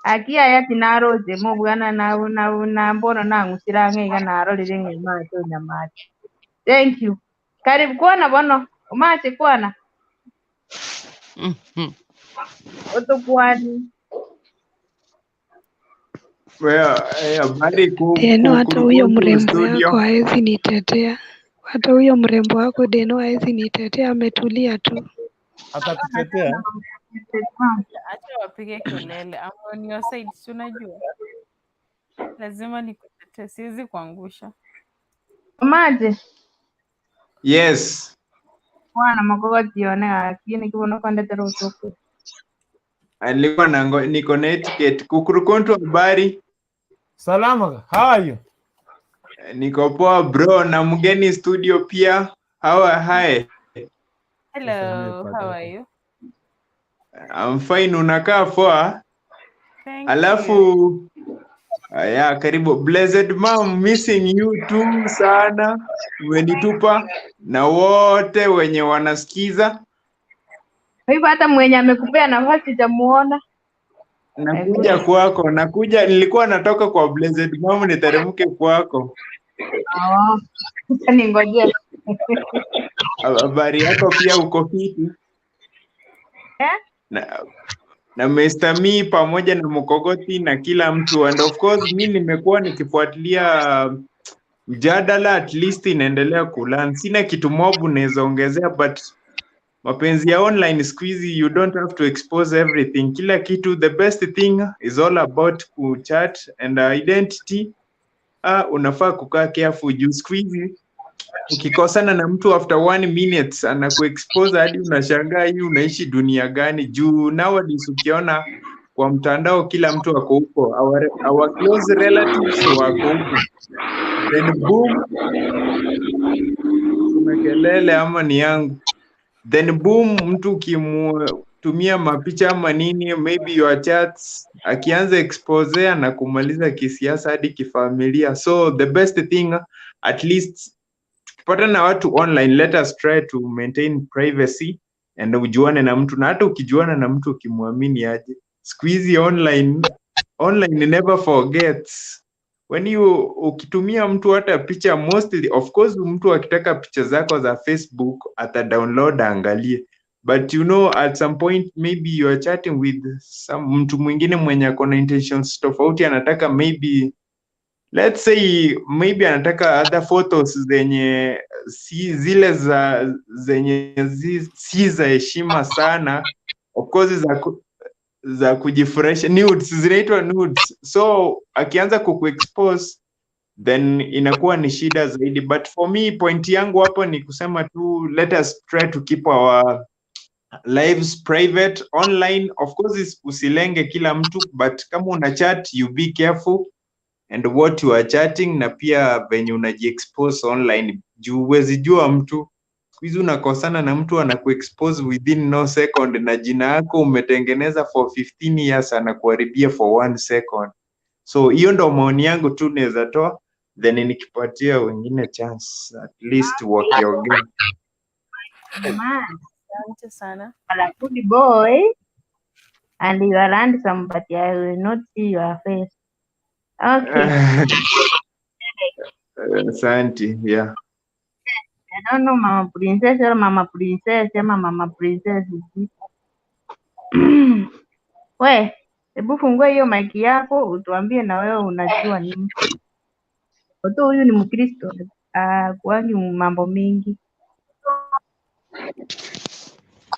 Akia ya tinaroje mu bwana na mbono nang'usira ng'eiga narorire ng'emache onyamache. Thank you. Karibu kuona bono. Omache kuona. Otokwani. Well, habari Deno, hata huyo kurukuntu mrembo studio. yako haezi nitetea, hata huyo mrembo wako Deno haezi nitetea, ametulia tu. Atakutetea. Acha wapige kelele. I'm on your side, si unajua. Lazima nikutetee, siwezi kuangusha. Omache. Yes. Mwana makogoti one lakini kibono kondetera utuku. Alikuwa na niko na etiquette. Kukurukuntu habari. Salama, how are you? Niko poa bro, na mgeni studio pia. How are hi? Hello, how are you? I'm fine, unakaa poa. Thank you. Alafu ya karibu Blessed Mom, missing you too sana. Umenitupa na wote wenye wanasikiza. Kwa hivyo hata mwenye amekupea nafasi utamuona. Nakuja kwako, nakuja. Nilikuwa natoka kwa Blessed Mom niteremke kwako. Oh. Ningojee. Habari yako pia, uko fiti? Eh? Na Mr. Me pamoja na Mkogoti na kila mtu, and of course mi nimekuwa nikifuatilia mjadala, at least inaendelea kulearn. Sina kitu mob naweza ongezea, but mapenzi ya online siku hizi you don't have to expose everything, kila kitu. The best thing is all about kuchat and identity. Unafaa kukaa careful juu siku hizi ukikosana na mtu after one minute anakuexpose hadi unashangaa hii unaishi dunia gani? Juu nowadays ukiona kwa mtandao kila mtu ako huko, our close relatives wako huko, then boom, kuna kelele ama ni yangu, then boom, mtu ukimtumia mapicha ama nini, maybe your chats, akianza exposea na kumaliza kisiasa hadi kifamilia. So the best thing, at least tukipatana na watu online, let us try to maintain privacy and ujuane na mtu, na hata ukijuana na mtu ukimwamini aje, siku hizi online never forgets. When you ukitumia mtu hata picha, mostly of course mtu akitaka picha zako za Facebook ata download aangalie, but you know at some point maybe you are chatting with some mtu mwingine mwenye ako na intentions tofauti, anataka maybe, let's say maybe anataka other photos zenye si zile za zenye si za heshima sana, of course za kujifurahisha, nudes, zinaitwa nudes. So akianza kukuexpose then inakuwa ni shida zaidi. But for me, point yangu hapo ni kusema tu let us try to keep our lives private online. Of course usilenge kila mtu, but kama una chat you be careful and what you are chatting, na pia venye unajiexpose online, juu huwezi jua mtu. Siku hizi unakosana na mtu anakuexpose within no second, na jina yako umetengeneza for 15 years anakuharibia for 1 second. So hiyo ndo maoni yangu tu naweza toa, then nikipatia wengine chance at least wakiongea. Man, Asante sana. you are a good boy and you are handsome, but I will not see your face. Okay. Asante, yeah. I don't know Mama Princess or Mama Princess ama Mama Princess. We, hebu fungua hiyo mic yako utuambie na wewe unajua nini. Oto huyu ni Mkristo, kuangi mambo mingi.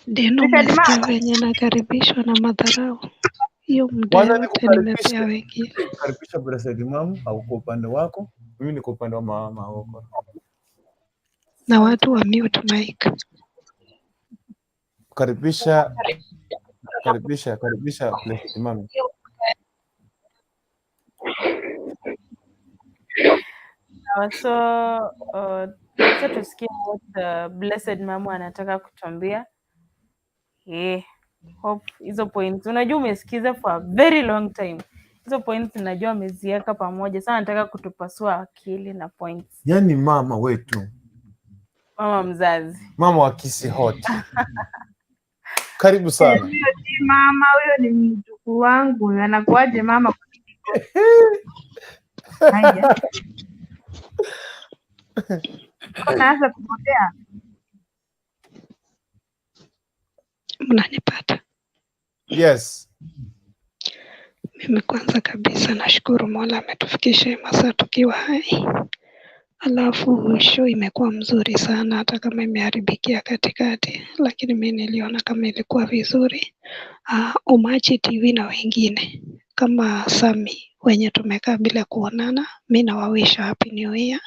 Deno, Richard umesikia Ma, venye nakaribishwa na madharau? Hiyo muda Kwanza yote nimepea wengine. nikukaribisha Blessed Mom, hauko upande wako, mimi niko upande wa mama huko. Na watu wa mute mic. Karibisha, karibisha, karibisha Blessed Mom. Sawa, so acha tusikie what Blessed Mama anataka kutuambia. Yeah. Hope hizo points unajua umesikiza for a very long time. Hizo points najua ameziweka pamoja. Sasa anataka kutupasua akili na points. Yaani mama wetu, Mama mzazi. mama wa Kisii Hot, karibu sana. Huyo si mama, huyo ni mjukuu wangu. Anakuaje mama? Haya, naanza kupotea. Mnanipata? Yes. Mimi kwanza kabisa nashukuru Mola ametufikisha hii masaa tukiwa hai. Alafu show imekuwa mzuri sana hata kama imeharibikia katikati, lakini mi niliona kama ilikuwa vizuri. Umachi TV na wengine kama Sami wenye tumekaa bila kuonana, mi nawawisha happy new year.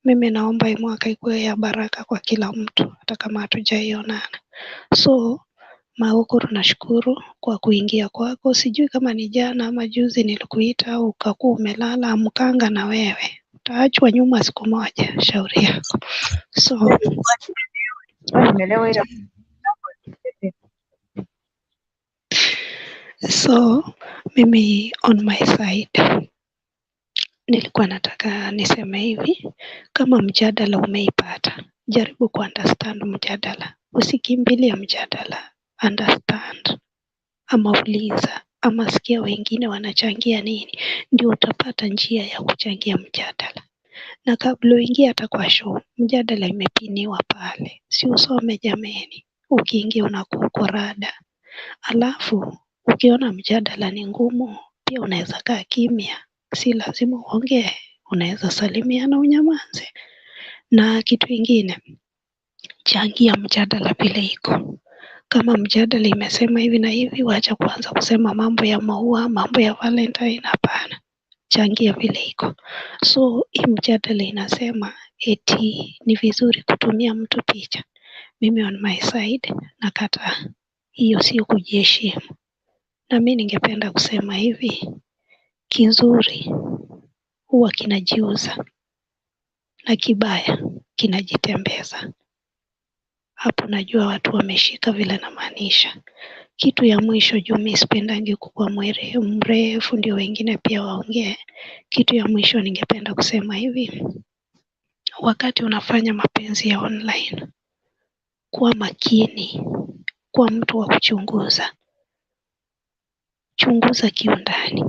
Mimi naomba hii mwaka ikuwe ya baraka kwa kila mtu, hata kama hatujaionana. So Maukuru, nashukuru kwa kuingia kwako. Sijui kama ni jana ama juzi nilikuita au ukakuwa umelala. Amkanga na wewe utaachwa nyuma siku moja, shauri yako. So Nimelewa ila so mimi on my side nilikuwa nataka niseme hivi, kama mjadala umeipata, jaribu kuunderstand mjadala, usikimbilie mjadala, understand ama uliza ama sikia wengine wanachangia nini, ndio utapata njia ya kuchangia mjadala. Na kabla uingie hata kwa show, mjadala imepiniwa pale, si usome jameni. Ukiingia unakuwa uko rada. Alafu ukiona mjadala ni ngumu, pia unaweza kaa kimya, si lazima uongee, unaweza salimiana unyamaze. Na kitu ingine, changia mjadala vile iko. Kama mjadala imesema hivi na hivi, wacha kuanza kusema mambo ya maua, mambo ya Valentine, hapana. Changia vile iko. So hii mjadala inasema eti ni vizuri kutumia mtu picha. Mimi on my side nakataa, hiyo sio kujiheshimu. Na mi ningependa kusema hivi, kizuri huwa kinajiuza na kibaya kinajitembeza. Hapo najua watu wameshika vile namaanisha. Kitu ya mwisho, juu mi sipendangi kukuwa mrefu ndio wengine pia waongee. Kitu ya mwisho ningependa kusema hivi, wakati unafanya mapenzi ya online, kuwa makini, kuwa mtu wa kuchunguza, chunguza kiundani.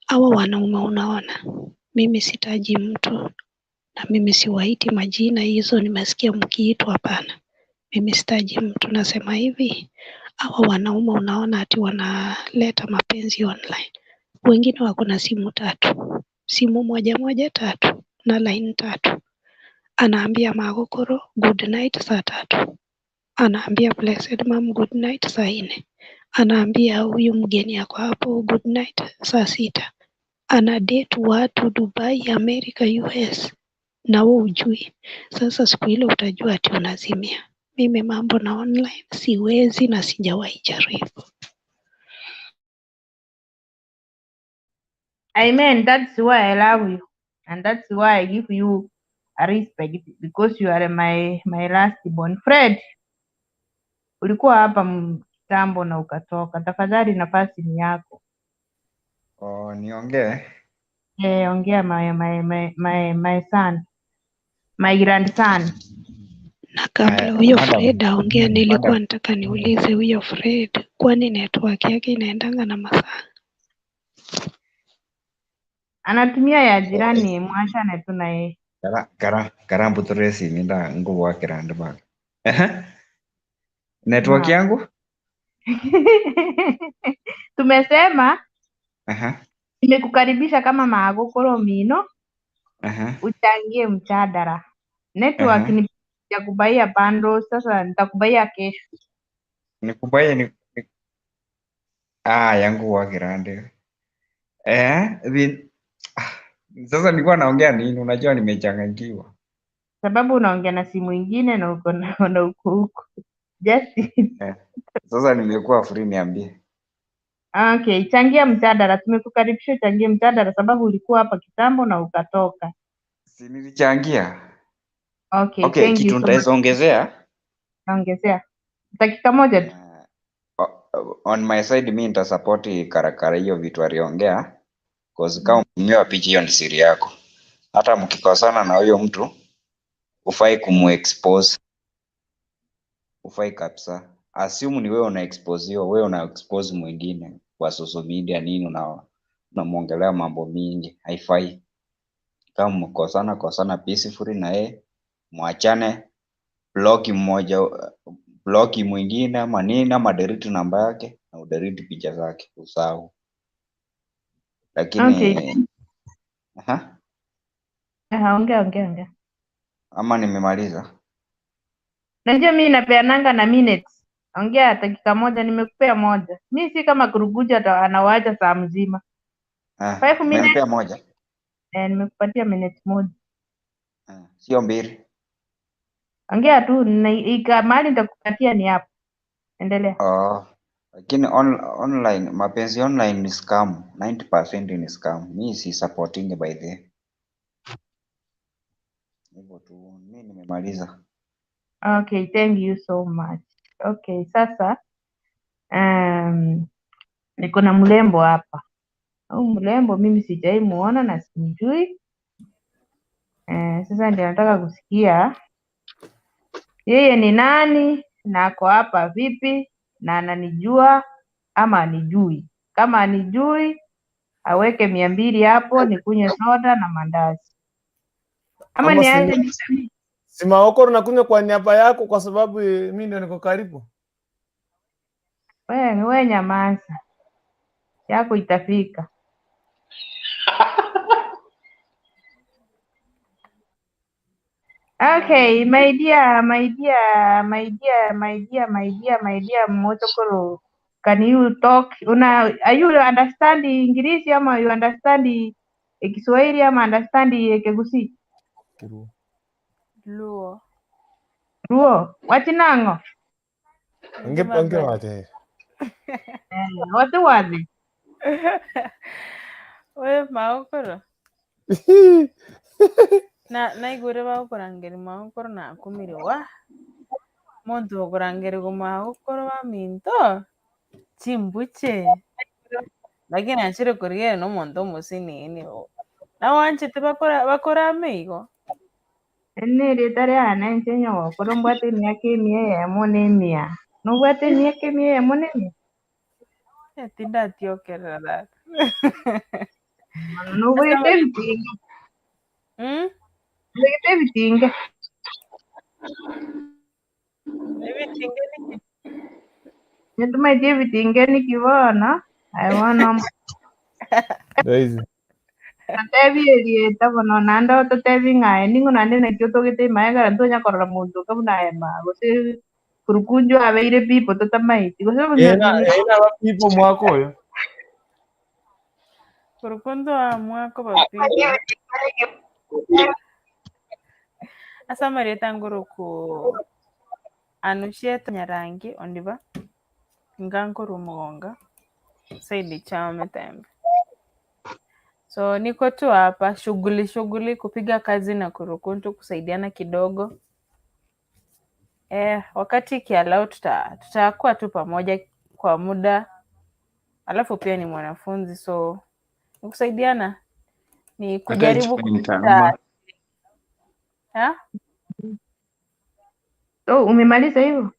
Hawa wanaume unaona, mimi sitaji mtu na mimi siwaiti majina hizo, nimesikia mkiitwa, hapana. Mimi sitaji mtu, nasema hivi, hawa wanaume unaona ati wanaleta mapenzi online, wengine wako na simu tatu, simu moja moja tatu na line tatu. Anaambia Magokoro good night saa 3, anaambia Blessed Mom good night saa 4, anaambia huyu mgeni ako hapo good night saa 6. Ana date watu Dubai, America, US na wewe hujui. Sasa siku ile utajua ati unazimia. Mimi mambo na online siwezi na sijawahi jaribu. Amen. That's why I love you. And that's why I give you a respect because you are my last born. Fred, ulikuwa hapa kitambo na ukatoka. Tafadhali nafasi ni yako. Oh, niongee. Eh, ongea my son. My grandson. Na kabla Aya, huyo madam, Fred aongea, nilikuwa madam, nataka niulize huyo Fred, kwani network yake inaendanga na masaa? Anatumia ya oh, eh, jirani, mwachane tu na yeye. kara kara karambuture siminda ngubwakira baka. Ehe, network Sawa. yangu? Tumesema Aha, nimekukaribisha kama maagokoro mino aha, uchangie mchadara. Network aha. ni ya kubaia bundles, sasa nitakubaia kesho. Nikubaye ni ah yangu wakirande. Eh, sasa nilikuwa naongea nini? Unajua nimechanganyikiwa. Sababu unaongea na simu ingine na uko na uko huko. Just Eh, sasa nimekuwa free, niambie. okay, changia mjadala. Tumekukaribisha uchangie mjadala sababu ulikuwa hapa kitambo na ukatoka. Si nilichangia. Okay, Okay, thank you kitu so much. nitaweza ongezea Naongezea dakika moja tu. on my side, mi nitasapoti karakara hiyo vitu aliongea, cause kama umetumiwa picha hiyo ni siri yako. Hata mkikosana na huyo mtu hufai kumuexpose, hufai kabisa. Assume ni wewe una exposiwa, wewe una expose mwingine kwa social media nini, unamwongelea mambo mingi, haifai. Kama mkosana kosana peacefully na yeye, mwachane, block mmoja, block mwingine ama nini, ama delete namba yake na udelete picha zake, usahau. Okay. Lakini aha, Aha, ongea ongea ongea. ama nimemaliza. Najua mi napeananga na minutes. Ongea dakika moja, nimekupea moja. Mi si kama kuruguja anawaacha saa mzima. Ah, 5 minutes, umenipea moja, eh, nimekupatia minute moja. sio mbili. Ongea tu mahali nitakupatia ni hapo. Endelea. Oh, lakini online mapenzi online ni scam, 90% ni scam. Mi si supporting by the hivyo tu, mi nimemaliza. Okay, thank you so much. Okay, sasa niko na mlembo hapa. Huyu mlembo mimi sijai muona na simjui. Sasa ndio nataka kusikia yeye ni nani na ako hapa vipi na ananijua ama anijui. Kama anijui aweke 200 hapo nikunywe soda na mandazi. Ama Ama nianze si Maokoro nakunywa kwa niaba yako kwa sababu mi ndio niko karibu. we nyamaza, yako itafika. Okay, my dear, my dear, my dear, my dear, my dear, my dear Motokoro, can you talk? Una, are you understand English ama you understand Kiswahili ama understand Kegusii? Luo. Luo, wachinang'o? Onge Ngima onge ber. wate. Wati wadhi? We maokoro. Na naigure bagokorangeri maokoro nakumire wa monto okorangerigwa maokoro baminto chimbuche lakini achire korigere na omonto omosinini nawanchete bakora bakorame igo Ene rieta riane inche nyogokoro mbwate emiaka emia eyemo na emia. Nobwate emiaka emia eyemo na emia? Tindatiokerera tata. Nobwete ebitinge. Nobwete ebitinge. Ebitinge niki? Nitumaite ebitinge niki bono, aye bono Ndio hizi. totebi erieta bono naende ototebi ng'a ning'o naende naki otogete emaega ntonya korora monto oka buna aye ma gose kurukunju abeire pipo totamaeti gose Ena ena wapipo mwako huyo. Kurukundu wa mwako bapipo ase amarieta ngoroku Anusheta Nyarangi Ondiba Nganko Rumugonga Saidi Chame Tembe. So niko tu hapa shughuli shughuli, kupiga kazi na kurukuntu, kusaidiana kidogo. Wakati ikialau tutakuwa tu pamoja kwa muda, alafu pia ni mwanafunzi so ni kusaidiana, ni kujaribu Attachment kupita ama ha? So umemaliza hivyo?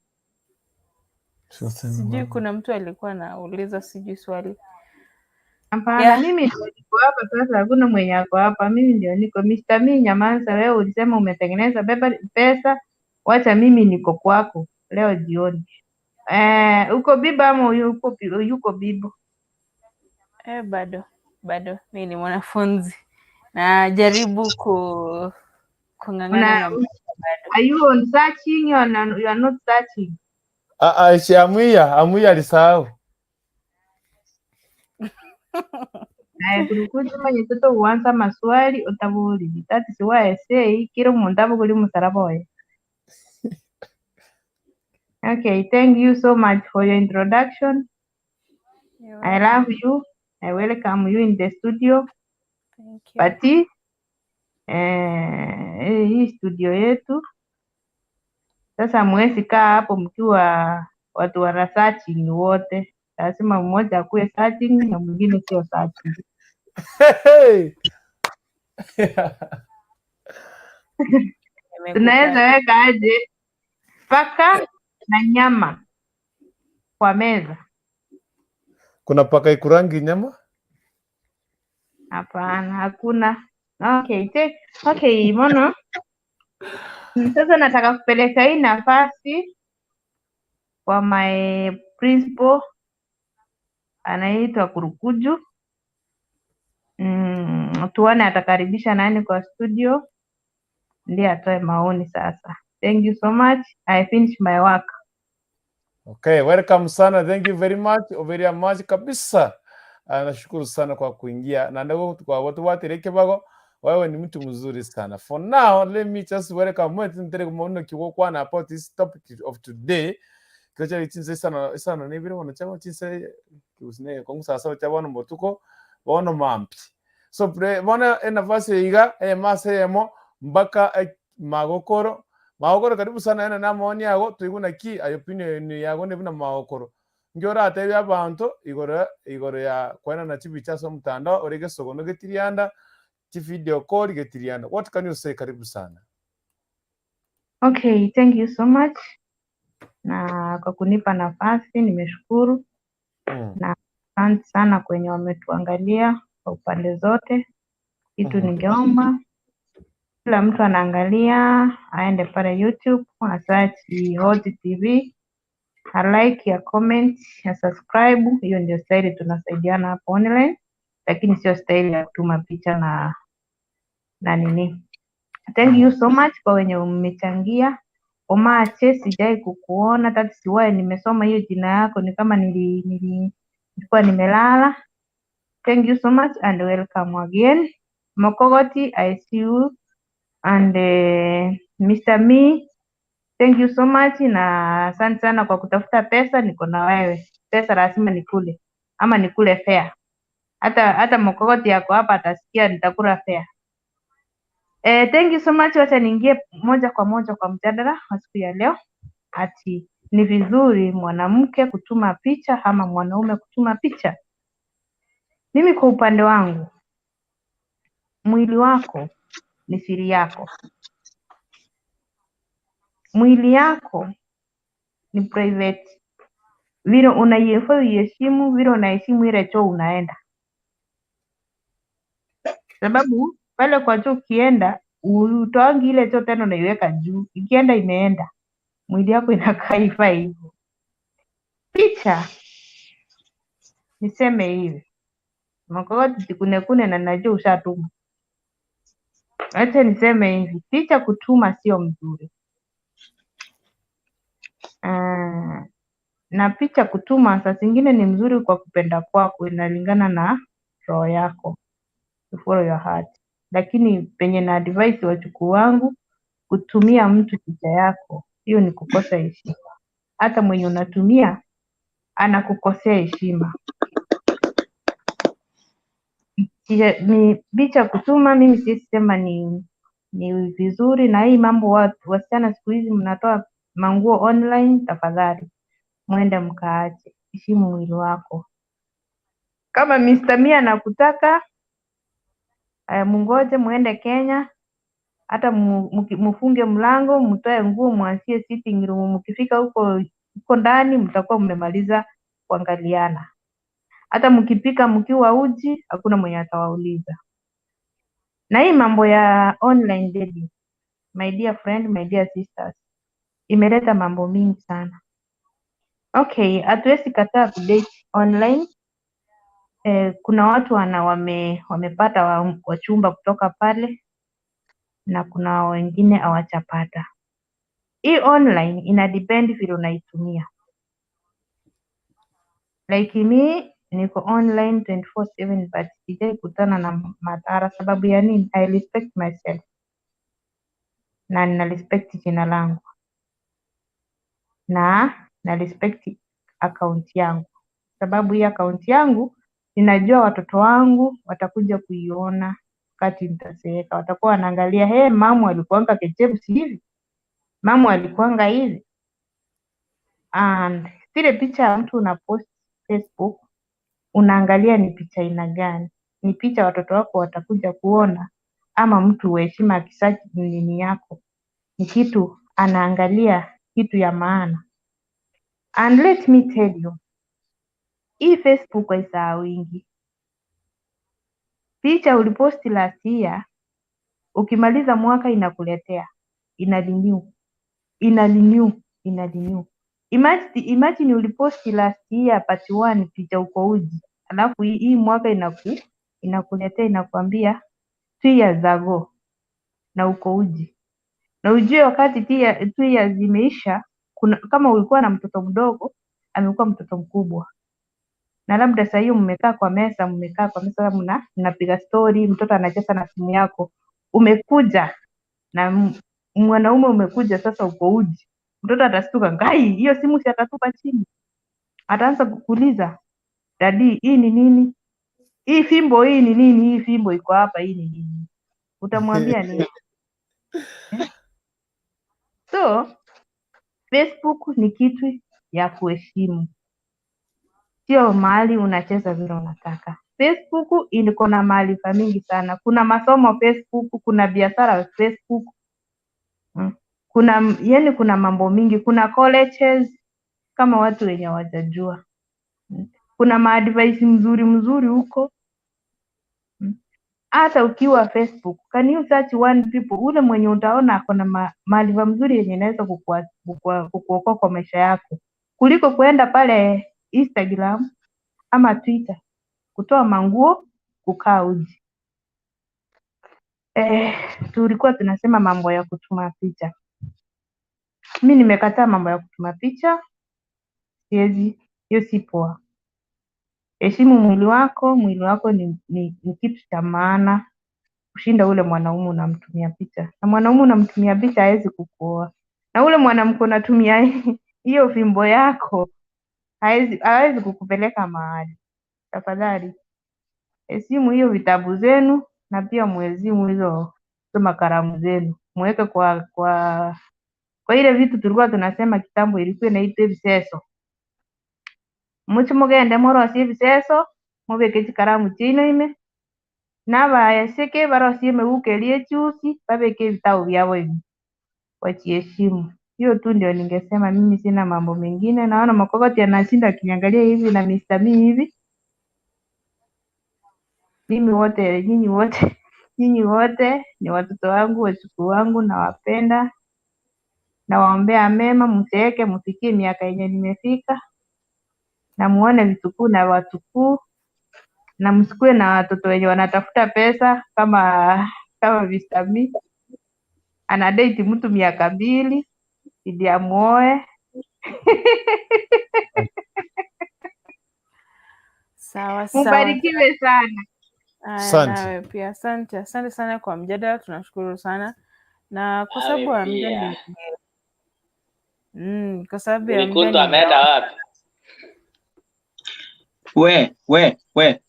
Sijui kuna mtu alikuwa anauliza sijui swali. Hapana, Yeah. mimi ndio niko hapa sasa, hakuna mwenye ako hapa, mimi ndio niko. Mr. Mi nyamanza, wewe ulisema umetengeneza pesa, wacha mimi niko kwako leo jioni. Uko biba ama yuko bibo? Bado mi ni mwanafunzi najaribu kung'ang'ana na maisha bado. Are you on searching or you are not searching? Si Amuia alisahau. Naye kurukuti manye totokuwanza maswali otabulili that is why I say kila omuntu abuguli omusaraba oye. Okay, thank you so much for your introduction. You're I welcome. love you. I welcome you in the studio. Thank you. But hii studio yetu sasa, mwezi kaa hapo mkiwa watu wa searching wote, lazima mmoja akuwe searching na mwingine sio searching. Hey! Tunaweza Nimekupata. weka aje paka na nyama kwa meza? Kuna paka ikurangi nyama? Hapana, hakuna. Okay, okay, Mono. Sasa nataka kupeleka hii nafasi kwa my principal anaitwa Kurukuju. Tuone atakaribisha nani kwa studio ndiye atoe maoni sasa. Thank you so much. I finish my work. Okay, welcome sana. Thank you very much. Very much kabisa. Nashukuru sana kwa kuingia. Na ndio kwa watu watereke bago. Wewe ni mtu mzuri sana. For now, let me just welcome mwetu ntere kumono kiwokwana about this topic of today. Kicha chinse sana sana nibiro wana chama chinse usine kongu sasa cha wana mbotuko wana mampi. So pre bona nafasi iga mase emo mpaka magokoro. Magokoro karibu sana ena na maoni yago tuiguna ki ayo opinion yago ne buna magokoro. Ngiora atebia abantu igoro ya kwena na chibicha so mtandao orege sogono getirianda chi video call getirianda. What can you say? Karibu sana. Okay, thank you so much na kwa kunipa nafasi, nimeshukuru na asante sana kwenye wametuangalia kwa upande zote. Kitu ningeomba kila mtu anaangalia aende pale YouTube asearch Hot TV, a like, a comment, a subscribe. Hiyo ndio staili tunasaidiana hapo online, lakini sio staili ya kutuma picha na nini. Thank you so much kwa wenye mmechangia. Omache, sijai kukuona, that is why nimesoma hiyo jina yako ni kama nilikuwa nimelala. Thank you so much and welcome again. Mokogoti, I see you and Mr. Me, thank you so much na asante sana kwa kutafuta pesa. Niko na wewe, pesa lazima nikule ama nikule fair. Hata Mokogoti yako hapa atasikia nitakula fair. Thank you so much. Wacha niingie moja kwa moja kwa mjadala wa siku ya leo. Ati ni vizuri mwanamke kutuma picha ama mwanaume kutuma picha? Mimi kwa upande wangu, mwili wako ni siri yako, mwili yako ni private, vile unaifaa uiheshimu, vile unaheshimu ile choo unaenda, sababu pale kwa choo ukienda utoangi ile choo tena unaiweka juu, ikienda imeenda, mwili yako inakaa ifai hivyo. Picha niseme hivi, Makogoti jikunekune na najua ushatuma. Acha niseme hivi, picha kutuma sio mzuri. Na picha kutuma saa zingine ni mzuri kwa kupenda kwako, inalingana na roho yako, to follow your heart. Lakini penye na advice wachukuu wangu, kutumia mtu picha yako Hiyo ni kukosa heshima. Hata mwenye unatumia anakukosea heshima. Ni picha kutuma, mimi siwezi sema ni vizuri. Na hii mambo wasichana siku hizi mnatoa manguo online, tafadhali mwende mkaache, heshimu mwili wako. Kama Mr. Mia anakutaka mungoje muende Kenya, hata mufunge mlango, mtoe nguo, mwasie sitting room. Mkifika huko huko ndani mtakuwa mmemaliza kuangaliana. Hata mkipika mkiwa uji, hakuna mwenye atawauliza. Na hii mambo ya online dating, my dear friend, my dear sisters, imeleta mambo mingi sana. Okay, hatuwezi kataa kudate online. Kuna watu wamepata wachumba kutoka pale na kuna wengine hawajapata. Hii online ina depend vile unaitumia. Like me niko online 24/7 but sijai kutana na madhara. Sababu ya nini? I respect myself na nina respect jina langu na na respect account yangu, sababu hii account yangu ninajua watoto wangu watakuja kuiona wakati nitazeeka, watakuwa wanaangalia, hey, mamu alikuanga kecheps hivi, mamu alikuanga hivi. And zile picha ya mtu unapost Facebook, unaangalia ni picha aina gani, ni picha watoto wako watakuja kuona, ama mtu wa heshima akisearch nini yako ni kitu anaangalia kitu ya maana. And let me tell you, hii Facebook haisahauingi. Picha uliposti last year, ukimaliza mwaka inakuletea, ina renew, ina renew, ina renew. Imagine uliposti last year part 1 picha uko uji, alafu hii mwaka inakuletea inakwambia 2 years ago na uko uji. Na ujue wakati 2 years imeisha, kuna kama ulikuwa na mtoto mdogo, amekuwa mtoto mkubwa. Na labda saa hiyo mmekaa kwa meza mnapiga story, mtoto anacheza na simu yako. Umekuja na mwanaume umekuja sasa uko uji. Mtoto atastuka, ngai, hiyo simu si atatupa chini. Ataanza kukuuliza, "Daddy, hii ni nini? Hii fimbo hii ni nini? Hii fimbo iko hapa, hii ni nini?" Utamwambia nini? So, Facebook ni kitu ya kuheshimu, sio mahali unacheza vile unataka. Facebook iko na maarifa mingi sana. Kuna masomo Facebook, kuna biashara Facebook, kuna yani kuna mambo mingi, kuna colleges kama watu wenye hawajajua. Kuna maadvice mzuri mzuri huko. Hata ukiwa Facebook, can you search one people, ule mwenye utaona ako na maarifa mzuri yenye inaweza kukuokoa kwa maisha yako, kuliko kuenda pale Instagram ama Twitter kutoa manguo kukaa uji. Tulikuwa tunasema mambo ya kutuma picha. Mi nimekataa mambo ya kutuma picha, siwezi, hiyo si poa. Heshimu mwili wako ni kitu cha maana kushinda ule mwanaume unamtumia picha. Na mwanaume unamtumia picha hawezi kukuoa. Na ule mwanamke unatumia hiyo fimbo yako hawezi kukupeleka mahali. Tafadhali heshimu hiyo vitabu zenu na pia muheshimu hizo makaramu zenu, muweke kwa ile vitu tulikuwa tunasema kitambo ilikuwa inaitwa ebiseso. Muchi mugende morosie ebiseso mubeke chikaramu chiino ime nabayeseke barosie emeuko eria echusi babeke ebitabu byabo ime wachiheshimu. Hiyo tu ndio ningesema, mimi sina mambo mengine. Naona Makokoti anashinda akiniangalia hivi na Mr. Me hivi. Mimi wote, nyinyi wote, nyinyi wote ni watoto wangu, wajukuu wangu, nawapenda, nawaombea mema, mzeeke, mfikie miaka yenye nimefika, na muone vitukuu na watukuu, na msikue na watoto wenye wanatafuta pesa kama Mr. Me anadate mtu miaka 2 ili amuoe. Sawa sawa. Mubarikiwe sana. Aya, Asante. nawe pia asante, asante sana kwa mjadala, tunashukuru sana. Na kwa sababu Nawe ya muda pia. ni Kwa sababu ya muda Ulikuntu ameenda ningeomba wapi? We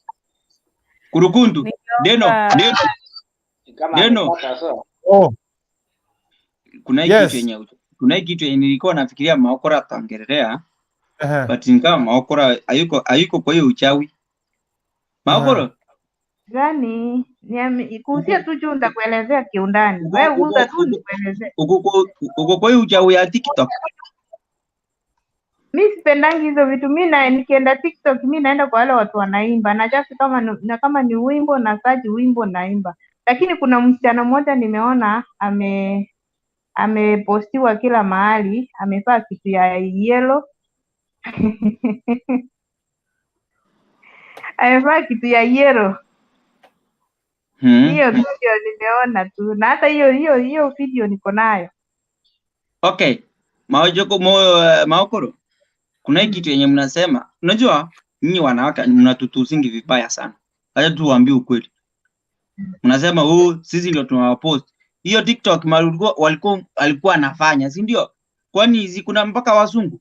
kurukuntu deno ningeomba deno Ni kama deno amepata so. Oh, kuna hii kitu yes. yenye kuna hii kitu yenye nilikuwa nafikiria Maokora ataongelelea, Ehe. but ni kama Maokora hayuko kwa hiyo uchawi. Ehe. Maokoro Gani? Kuhusia uko tu juu nitakuelezea kiundani. uko Wewe uko uza tu uko nikuelezee. uko kwa hiyo uchawi ya TikTok. Mi sipendangi hizo vitu. Mi na nikienda TikTok mi naenda kwa wale watu wanaimba na just kama ni, na kama ni wimbo na search wimbo naimba. Lakini kuna msichana mmoja nimeona amepostiwa kila mahali, amevaa kitu ya yellow amevaa kitu ya yellow. Hiyo tu ndio nimeona tu, na hata hiyo hiyo hiyo video niko nayo. Okay. Maojoko Maokoro, kuna hii kitu yenye mnasema. Unajua nyinyi wanawake mnatutusingi vibaya sana. Acha tuwaambie ukweli. Mnasema oh, sisi ndio tunawapost. Hiyo TikTok walikuwa alikuwa anafanya, si ndio? Kwani hizi kuna mpaka wazungu?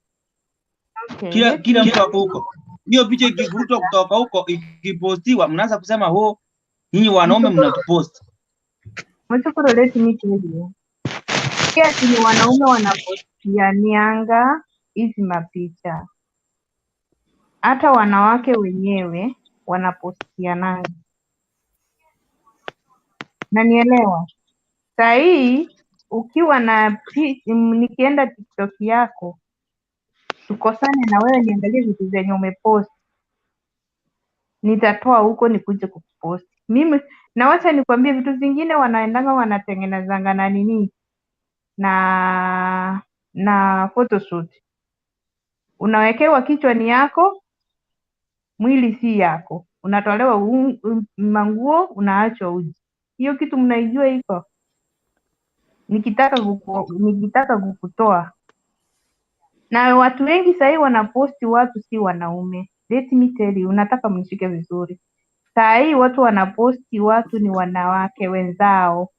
Okay, Kila let kila me mtu ako huko. Hiyo picha ikivurutwa kutoka huko ikipostiwa, mnaanza kusema oh, nyinyi wanaume mnatupost. Mchukuru, let me tell you. Si ati ni wanaume wanapostianianga hizi mapicha, hata wanawake wenyewe wanapostiananga. Nanielewa? Saa hii ukiwa na nikienda TikTok yako tukosane na wewe, niangalie vitu zenye umepost, nitatoa huko nikuje kukupost mimi. Na wacha nikwambie vitu zingine wanaendanga wanatengenezanga na nini na photoshoot. Unawekewa kichwa ni yako, mwili si yako, unatolewa manguo, unaachwa uji. Hiyo kitu mnaijua iko. Nikitaka kukutoa. Na watu wengi sahii wanaposti watu si wanaume. Let me tell you, unataka mnishike vizuri. Saa hii watu wanaposti watu ni wanawake wenzao.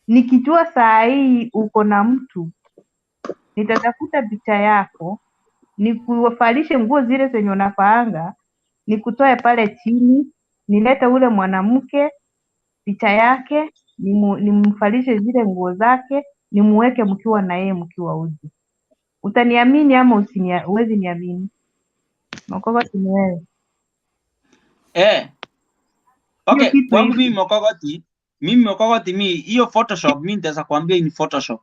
Nikijua saa hii uko na mtu, nitatafuta picha yako, nikuvalishe nguo zile zenye unafaanga, nikutoe pale chini, nilete ule mwanamke picha yake, nimvalishe zile nguo zake, nimuweke mkiwa na yeye mkiwa uji. Utaniamini ama huwezi niamini? Mokogoti ni wewe. Hiyo Okay, kitu kwangu iko. mimi Mokogoti, mimi Mokogoti mi hiyo Photoshop mimi nitaweza kuambia hii ni Photoshop.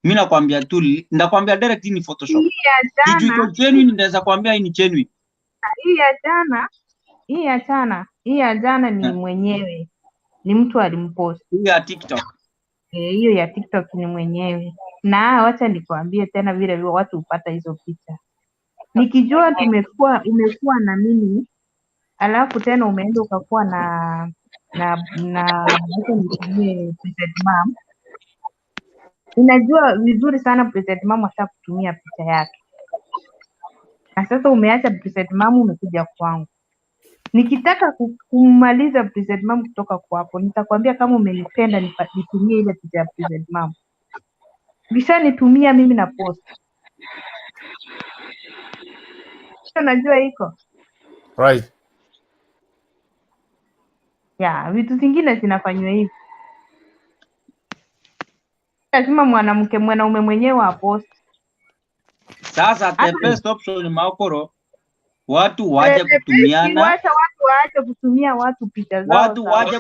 Mimi nakwambia tu, ndakwambia direct hii ni Photoshop. Hii ya Kitu iko jana, genuine nitaweza kuambia hii ni genuine. hii ya jana, hii ya jana, hii ya jana ni mwenyewe, ni mtu alimpost. Hii ya TikTok. Hiyo ya TikTok ni mwenyewe. Na wacha nikwambie tena vile vile watu hupata hizo picha. Nikijua umekuwa na mimi, alafu tena umeenda ukakuwa na wacha nitumie President Mom. Unajua vizuri sana President Mom ashakutumia picha yake. Na sasa umeacha President Mom umekuja kwangu. Nikitaka kumaliza President Mom kutoka kwako, nitakwambia kama umenipenda nitumie ile picha ya President Mom. Ukishanitumia mimi na post. Unajua iko? Right. Ya, vitu zingine zinafanywa hivi. Lazima mwanamke mwanaume mwenyewe apost. Sasa the Hata best option ni Maokoro, watu waache the best ni kutumiana, wacha watu waache kutumia watu picha zao watu za waache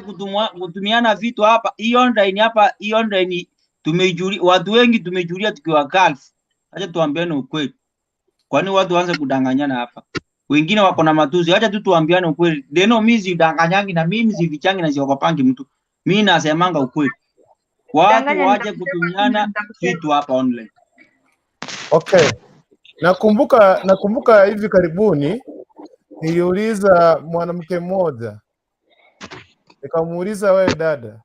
kutumiana vitu hapa. Hii online hapa, hii online tumeijulia, watu wengi tumejulia tukiwa girls. Acha tuambiane ukweli. Kwani watu waanze kudanganyana hapa? Wengine wako na matusi. Acha tu tuambiane ukweli. Deno mimi sidanganyangi na mimi sifichangi na siogopangi mtu. Mimi nasemanga ukweli. Watu Danganya, waache nitakusema, kutumiana nitakusema. vitu hapa online. Okay. Nakumbuka hivi karibuni niliuliza mwanamke mmoja, nikamuuliza wewe dada,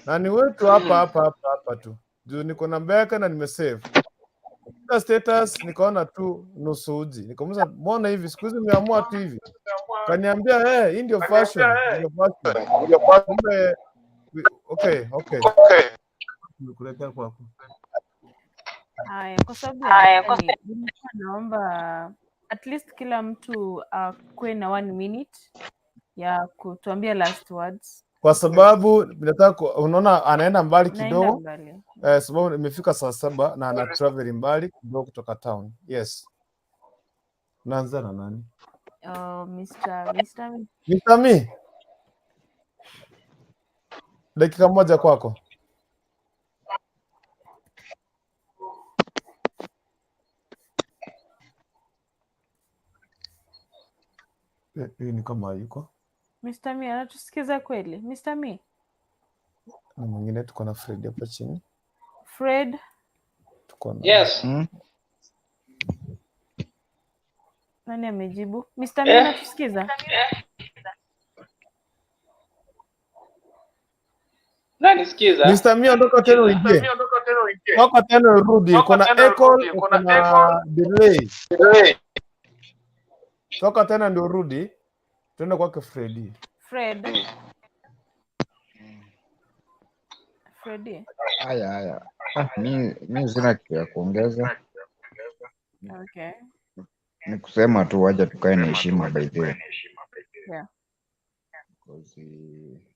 na ni wetu hapa hapa hapa hapa tu juu niko namba yake na nimesave Katika status, nikaona tu nusu uji, nikamuuliza mbona hivi siku hizi umeamua tu hivi? Kaniambia hii ndio fashion, ndio fashion. Kumbe okay. Nimekuletea kwako. Haya, kwa sababu ya muda nilikuwa naomba at least kila mtu akuwe na 1 minute ya kutuambia last words. Kwa sababu nataka unaona anaenda mbali Naenda kidogo mbali. Sababu imefika saa 7 na ana travel mbali kidogo kutoka town. Yes. Naanza na nani? Mr. Mr. Mi. Dakika moja kwako. Hii ni kama yuko Mr. Mi anatusikiza kweli? Mr. Mi? Na mwingine tuko na Fred hapa chini. Fred? Tuko na Yes. Nani amejibu? Mr. Mi anatusikiza? Nanisikiza? Mr. Mi ondoka tena uingie. Toka tena urudi. Kuna echo, kuna delay. Toka tena ndio urudi. Tuende kwake Freddy. Fred. Freddy. Haya. Mi sina kitu ya kuongeza. Okay. Ni kusema tu wacha tukae na heshima by the way. Yeah. Because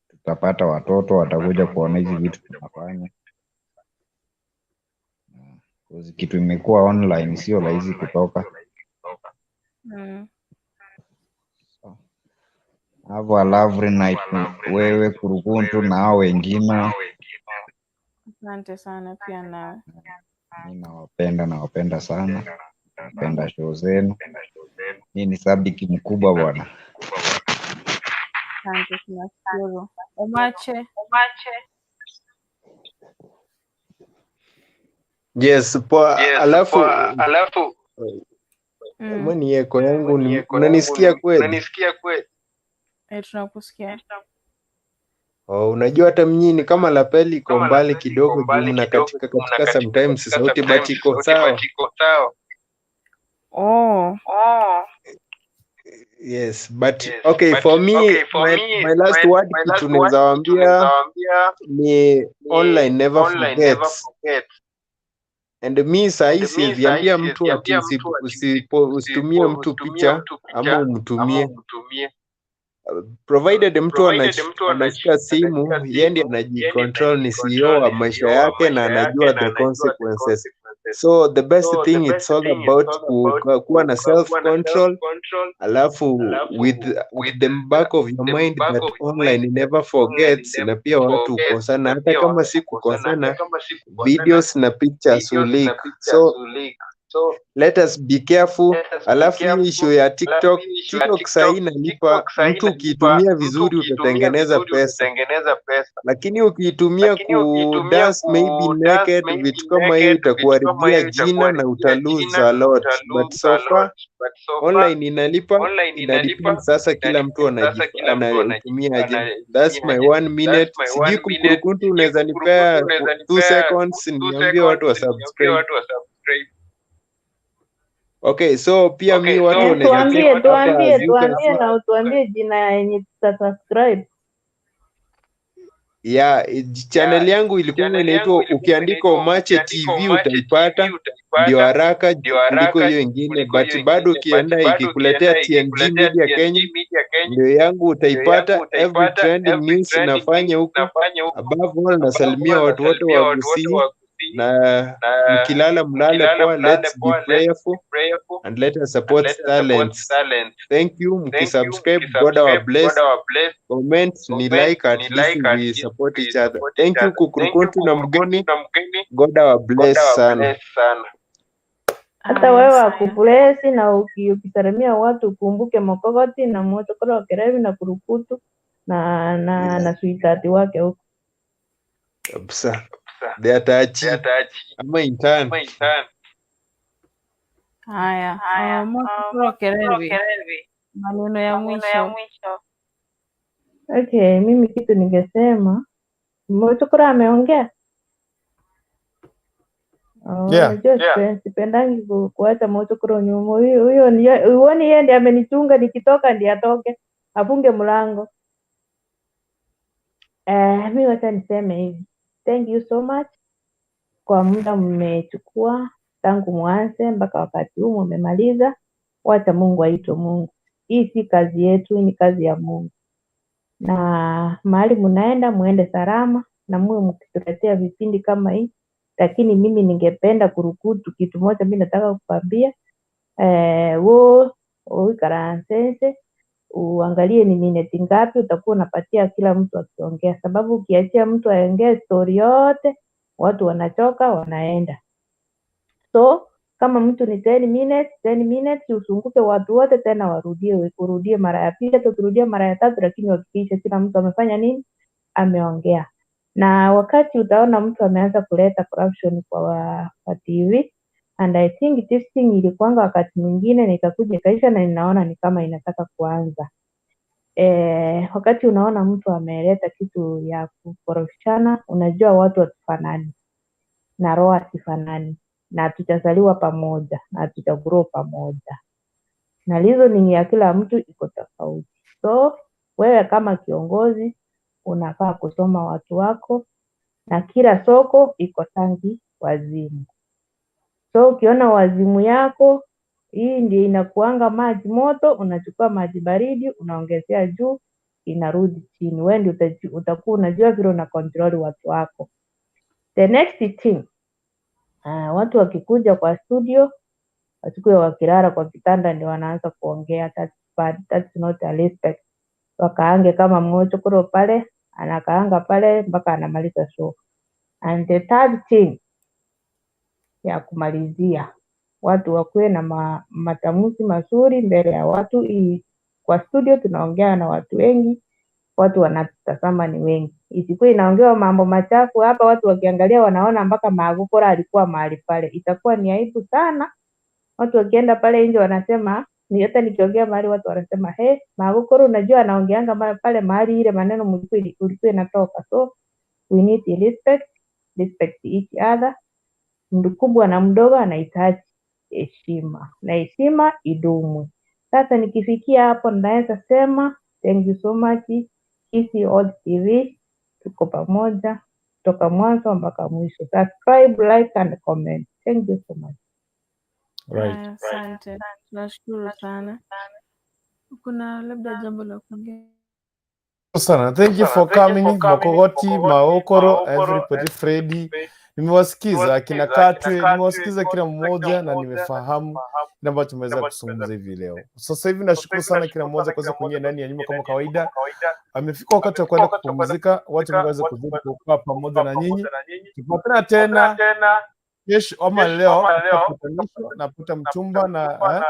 tutapata watoto watakuja kuona hizi vitu tunafanya. Because kitu imekuwa online sio rahisi kutoka. Have a lovely night wewe Kurukuntu na hao wengine. Asante sana pia nawe. Mi nawapenda sana. Napenda show zenu. Mi ni sabiki mkubwa bwana. Asante, tunashukuru. Omache. Yes, poa. Alafu mwani yeko yangu unanisikia kweli? Tunakusikia. Oh, unajua hata mnyini kama lapeli iko mbali kidogo juu mnakatika katika sometimes sauti but iko sawa. Oh. Yes, but okay, for me my last word kitu naweza waambia ni online never forgets. And mi sahi siwezi ambia mtu ati usitumie mtu picha ama umtumie. Provided mtu anashika simu, yeye ndiye anajicontrol, ni CEO wa maisha yake na anajua the consequences. So the best thing, it's all about kuwa na self control, alafu with the back of your mind that online never forgets. Na pia watu hukosana, hata kama si kukosana, videos na pictures will leak. So let us be careful. Alafu hii issue ya TikTok sahii inalipa. Mtu ukiitumia vizuri utatengeneza pesa, lakini ukiitumia ku dance maybe naked, vitu kama hiyo itakuharibia jina na uta lose a lot. But so far online inalipa, ina depend sasa kila mtu anaitumia aje. That's my 1 minute. Sijui Kurukuntu unaweza nipea 2 seconds niambie watu wa subscribe. Okay, so pia mi watu wanaweza check hapa, as you can Tuambie see. na utuambie jina yenye tutasubscribe. Yeah, channel yangu ilikuwa inaitwa, ukiandika Omache TV utaipata, ndio haraka kuliko hiyo ingine, but bado ukienda ikikuletea TNG Media Kenya ndio yangu utaipata. Every trending news nafanya huku. Above all, nasalimia watu wote wa Gusii, na mkilala mlale poa. Let's be prayerful and let us support talents. Thank you. Mkisubscribe, God our bless. Comment ni like, at least we support each other. Thank you Kukurukuntu na Mgoni. God our bless sana. Hata wewe akublesi na ukisalimia watu ukumbuke Mokogoti na Motokoro wa Kerebi na Kurukutu na sweetheart wake huko. Kabisa. They atachi ama intern. Haya, Motokoro Kerebi, maneno ya mwisho. Okay, mimi kitu ningesema Motokoro ameongea. Yeah. Unajua sipendangi kuacha Motokoro nyuma. Huyo huoni yeye ndiye amenichunga, nikitoka ndiye atoke, afunge mlango. Mi wacha niseme hivi. Thank you so much kwa muda mmechukua Tangu mwanze mpaka wakati huu mmemaliza. Wacha Mungu aitwe Mungu. Hii si kazi yetu, hii ni kazi ya Mungu. Na mahali mnaenda muende salama na muwe mkituletea vipindi kama hii. Lakini mimi ningependa kurukutu kitu moja, mimi nataka kukwambia wo uikaransense uangalie ni mineti ngapi utakuwa unapatia kila mtu akiongea, sababu ukiachia mtu aongee story yote watu wanachoka wanaenda. So kama mtu ni 10 minutes, 10 minutes usunguke watu wote tena warudie, urudie mara ya pili, hata ukirudia mara ya tatu, lakini uhakikishe kila mtu amefanya nini, ameongea. Na wakati utaona mtu ameanza kuleta corruption kwa TV, and I think this thing ilikuanga wakati mwingine na ikakuja ikaisha, na ninaona ni kama inataka kuanza. Wakati unaona mtu ameleta kitu ya kukorofishana, unajua watu hatufanani na roho hasifanani, na hatujazaliwa pamoja na hatujagrow pamoja, na reasoning ya kila mtu iko tofauti. So wewe kama kiongozi unafaa kusoma watu wako, na kila soko iko tangi wazimu. So ukiona wazimu yako hii ndio inakuanga maji moto, unachukua maji baridi unaongezea juu, inarudi chini. Wewe ndio utakuwa unajua vile una control watu wako. The next thing, watu wakikuja kwa studio wasikuwe wakilala kwa kitanda ndio wanaanza kuongea. That's bad. That's not a respect. Wakaange kama mmochokoro pale, anakaanga pale mpaka anamaliza show. And the third thing ya kumalizia, watu wakuwe na matamuzi mazuri mbele ya watu. Hii kwa studio tunaongea na watu wengi, watu wanatazama ni wengi. Isikuwe inaongewa mambo machafu hapa, watu wakiangalia wanaona mpaka Magukora alikuwa mahali pale. Itakuwa ni aibu sana. Watu wakienda pale nje wanasema, ni hata nikiongea mahali watu wanasema, hey, Magukora unajua anaongeanga pale mahali ile maneno ulikuwa inatoka. So we need respect, respect each other. Mkubwa na mdogo anahitaji heshima na heshima idumu. Sasa nikifikia hapo naweza sema thank you so much Kisii Old TV, tuko pamoja toka mwanzo mpaka mwisho. Subscribe, like and comment. Thank you so much. Right. Haya, asante, tunashukuru sana. Kuna labda jambo la kuongea? Sana. Thank you for coming, Mokogoti, Maokoro, everybody, Freddy. Nimewasikiza akina Katwe, nimewasikiza kila mmoja na nimefahamu kile ambacho tumeweza kuzungumza hivi leo. Sasa hivi nashukuru sana kila mmoja kuweza kuingia ndani ya nyumba kama kawaida. Amefika wakati wa kwenda kupumzika, wacha Mungu aweze kuzidi kukaa pamoja na nyinyi. Tupatana tena kesho ama leo patanisho napata mchumba na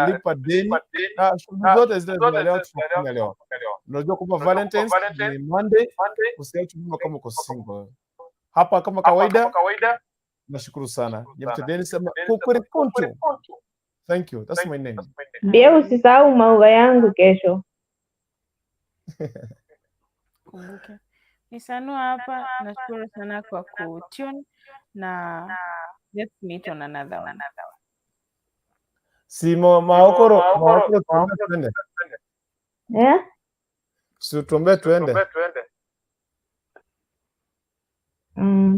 lipa deni na shughuli zote zile zinaelewa tunafanya leo. Unajua kwamba Valentine's ni Monday, usiache nyuma kama uko single. Hapa kama kawaida, nashukuru sana. Nyamte Dennis ama Kukurikuntu. Thank you. That's my name. Pia usisahau maua yangu kesho. Kumbuke. Ni Sanua hapa, nashukuru sana kwa kutune na let's meet on another one. Si Maokoro, Maokoro tuombe tuende. Eh? Si tuombe tuende.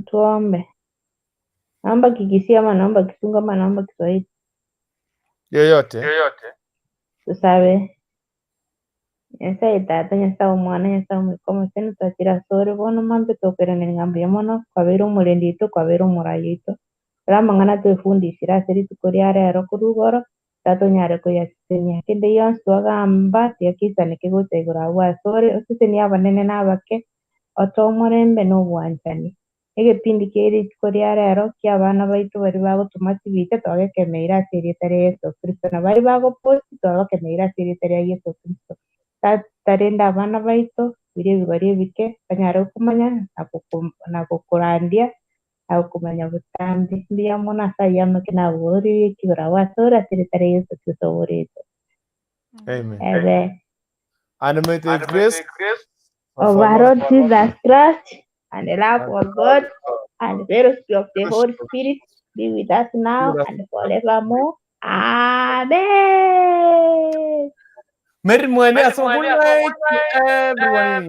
Tuombe. Naomba Kikisii ama naomba Kisungu ama naomba Kiswahili. Yoyote. Tusabe. Nyasaye tata, Nyasaye omwana, Nyasaye omwika omoseni, twachire ase ore bono mambe tokwerana eng'ambo ya mono, kwabere omorendi oito, kwabere omorai oito. Ere amang'ana twefundisire ase rituko ria rero korwa igoro, tatonyare koyasesenia. Kende yonsi twagamba, tiakisaneke gocha igoro abwo ase ore, osesenia abanene na abake, otoe omorembe na obwanchani. Egepindi kia rituko ria rero kia abana baito baria bagotoma chibicha twagekemeire ase erieta ria Yeso Kristo, na baria bagoposti twabakemeire ase erieta ria Yeso Kristo. Tarenda abana baito biria ebigori ebike banyare komanya na gokorandia na gokomanya botambe. Mbuya mono ase aywo amake naboririe ekigoro abwo ase ore ase erieta ria Yeso Kristo oborete. Amen. Amen. And may the grace of our Lord Jesus Christ and the love of God and the fellowship of the Holy Spirit be with us now and forevermore. Amen. Mary Mwene, so good night to everyone.